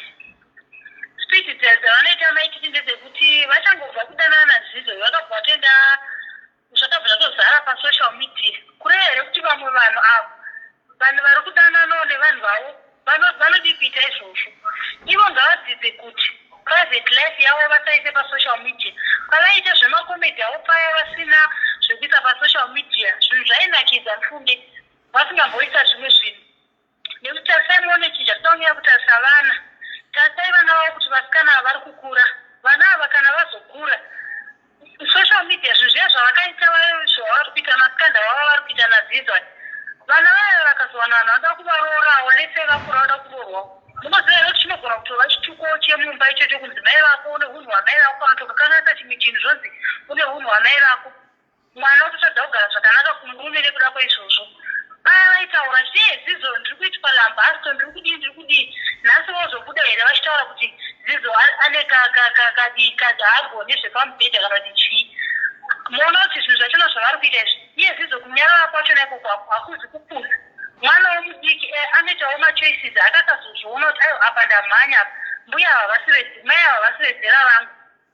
Speed dzavanoita mai Titi ndedzekuti vachangobva kudanana naZizo vakabva vatoenda Zvakabva zvatozara pasocial media. Kureva here kuti vamwe vanhu ava vanhu vari kudananawo nevanhu vavo vanodii kuita izvozvo? Ivo ngavadzidze kuti private life yavo vasaise pasocial media. Pavaiita zvemacomedy avo paya vasina zvekuisa pasocial media zvinhu zvainakidza mufunge vasingamboisa zvimwe zvinhu. Nekuti tarisai muone chinhu chatinoda kunyanya kutarisa vana. Tarisai vana vavo kuti vasikana ava vari kukura. Vana ava kana vazokura social media zvinhu zviya zvavakaita zvavari kuita maskanda vavo vari kuita nazizo aya vana vaya vakazowana vanhu vanoda kuvaroorawo let's say vakura vanoda kuroorwawo munoziva here kuti chinogona kutova chituko chemumba ichocho kunzi mai vako une hunhu hwamai vako kana kuti ukakanganisa chimwe chinhu zvonzi une hunhu hwamai vako Mwana ototadza kugara zvakanaka kumurume nekuda kweizvozvo. Paya vaitaura vachiti ee Zizo ndiri kuitwa lambasto ndiri kudii ndiri kudii nhasi vozobuda here vachitaura kuti Zizo ane kadii haagone zvepamubhedha kana kuti chii. Moona kuti zvinhu zvachona zvavari kuita izvi iye Zizo kunyarara kwachona ikoko hakuzi kupusa. Mwana womudiki eh, anoitawo machoices akasazozviona kuti aiwa apa ndamhanya apa mbuya ava havasi mai ava havasi vezera rangu.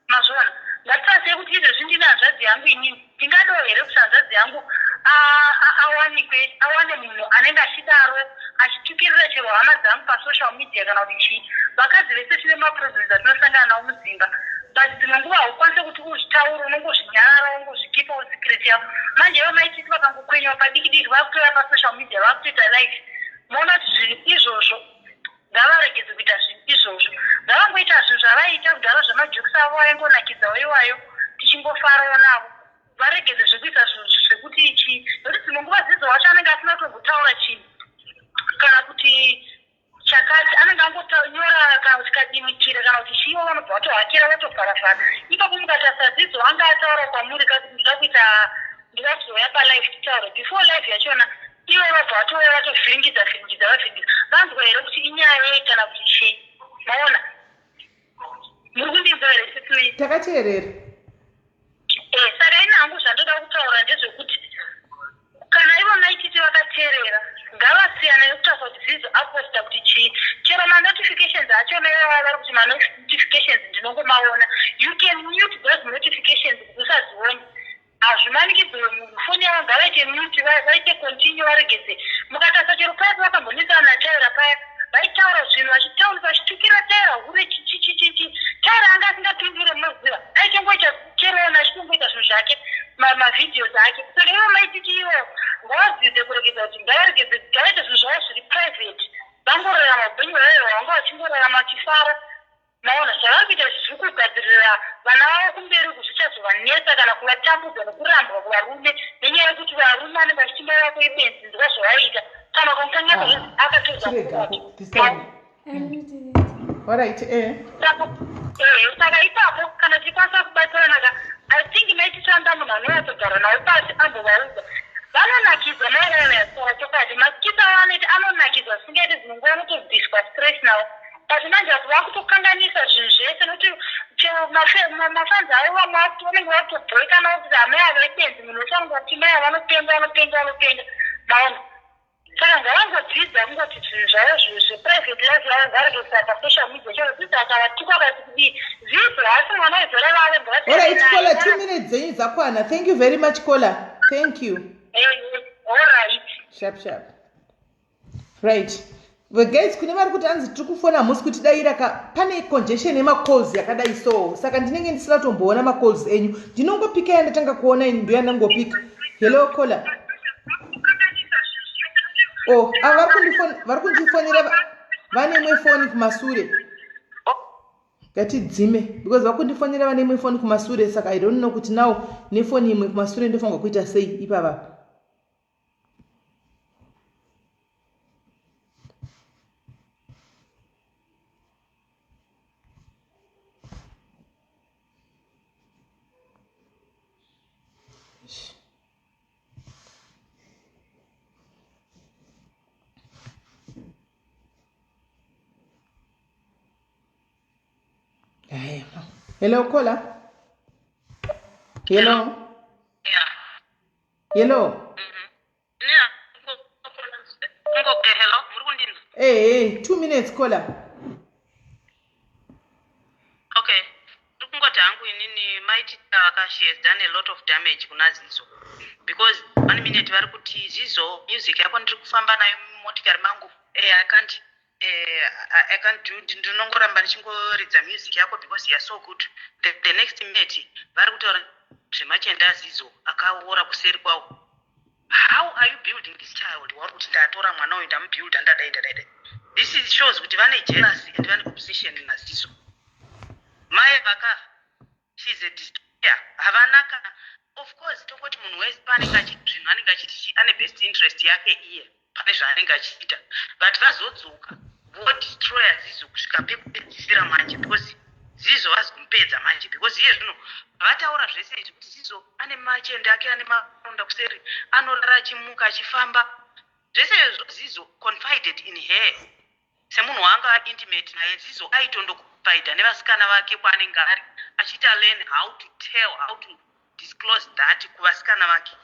Mazviona? Ngatitasei kuti izvezvi ndine hanzvadzi yangu inini. Ndingadawo here kuti hanzvadzi yangu awanikwe, awane munhu anenge achidaro, achitukirira chero hama dzangu pasocial media kana kuti chii? Vakadzi vese tine maproblems atinosangana nawo mudzimba but dzimwe nguva haukwanise kuti uzvitaure, unongozvinyarara wongozvikipawo secret yako. Manje ivo mai Titi vakangokwenyewa padiki diki vakutouya pasocial media vakutoita live. Moona kuti zvinhu izvozvo Ngavaregedze kuita zvinhu izvozvo. Ngavangoita zvinhu zvavaiita kudhara zvemajokes avo aingonakidzawo iwayo tichingofarawo navo. Varegedze zvekuisa zvinhu zvekuti chii nekuti dzimwe nguva Zizo wacho anenge asina kutombotaura chinhu kana kuti chakati anenge angonyora kana kuti kadimikira kana kuti chii ivo vanobva vatohakira votovharavhara ipapo mukatarisa Zizo anga ataura kwamuri ka kuti ndoda kuita Ndoda kuzouya palive titaure before live yachona ivo vabva vatouya vatovhiringidza vhiringidza vavhiringidza vanzwa here kuti inyaya yei kana kuti chii maona muri kundinzwa here sisi Takateerera. Eh, saka ini hangu zvandoda kutaura ndezvekuti kana ivo maititi vakateerera ngavasiyana nekutaura kuti zizo aposta kuti chii chero manotifications achona ivava vari kuti manotifications ndinongomaona you can mute those notifications kuti usadzione Hazvimanikidzwe munhu foni yavo ngavaite mute vaite continue varegedze mukatarisa chero paya pavakambonetsana naTyra paya vaitaura zvinhu vachitaurisa vachitukira Tyra hure chichichichichi Tyra anga asingapindure munoziva aitongoita kerona achitongoita zvinhu zvake mavideos ake saka ivo maititi ivo ngavadzidze kuregedza kuti ngavaregedze ngavaite zvinhu zvavo zviri private vangorarama upenyu hwavo hwavanga vachingorarama vachifara Maona, zvavari kuita izvi zviri kugadzirira vana vavo kumberi uku zvichazovanetsa kana kuvatambudza nekurambwa kuvarume nenyaya yekuti varume vanenge vachiti mai vako ibenzi nzwa zvavaiita kana ukamukanganisa Ah, zvinzi akatoza chirega mukati. this time. Alright, eh. Saka eh, saka ipapo kana tichikwanisa kubatsirana ka I think mai Tishanda munhu anonyatsogara navo pasi ambovaudza vanonakidza mai vaya vaya kutaura chokwadi maskits avo anoita anonakidza zvisingaiti dzimwe nguva unotobviswa stress navo But manje apo vakutokanganisa zvinhu zvese nekuti chero mafans avo vamwe vanenge vakutobhoikana kuti amai ava ibenzi munhu wese anenge kuti mai ava vanopenga vanopenga vanopenga maona saka ngavangodzidza kungoti zvinhu zvavo zveprivate life yavo ngavarege kuisa pasocial media chero dzidza akavatuka akati kudii zidzo haasi mwana wezera vavo ngavasiyanai Kola, 2 minutes dzenyu dzakwana. Thank you very much Kola. Thank you. All right. Sharp sharp. Right. Guys, kune vari kuti hanzi tiri kufona hamusi kutidaira ka pane congestion yemacalls yakadai so saka ndinenge ndisina kutomboona macalls enyu ndinongopika yandatanga kuona ini ndoyandangopika hello caller oh ava vari kundifonera vane imwe foni kumasure ngatidzime because vakundifonera vane imwe foni kumasure saka i don't know kuti now nefoni imwe kumasure ndofanirwa kuita sei ipavapa. Hello caller. Hello. Hello. Hello, muri kundinzwa? Hey, 2 minutes, caller. Okay, ndiri kungoti hangu inini Mai Titi she has done a lot of damage kuna Zizo, because one minute vari kuti, "Zizo, music yako ndiri kufamba nayo mumotikari mangu. I can't do, ndinongoramba ndichingoridza music yako because you are so good." The next minute vari kutaura zvemachenda aZizo akaora kuseri kwawo. How are you building this child wauri kuti ndatora mwana uyu, ndamubuilda, ndadai, ndadai? This is shows kuti vane jealousy and vane obsession naZizo. Mai vaka, she's a destroyer. Havana kana, of course tongoti munhu wese paanenge achiti zvinhu anenge achiti ane best interest yake iye pane zvaanenge achiita, but vazodzoka vodestroya Zizo kusvika pekupedzisira manje, because Zizo vazomupedza manje, because iye zvino vataura zvese izvi kuti Zizo ane machende ake, ane maronda kuseri, anorara achimuka achifamba, zvese izvo Zizo confided in her semunhu waanga intimate naye. Zizo aitondoconfida nevasikana vake kwaanenge ari, achiita learn how to tell, how to disclose that kuvasikana vake.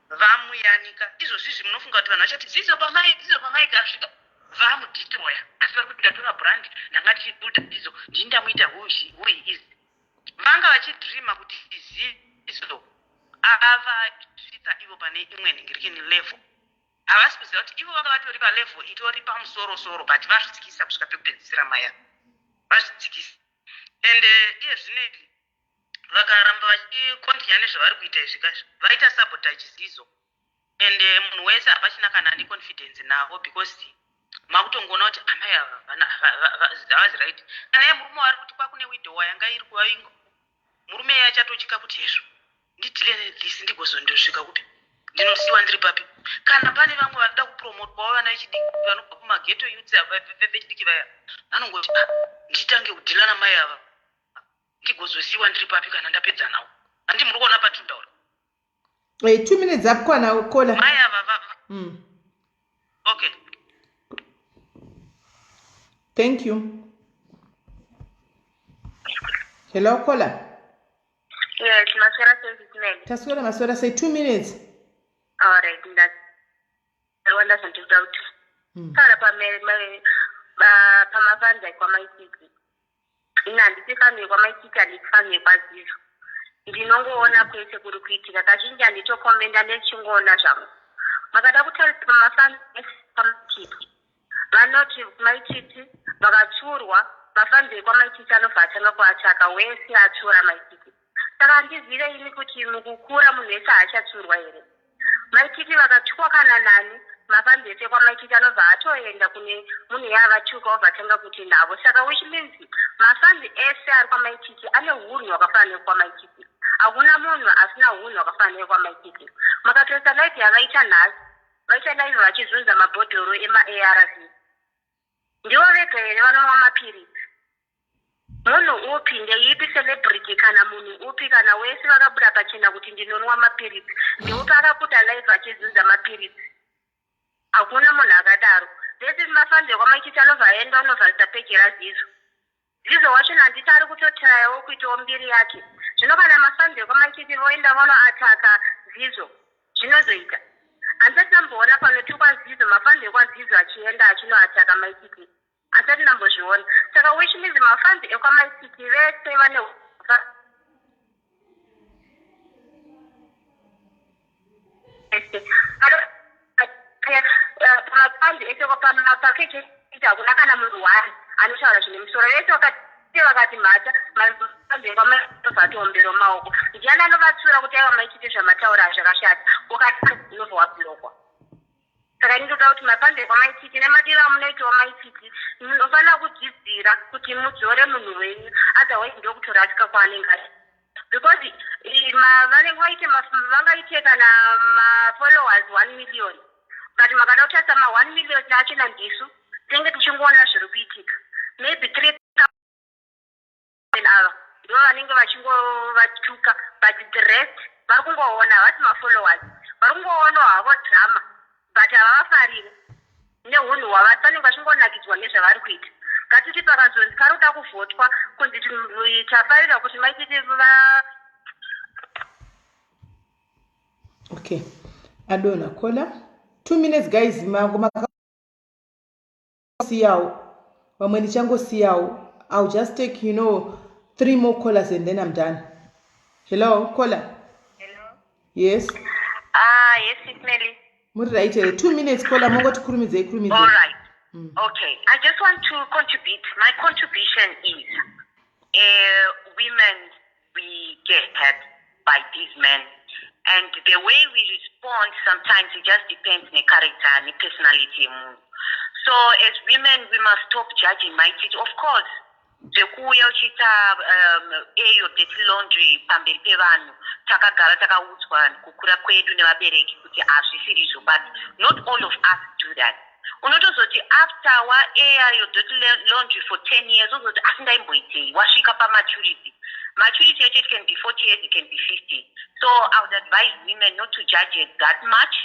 Vamuyanika izvozvizvi, munofunga kuti vanhu vachati Zizo pamai, Zizo pamai kasvika vamudestroya? Asi vari kuti ndatora brand, ndanga ndichibuilda Zizo, ndini ndamuita who he is. Vanga vachidreama kuti Zizo avasvitsa ivo pane imwe nhingirikini level. Havasi kuziva kuti ivo vanga vatori palevel itori pamusorosoro, but vazvidzikisa kusvika pekupedzisira. Maya vazvidzikisa, and iye zvino vakaramba vachicontinue nezvavari kuita izvi kazvi, vaita sabotage Zizo, and munhu wese hapachina kana ane confidence navo, because makutongoona kuti amai ava havazi right. Kana iye murume waari kuti kwakune widow yanga iri kuvaingo, murume iye achatotya kuti hezvo, ndideale nethis, ndigozondosvika kupi, ndinosiyiwa ndiri papi? Kana pane vamwe vanoda kupromotwawo, vana vechidiki vanobva kumaghetto youths vechidiki vaya, vanongoti, "Ah, nditange kudeala namai ava, ndigozosiyiwa ndiri papi kana ndapedza nawo?" Handi muri kuona patindaura? Hey, 2 minutes akwana, caller. Mai ava Okay. Thank you. Hello caller. Yes, maswera sei, Sis Melly? Taswera, maswera sei? 2 minutes. Alright, ndawanda zvandinoda kuti taura pamafans ekwaMai Titi. Ini handisi fan yekwaMai Titi, handisi fan yekwaZizo. Ndinongoona kwese kuri kuitika. Kazhinji handitocommenta, ndichingoona zvangu. Makada kutarisa pamafans pamaTiti, vanoti Mai Titi vakatsiurwa, mafans ekwaMai Titi anobva atanga kuattacka wese atsiura Mai Titi. Saka handizive ini kuti mukukura munhu wese haachatsiurwa here. Mai Titi vakatukwa kana nani, mafans ese ekwaMai Titi anobva atoenda kune munhu yaavatuka, obva atanga kuti navo. Saka which means mafans ese ari kwaMai Titi ane unhu hwakafanana nekwaMai Titi. Hakuna munhu asina unhu hwakafanana nekwaMai Titi. Makatarisa live yavaita nhasi, vaita live vachizunza mabhodhoro emaARV. Ndivo vega here vanomwa mapiritsi? Munhu upi, ndeipi celebrity kana munhu upi kana wese vakabuda pachena kuti ndinonwa mapiritsi, ndeupi akabuda live achizunza mapiritsi? Hakuna munhu akadaro. Vese mafans ekwaMai Titi anobva aenda unovharisa page raZizo. Zizo wacho nanditi ari kutotrayawo kuitawo mbiri yake. Zvino kana mafans ekwaMai Titi voenda vonoattacka Zizo, zvinozoita handisati ndamboona panotukwa Zizo mafans ekwaZizo achienda achinoattacka Mai Titi. Handisati ndambozviona. Saka which means mafans ekwaMai Titi vese vane ese pamafans ese papeji, hakuna kana munhu one anotaura zvine musoro. Vese vakati mhata, mafans ekwamaivatombero maoko. Ndiani anovatsura kuti aiwa, Mai Titi, zvamataura zvakashata? Ukadaro unobva wablockwa. Saka ndinoda kuti mafans ekwaMai Titi nemadiro amunoitawo Mai Titi, munofanira kudzidzira kuti mudzore munhu wenyu, otherwise ndokutorasika kwaanenge ari, because vanenge vaite vangaite kana mafollowers 1 million, but makada kutarisa ma1 million acho nandisu tinenge tichingoona zviri kuitika, maybe 3 ava ndo vanenge vachingovatuka, but the rest vari kungoona, havasi mafollowers, vari kungoonawo havo drama, but havavafariri neunhu hwavasi. Vanenge vachingonakidzwa nezvavari kuita. Ngatiti pakazonzi pari kuda kuvhotwa kunzi tafarira kuti maititi va Okay, adona caller. 2 minutes, guys. Makasiyawo vamwe, ndichangosiyawo. I'll just take three more callers and then I'm done. Hello, caller. Hello. Yes. Ah, yes, it's Melly. Muri right here? 2 minutes, caller. Mongoti kurumidzei, kurumidzei. All right. Okay. I just want to contribute. My contribution is women, we get hurt by these men. And the way we respond sometimes, it just depends on the character and the personality yemunhu. So as women, we must stop judging Mai Titi. Of course, zvekuuya uchiita air dirty laundry pamberi pevanhu, takagara takaudzwa kukura kwedu nevabereki kuti hazvisirizvo, but not all of us do that. Unotozoti after waair your dirty laundry for 10 years, ozoti asi ndaimboitei. Wasvika pamaturity. Maturity yacho, it can be 40 years, it can be 50. So I would advise women not to judge it that much.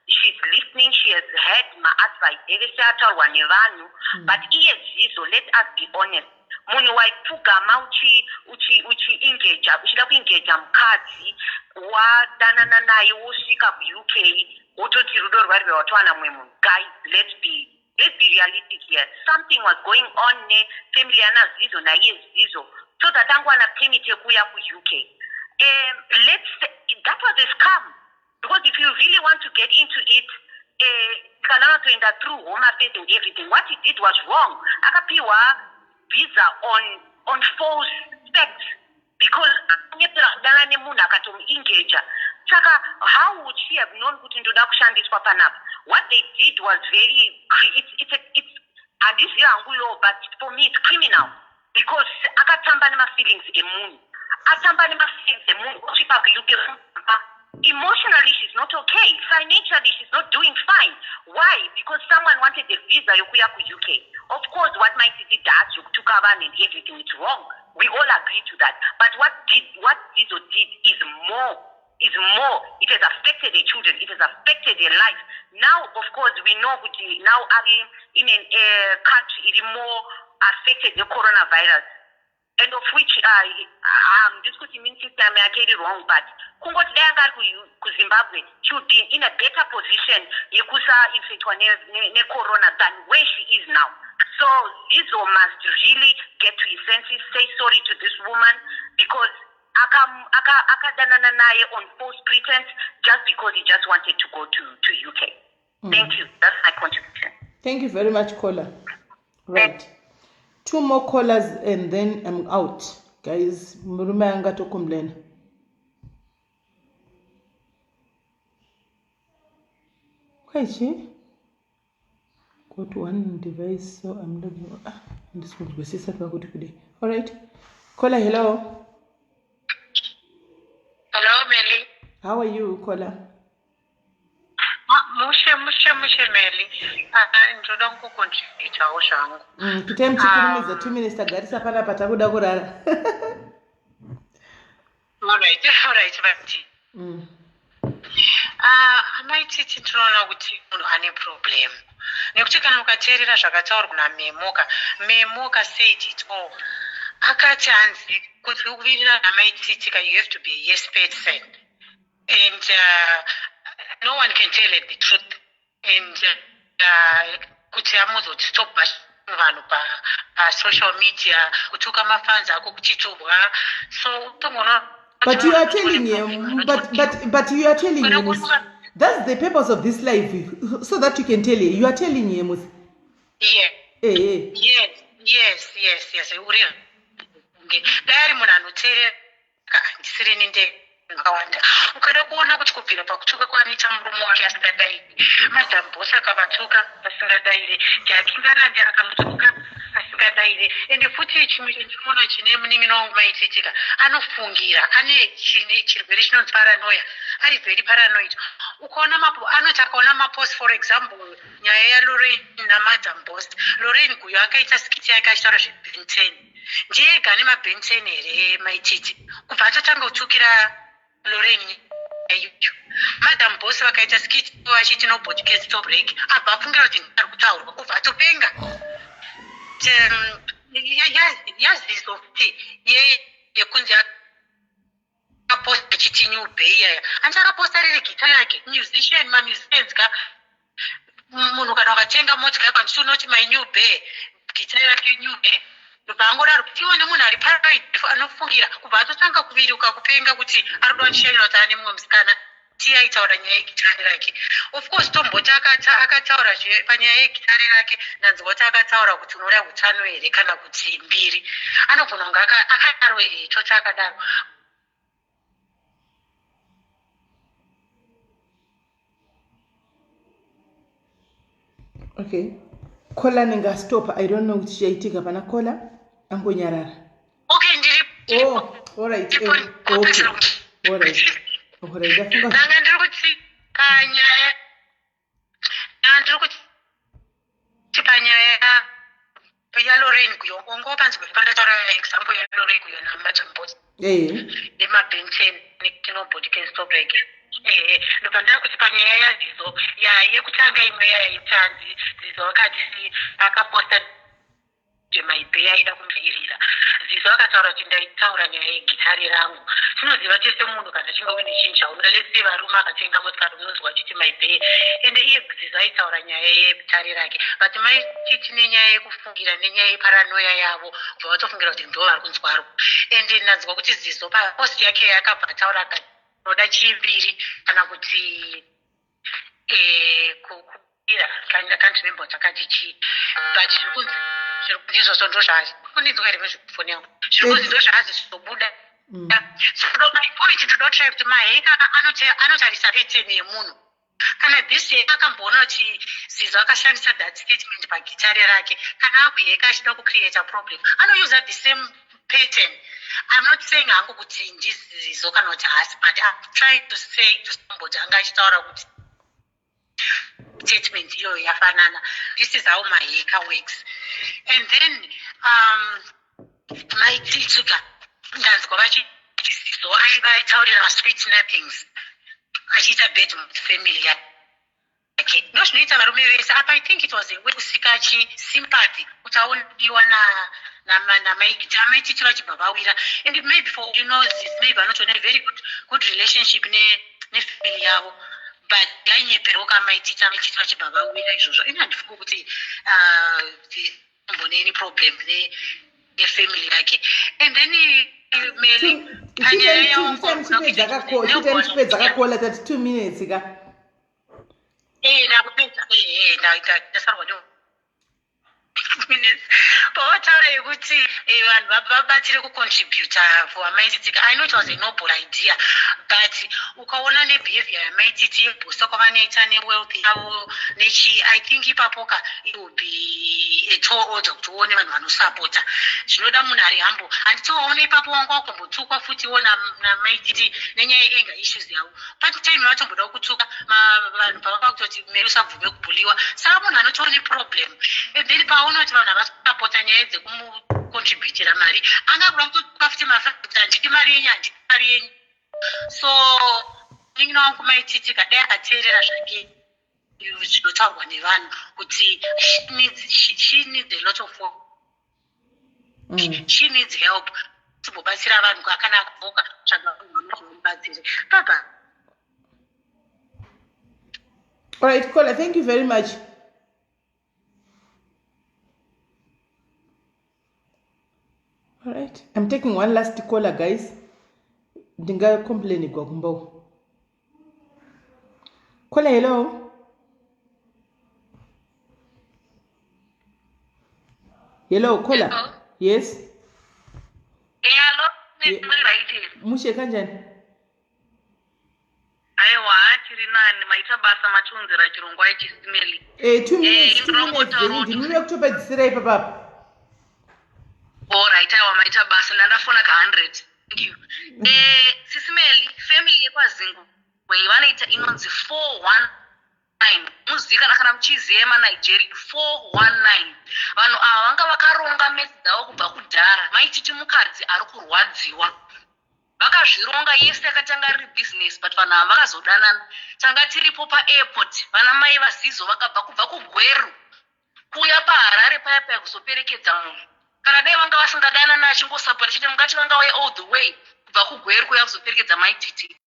She's listening, she has heard maadvice evese ataurwa nevanhu, but iye Zizo, let us be honest, munhu waipfugama uchiengaja, uchida kuengaja mukadzi, wadanana naye, wosvika kuUK, wototi rudo rwari rwawatowana mumwe munhu. Guys, let's be realistic here. Something was going on nefamily yanaZizo naiye Zizo, so that angowana permit yekuuya kuUK. Let's say, that was a scam, because if you really want to get into it, kana vatoenda through Home Affairs and everything, what he did was wrong. Akapiwa visa on false facts because anyepera kudana nemunhu, akatomuengaja. Saka how would she have known kuti ndoda kushandiswa panapa? What they did was very it's handizivi hangu law, but for me it's criminal because akatamba nemafeelings emunhu, atamba nemafeelings emunhu, osvika kuUK, emotionally she's not okay, financially she's not doing fine. Why? Because someone wanted a visa yokuya ku-UK. Of course, what Mai Titi does, yokutuka vanhu and everything, it's wrong. We all agree to that. But what Zizo did is more. It has affected their children, it has affected their life. Now, of course, we know kuti now ari in a country iri more affected necoronavirus, and of which handisi kuti immune system yake iri wrong, but kungoti dai anga ari kuZimbabwe, she would be in a better position yekusainfectwa necorona than where she is now. So Zizo must really get to his senses, say sorry to this woman, because akadanana naye on false pretense just because he just wanted to go to UK. Thank you, that's my contribution. Thank you very much, caller. Right, two more callers and then I'm out, guys. Murume angatokomplaina. Kwaichi got one device, so I'm looking. Ah, handisi kunzwisisa pakuti kudei. All right, caller, hello. Hello, Melly. How are you, caller? Mushe, mushe, mushe, Melly. Ah, ndoda kungocontributawo zvangu. Kutai muchikurumidza, 2 minutes, tagarisa panapa, takuda kurara. Alright, vati. Ah, amai Titi, tinoona kuti munhu ane problem, nekuti kana ukateerera zvakataurwa naMemoka, Memoka said it all. Akati hanzi kuti ukuwirirana namai Titi ka, you have to be a yes person, and no one can tell her the truth, and kuti amuzoti stop vanhu pasocial media, kutuka mafans ako kuchitubwa, so utongoona. But you are telling him, but you are telling him, that's the purpose of this life, so that you can tell him. You are telling him. Yeah. Eh, eh. Yes, uri dai ari munhu anoteerera, handisirini ndakawanda. Ukada kuona kuti kubvira pakutuka kwaanoita murume wake asingadairi, Madam Boss akavatuka asingadaire, Jakingarandi akamutuka asingadaire. Ende futi chimwe chandinoona chine munin'ina wangu maititika, anofungira, ane chine chirwere chinonzi paranoia, ari very paranoid. Ukaona anoti akaona mapost, for example nyaya yaLorraine naMadam Boss, Lorraine Guyo akaita skit yake achitaura zveBen 10, ndiye ane maBen 10 here Maititi? Kubva atotanga kutukira Lorraine iyoyo. Madam Boss vakaita skit vachiti nobody can stop break, abva afungira kuti ari kutaurwa, kubva atopenga. yazizo futi yekunzi akaposta achiti new bay yaya andi akaposta riri gita yake musician mamusicians ka munhu kana ukatenga motika yako handiti unoti my new bay gita yake new bay ndobva angodaro tione munhu ari paranoid anofungira kubva atotanga kuviruka kupenga kuti ari kuda kundishaira kuti ane mumwe musikana tiye aitaura nyaya yegitare rake of course tomboti akataura zve panyaya yegitare rake ndanzwa kuti akataura kuti unoda utano here kana kuti mbiri anogona kunge akadaro ee toti akadaro Okay kola anenge astopa i don't know kuti chaitika pana kola angonyarara okay ndiri oh alright eh, okay alright alright ndafunga ndanga ndiri kuti panyaya ndanga ndiri kuti panyaya yalorraine guyo ongo panzwe pandataura example yalorraine guyo namajambos eh nemabenten nekuti nobody can stop reggae ehe ndobva ndakuti panyaya yazizo yekutanga imwe yaitanzi zizo akati akaposta jemaibe aida kumvirira zizo akataura kuti ndaitaura nyaya yegitari rangu tinoziva tese munhu kana achinge uine chinhu chaunoda lese varume akatenga motikari unonzwa achiti maibee ende iye zizo aitaura nyaya yegitari rake but maititi nenyaya yekufungira nenyaya yeparanoya yavo kubva vatofungira kuti ndo vari kunzwaro ende ndanzwa kuti zizo papost yake yakabva ataura akati unoda chiviri kana kuti eh, kubira I can't remember kuti akati chii but zviri kunzi zviri kunzi izvozvo ndozvazi kundinzwa here mezvikufoni yangu zviri kunzi ndozvaazi zvizobuda mm. so my point toda kutry kuti maheka anotarisa pattern yemunhu kana this year akamboona kuti zizo akashandisa that statement pagitare rake kana akuheka achida kucreata problem anousa the same pattern i'm not saying hangu kuti ndizizo kana kuti haasi but im trying to say to somebody anga achitaura kuti statement iyoyo yafanana this is how maheka works and then um, maititsuka ndanzwa vachisizo aivaitaurira masweet nothings achiita bad family yake ndozvinoita varume vese apa i think it was a way kusika chi sympathy kuti aonediwa namaititi vachibva vawira and maybe for you know this maybe vanotoona very good, good relationship nefamily yavo but yainyeperwo kamaititi amaititi vachibva vawira izvozvo ini handifungi kuti ah, mbone any problem nefamily yake and then meli chipedza kakola tati two minutes ka eh, ndakupedza eh, eh, ndasarwa minutes pavataura yekuti eh, vanhu vabatsire kucontributa for amaititi i know it was a noble idea but ukaona nebehavior yamaititi yebhosa kwavanoita newealth yavo nechi i think ipapo ka it will be a tall order kuti uone vanhu vanosapota zvinoda munhu ari humble handiti waona ipapo wanga wakumbotukwa futiwo namaititi nenyaya yeanger issues yavo but time vatomboda kutuka vanhu pavanga kutoti meri usabvume kubhuliwa saka munhu anotori neproblem and then paona kuti vanhu havasapota nyaya dzekumucontributira mari anga kuda kutotuka futi mafakuti handidi mari yenyu handidi mari yenyu so munin'ina wangu maititi kadai akateerera zvake zvinotaurwa nevanhu kuti she needs, she, she needs a lot of work mm. she needs help timbobatsira vanhu kana akaboka tsvaga vanhu vanomubatsire baba All right, caller, thank you very much. All right, I'm taking one last caller, guys. Ndinga complain kwa kumba. Caller, hello. Hello, caller. Hello. Yes. Hello. Mushe kanjani? Aiwa tiri nani maita basa matiunzira chirongwa ichi simeli. Eh, two minutes, eh, two minutes, ndinouya kutopedzisira ipapapa. Alright, aiwa maita basa ndandafona ka 100. Thank you. Eh, sisimeli family yekwaZingwe vanoita inonzi 419 muzikana kana muchiziva yemanigeria 419 vanhu ava vanga vakaronga mesi dzavo kubva kudhara maititi mukadzi ari kurwadziwa Vakazvironga yese yakatanga riri business but vanhu ava vakazodanana. Tanga tiripo paairport vana mai vaZizo vakabva kubva kuGweru Kuuya paHarare paya paya kuzoperekedza munhu. Kana dai vanga vasingadanani achingosapota chete mungati vangauye all the way kubva kuGweru kuuya kuzoperekedza Mai Titi.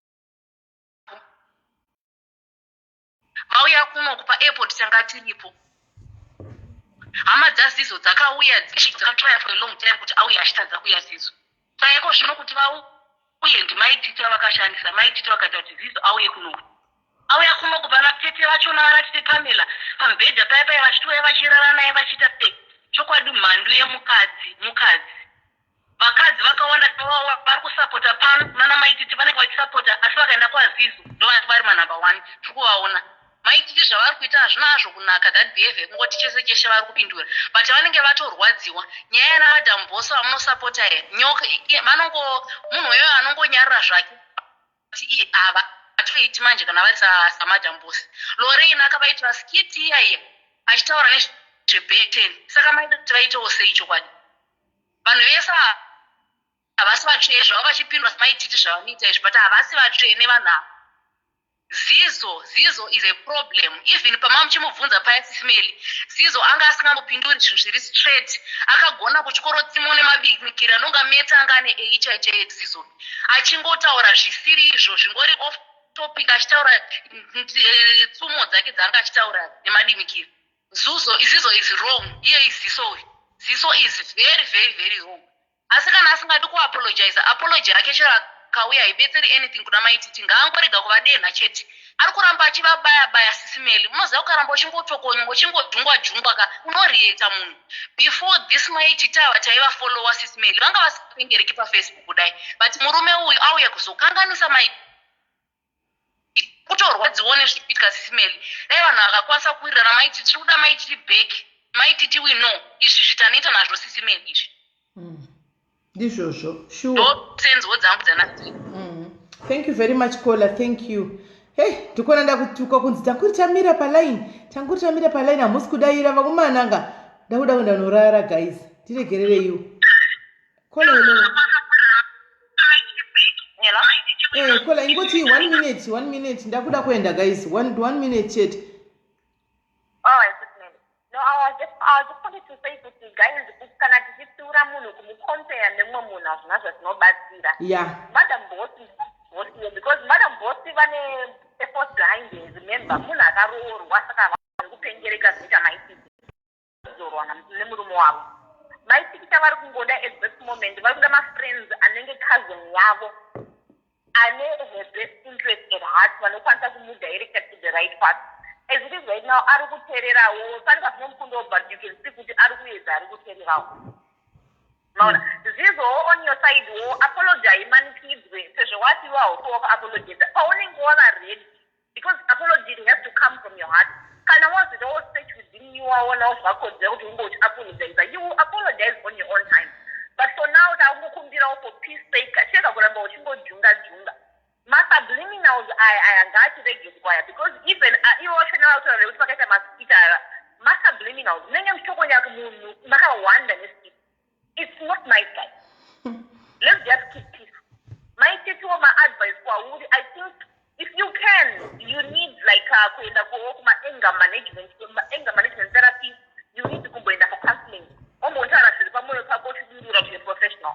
Vauya kunoku paairport tanga tiripo. Hama dzaZizo dzakauya dzakatraya for a long time kuti auye achitadza kuuya Zizo. Saka iko zvino kuti vauye ndimai Titi vavakashandisa. Mai Titi vakaita kuti Zizo auye kunoku. Auya kunoku vana tete vachona vana tete Pamela pamubhedha paya paya vachitouya vachirara naye vachiita sei. Chokwadi mhandu yemukadzi mukadzi. Vakadzi vakawanda tinovaona vari kusapota pano kunana Mai Titi vanenge vachisapota asi vakaenda kwaZizo ndovanenge vari manumber one tiri kuvaona. Mai Titi zvavari kuita hazvina hazvo kunaka that behavior yekungoti chese chese vari kupindura but vanenge vatorwadziwa. Nyaya yana madam boss vamunosapota iyi nyoka vanongo munhu uyoyo anongonyarara zvake but iye havatoiti manje kana vari samadam boss. Lorraine akavaitira skit iya iya achitaura nezvebeten saka maida kuti vaitewo sei chokwadi. Vanhu vese ava havasi vatsvene zvavo vachipindura mai Titi zvavanoita izvi but havasi vatsvene vanhu ava. Zizo, Zizo is a problem even pamamuchimubvunza paya sisi Melly, Zizo anga asingambopinduri zvinhu zviri straight akagona kuchikoro tsimo nemabikira anonga meta anga ane A chai chaiye Zizo achingotaura zvisiri izvo zvingori off topic achitaura eh, tsumo dzake dzaanga achitaura nemadimikira. Zuzo, Zizo is wrong iye iziso uyu. Ziso is very very very wrong. Asi kana asingadi kuapologizer apology yake chero akauya haibetseri anything kuna Mai Titi ngaangorega kuvadenha chete. Ari kuramba achivabaya baya sisi Melly. Munoziva ukaramba uchingotokonywa uchingodhungwa jungwa ka unoreacta munhu. Before this Mai Titi ava taiva follower sisi Melly vanga vasingapengereki pafacebook kudai but murume uyu auya kuzokanganisa Mai Kutorwadziwa nezvikuitika sisi Melly. Dai vanhu vakakwanisa kuwirirana mai Titi tiri kuda mai Titi back. Mai Titi we know izvi izvi taneta nazvo sisi Melly izvi. Ndizvozvo sure. Ndosenzwo dzangu dzana. Thank you very much caller. Thank you. Hey, ndikuona ndakutukwa kunzi tanguri tamira paline. Tanguri tamira paline hamusi kudaira vakomananga. Ndakuda kuenda norara guys. Tiregerereiwo. Caller hello. Eh, kola ingoti one minute, one minute. Ndakuda kuenda guys. One, one minute chete. All right, minute. No, I just wanted to say kuti guys, kana tichitsiura munhu kumucompare nemumwe munhu hazvina zvazvinobatsira. Yeah. Madam Boss Boss because Madam Boss vane a force behind her. Remember, munhu akaroorwa saka havagoni kupengereka zvinoita maititi. Dzorwa nemurume wavo. Mai Tikita vari kungoda at this moment vari kuda mafriends anenge cousin yavo ane her best interest at heart vanokwanisa kumudirecta to the right path. As it is right now ari kutererawo pane pazvinomukundawo but you can see kuti ari kuedza ari kutererawo. Maona Zizowo on your side wo apology haimanikidzwe sezvo wati iwe haufi wakaapologiza paunenge wava ready because apology it has to come from your heart kana wazoitawo search within you waonawo zvakakodzera kuti unge uchiapologiza you will apologize on your own time but for now takungokumbirawo for peace sake chega kuramba uchingojunga junga masubliminals aya aya ngaachiregedzwa aya because even ivo vachona vakutaura vekuti vakaita maskit aya masubliminals munenge muchitokonya munhu makawanda neskit it's not nice guys let's just keep peace maititiwo maadvice kwauri i think if you can you need like kuenda kuwo kumaanger management anger management therapy you need kumboenda for counseling ombotaura zviri pamwoyo pako uchidurura to a professional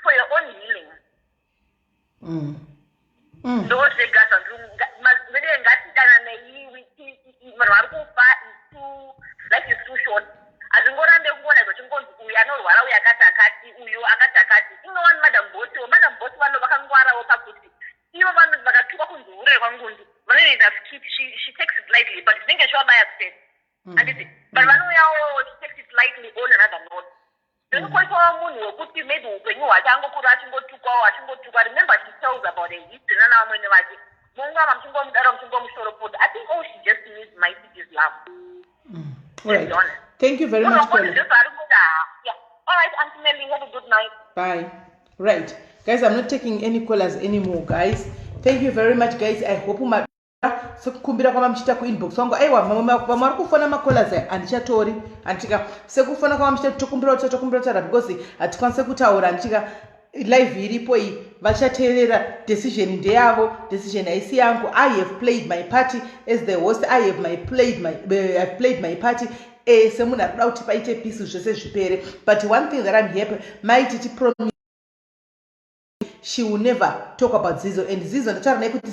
for your own healing Ndo zvega zvandiri ngatidananei vanhu vari kufa life is too short hazvingorambe kungoona izvo chingonzi uyu anorwara uyu akati akati uyu akati akati inowani madam bosiwo madam bosi vano vakangwarawo pakuti ivo vanoti vakatukwa kunzi hure kwangundu vanoita skit she takes it lightly but zvinenge zvavabaya kuseri handiti but vanouyawo she takes it lightly on another note then koitawo munhu wekuti maybe upenyu hwake angokura achingotukwawo achingotukwa remember she tells about a history nana vamwene vake mongava muchingomudaro muchingomushoropodza i think all she just needs my is love All right. Thank you very much, Paula. Yeah. All right, Auntie Melly, have a good night. Bye. Right. Guys, I'm not taking any callers anymore, guys. Thank you very much, guys. I hope my sekukumbira kwamamuchiita kuinbox wangu aiwa vamwe vari kufona macollars aya handichatori handitika sekufona kwamamuchiita tokumbira kutaura tokumbira kutaura because hatikwanise kutaura handitika live iripo iyi vachateerera decision ndeyavo decision haisi yangu i have played my party as the host i have my played my, have played my party. eh, semunhu ari kuda kuti paite peace, zvese zvipere. But one thing that I'm happy, Mai Titi promise she will never talk about Zizo, and Zizo ndataura naye kuti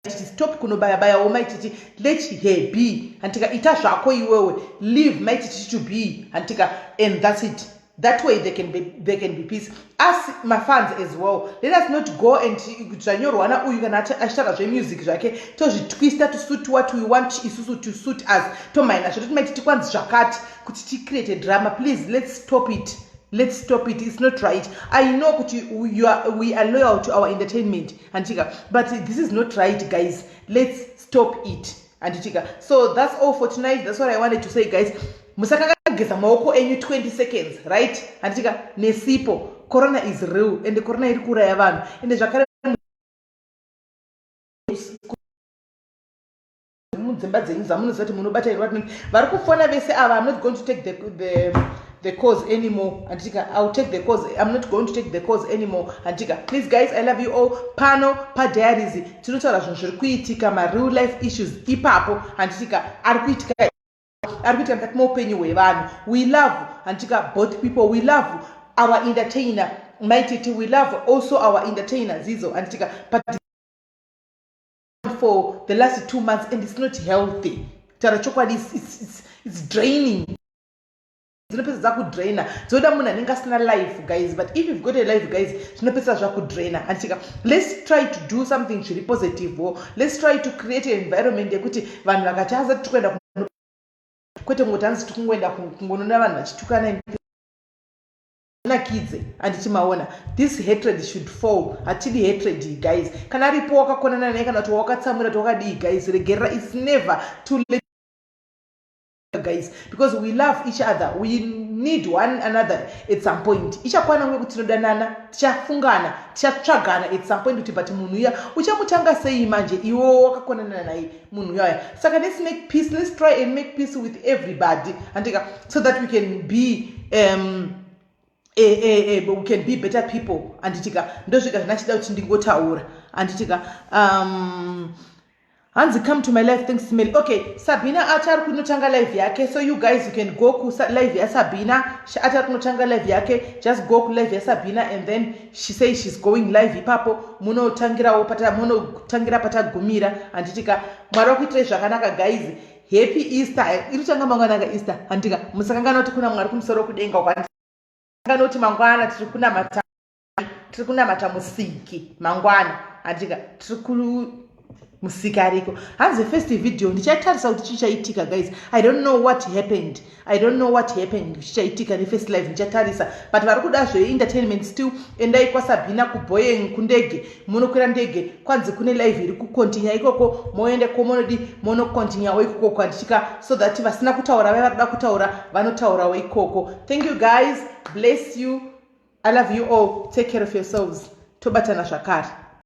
stop kunobaya bayawo Mai Titi, let her be, handitika? Ita zvako iwewe, leave Mai Titi to be, handitika? And that's it. That way they can be peace. Us mafans as well, let us not go and zvanyorwa nauyu kana achitaura zvemusic zvake, tozvitwista to suit what we want isusu, to suit us, tomaina zvo toti Mai Titi kwanzi zvakati kuti ticreate drama. Please, let's stop it, let's stop it. It's not right. I know kuti we are loyal to our entertainment, handitika? But this is not right, guys. Let's stop it, handitika? So that's all for tonight. That's what I wanted to say, guys. Musakangageza maoko enyu 20 seconds, right, handitika, nesipo. Corona is real, and corona iri kuuraya vanhu. Ende zvakare mudzimba dzenyu dzamunoziva kuti munobata, vari kufona vese ava, I'm not going to take the calls anymore, handitika? I'll take the calls. I'm not going to take the calls anymore, handitika? Please, guys, I love you all. Pano padiaries tinotaura zvinhu zviri kuitika, mareal life issues ipapo, handitika? Ari kuitika mukati meupenyu hwevanhu. We love, handitika, both people. We love our entertainer Mai Titi. We love also our entertainer Zizo, handitika? But for the last 2 months, and it's not healthy, taura chokwadi, it's draining. Dzinopedza dzakudraina. Dzoda munhu anenge asina life, guys. But if you've got a life, guys, zvinopedza zvakudraina, handitika? Let's try to do something zviri positive wo. Let's try to create an environment yekuti vanhu vakati haza tiri kuenda, kwete kungoti hanzi tiri kungoenda kungonoona vanhu vachitukana nakidze, handichimaona. This hatred should fall. Hatidi hatred, guys. Kana aripo wakakonana naye kana kuti wakatsamwira kuti wakadii, guys, regerera. It's never too late, guys, because we love each other. We need one another at some point. Ichakwana nguva yekuti tinodanana, tichafungana, tichatsvagana at some point kuti, but munhu uya uchamutanga sei manje iwe wakakonana naye munhu uyaya? Saka let's make peace. Let's try and make peace with everybody, andika, so that we can be better people, anditika? Ndozvika zvandachida kuti ndingotaura, anditika? Hanzi come to my live. Thanks, Mel. Okay, Sabina ati ari kunotanga live yake, so you guys, you can go kulive yaSabina. Ati ari kunotanga live yake. Just go kulive yaSabina and then she says she's going live ipapo. Munotangirawo, munotangira patagumira, handitika? Mwari wakuitirai zvakanaka, guys. Happy Easter. Iri kutanga mangwanaka Easter, handitika? Musakangana kuti kuna Mwari kumusoro kudenga. Kanoti mangwana tiri kunamata Musiki mangwana, handika? Tiri Musiki ariko. Hanzi first video ndichatarisa kuti chichaitika. Guys, I don't know what happened. I don't know what happened. Chichaitika nefirst live ndichatarisa. But vari kuda zveentertainment still, endai kwaSabhina kuBoeing, kundege, munokwira ndege. Kwanzi kune live iri kukontinya ikoko. Moende komonodi monokontinyawo ikoko kwandichika, so that vasina kutaura, vai vari kuda kutaura vanotaurawo ikoko. Thank you, guys. Bless you. I love you all. Take care of yourselves. Tobatana zvakare.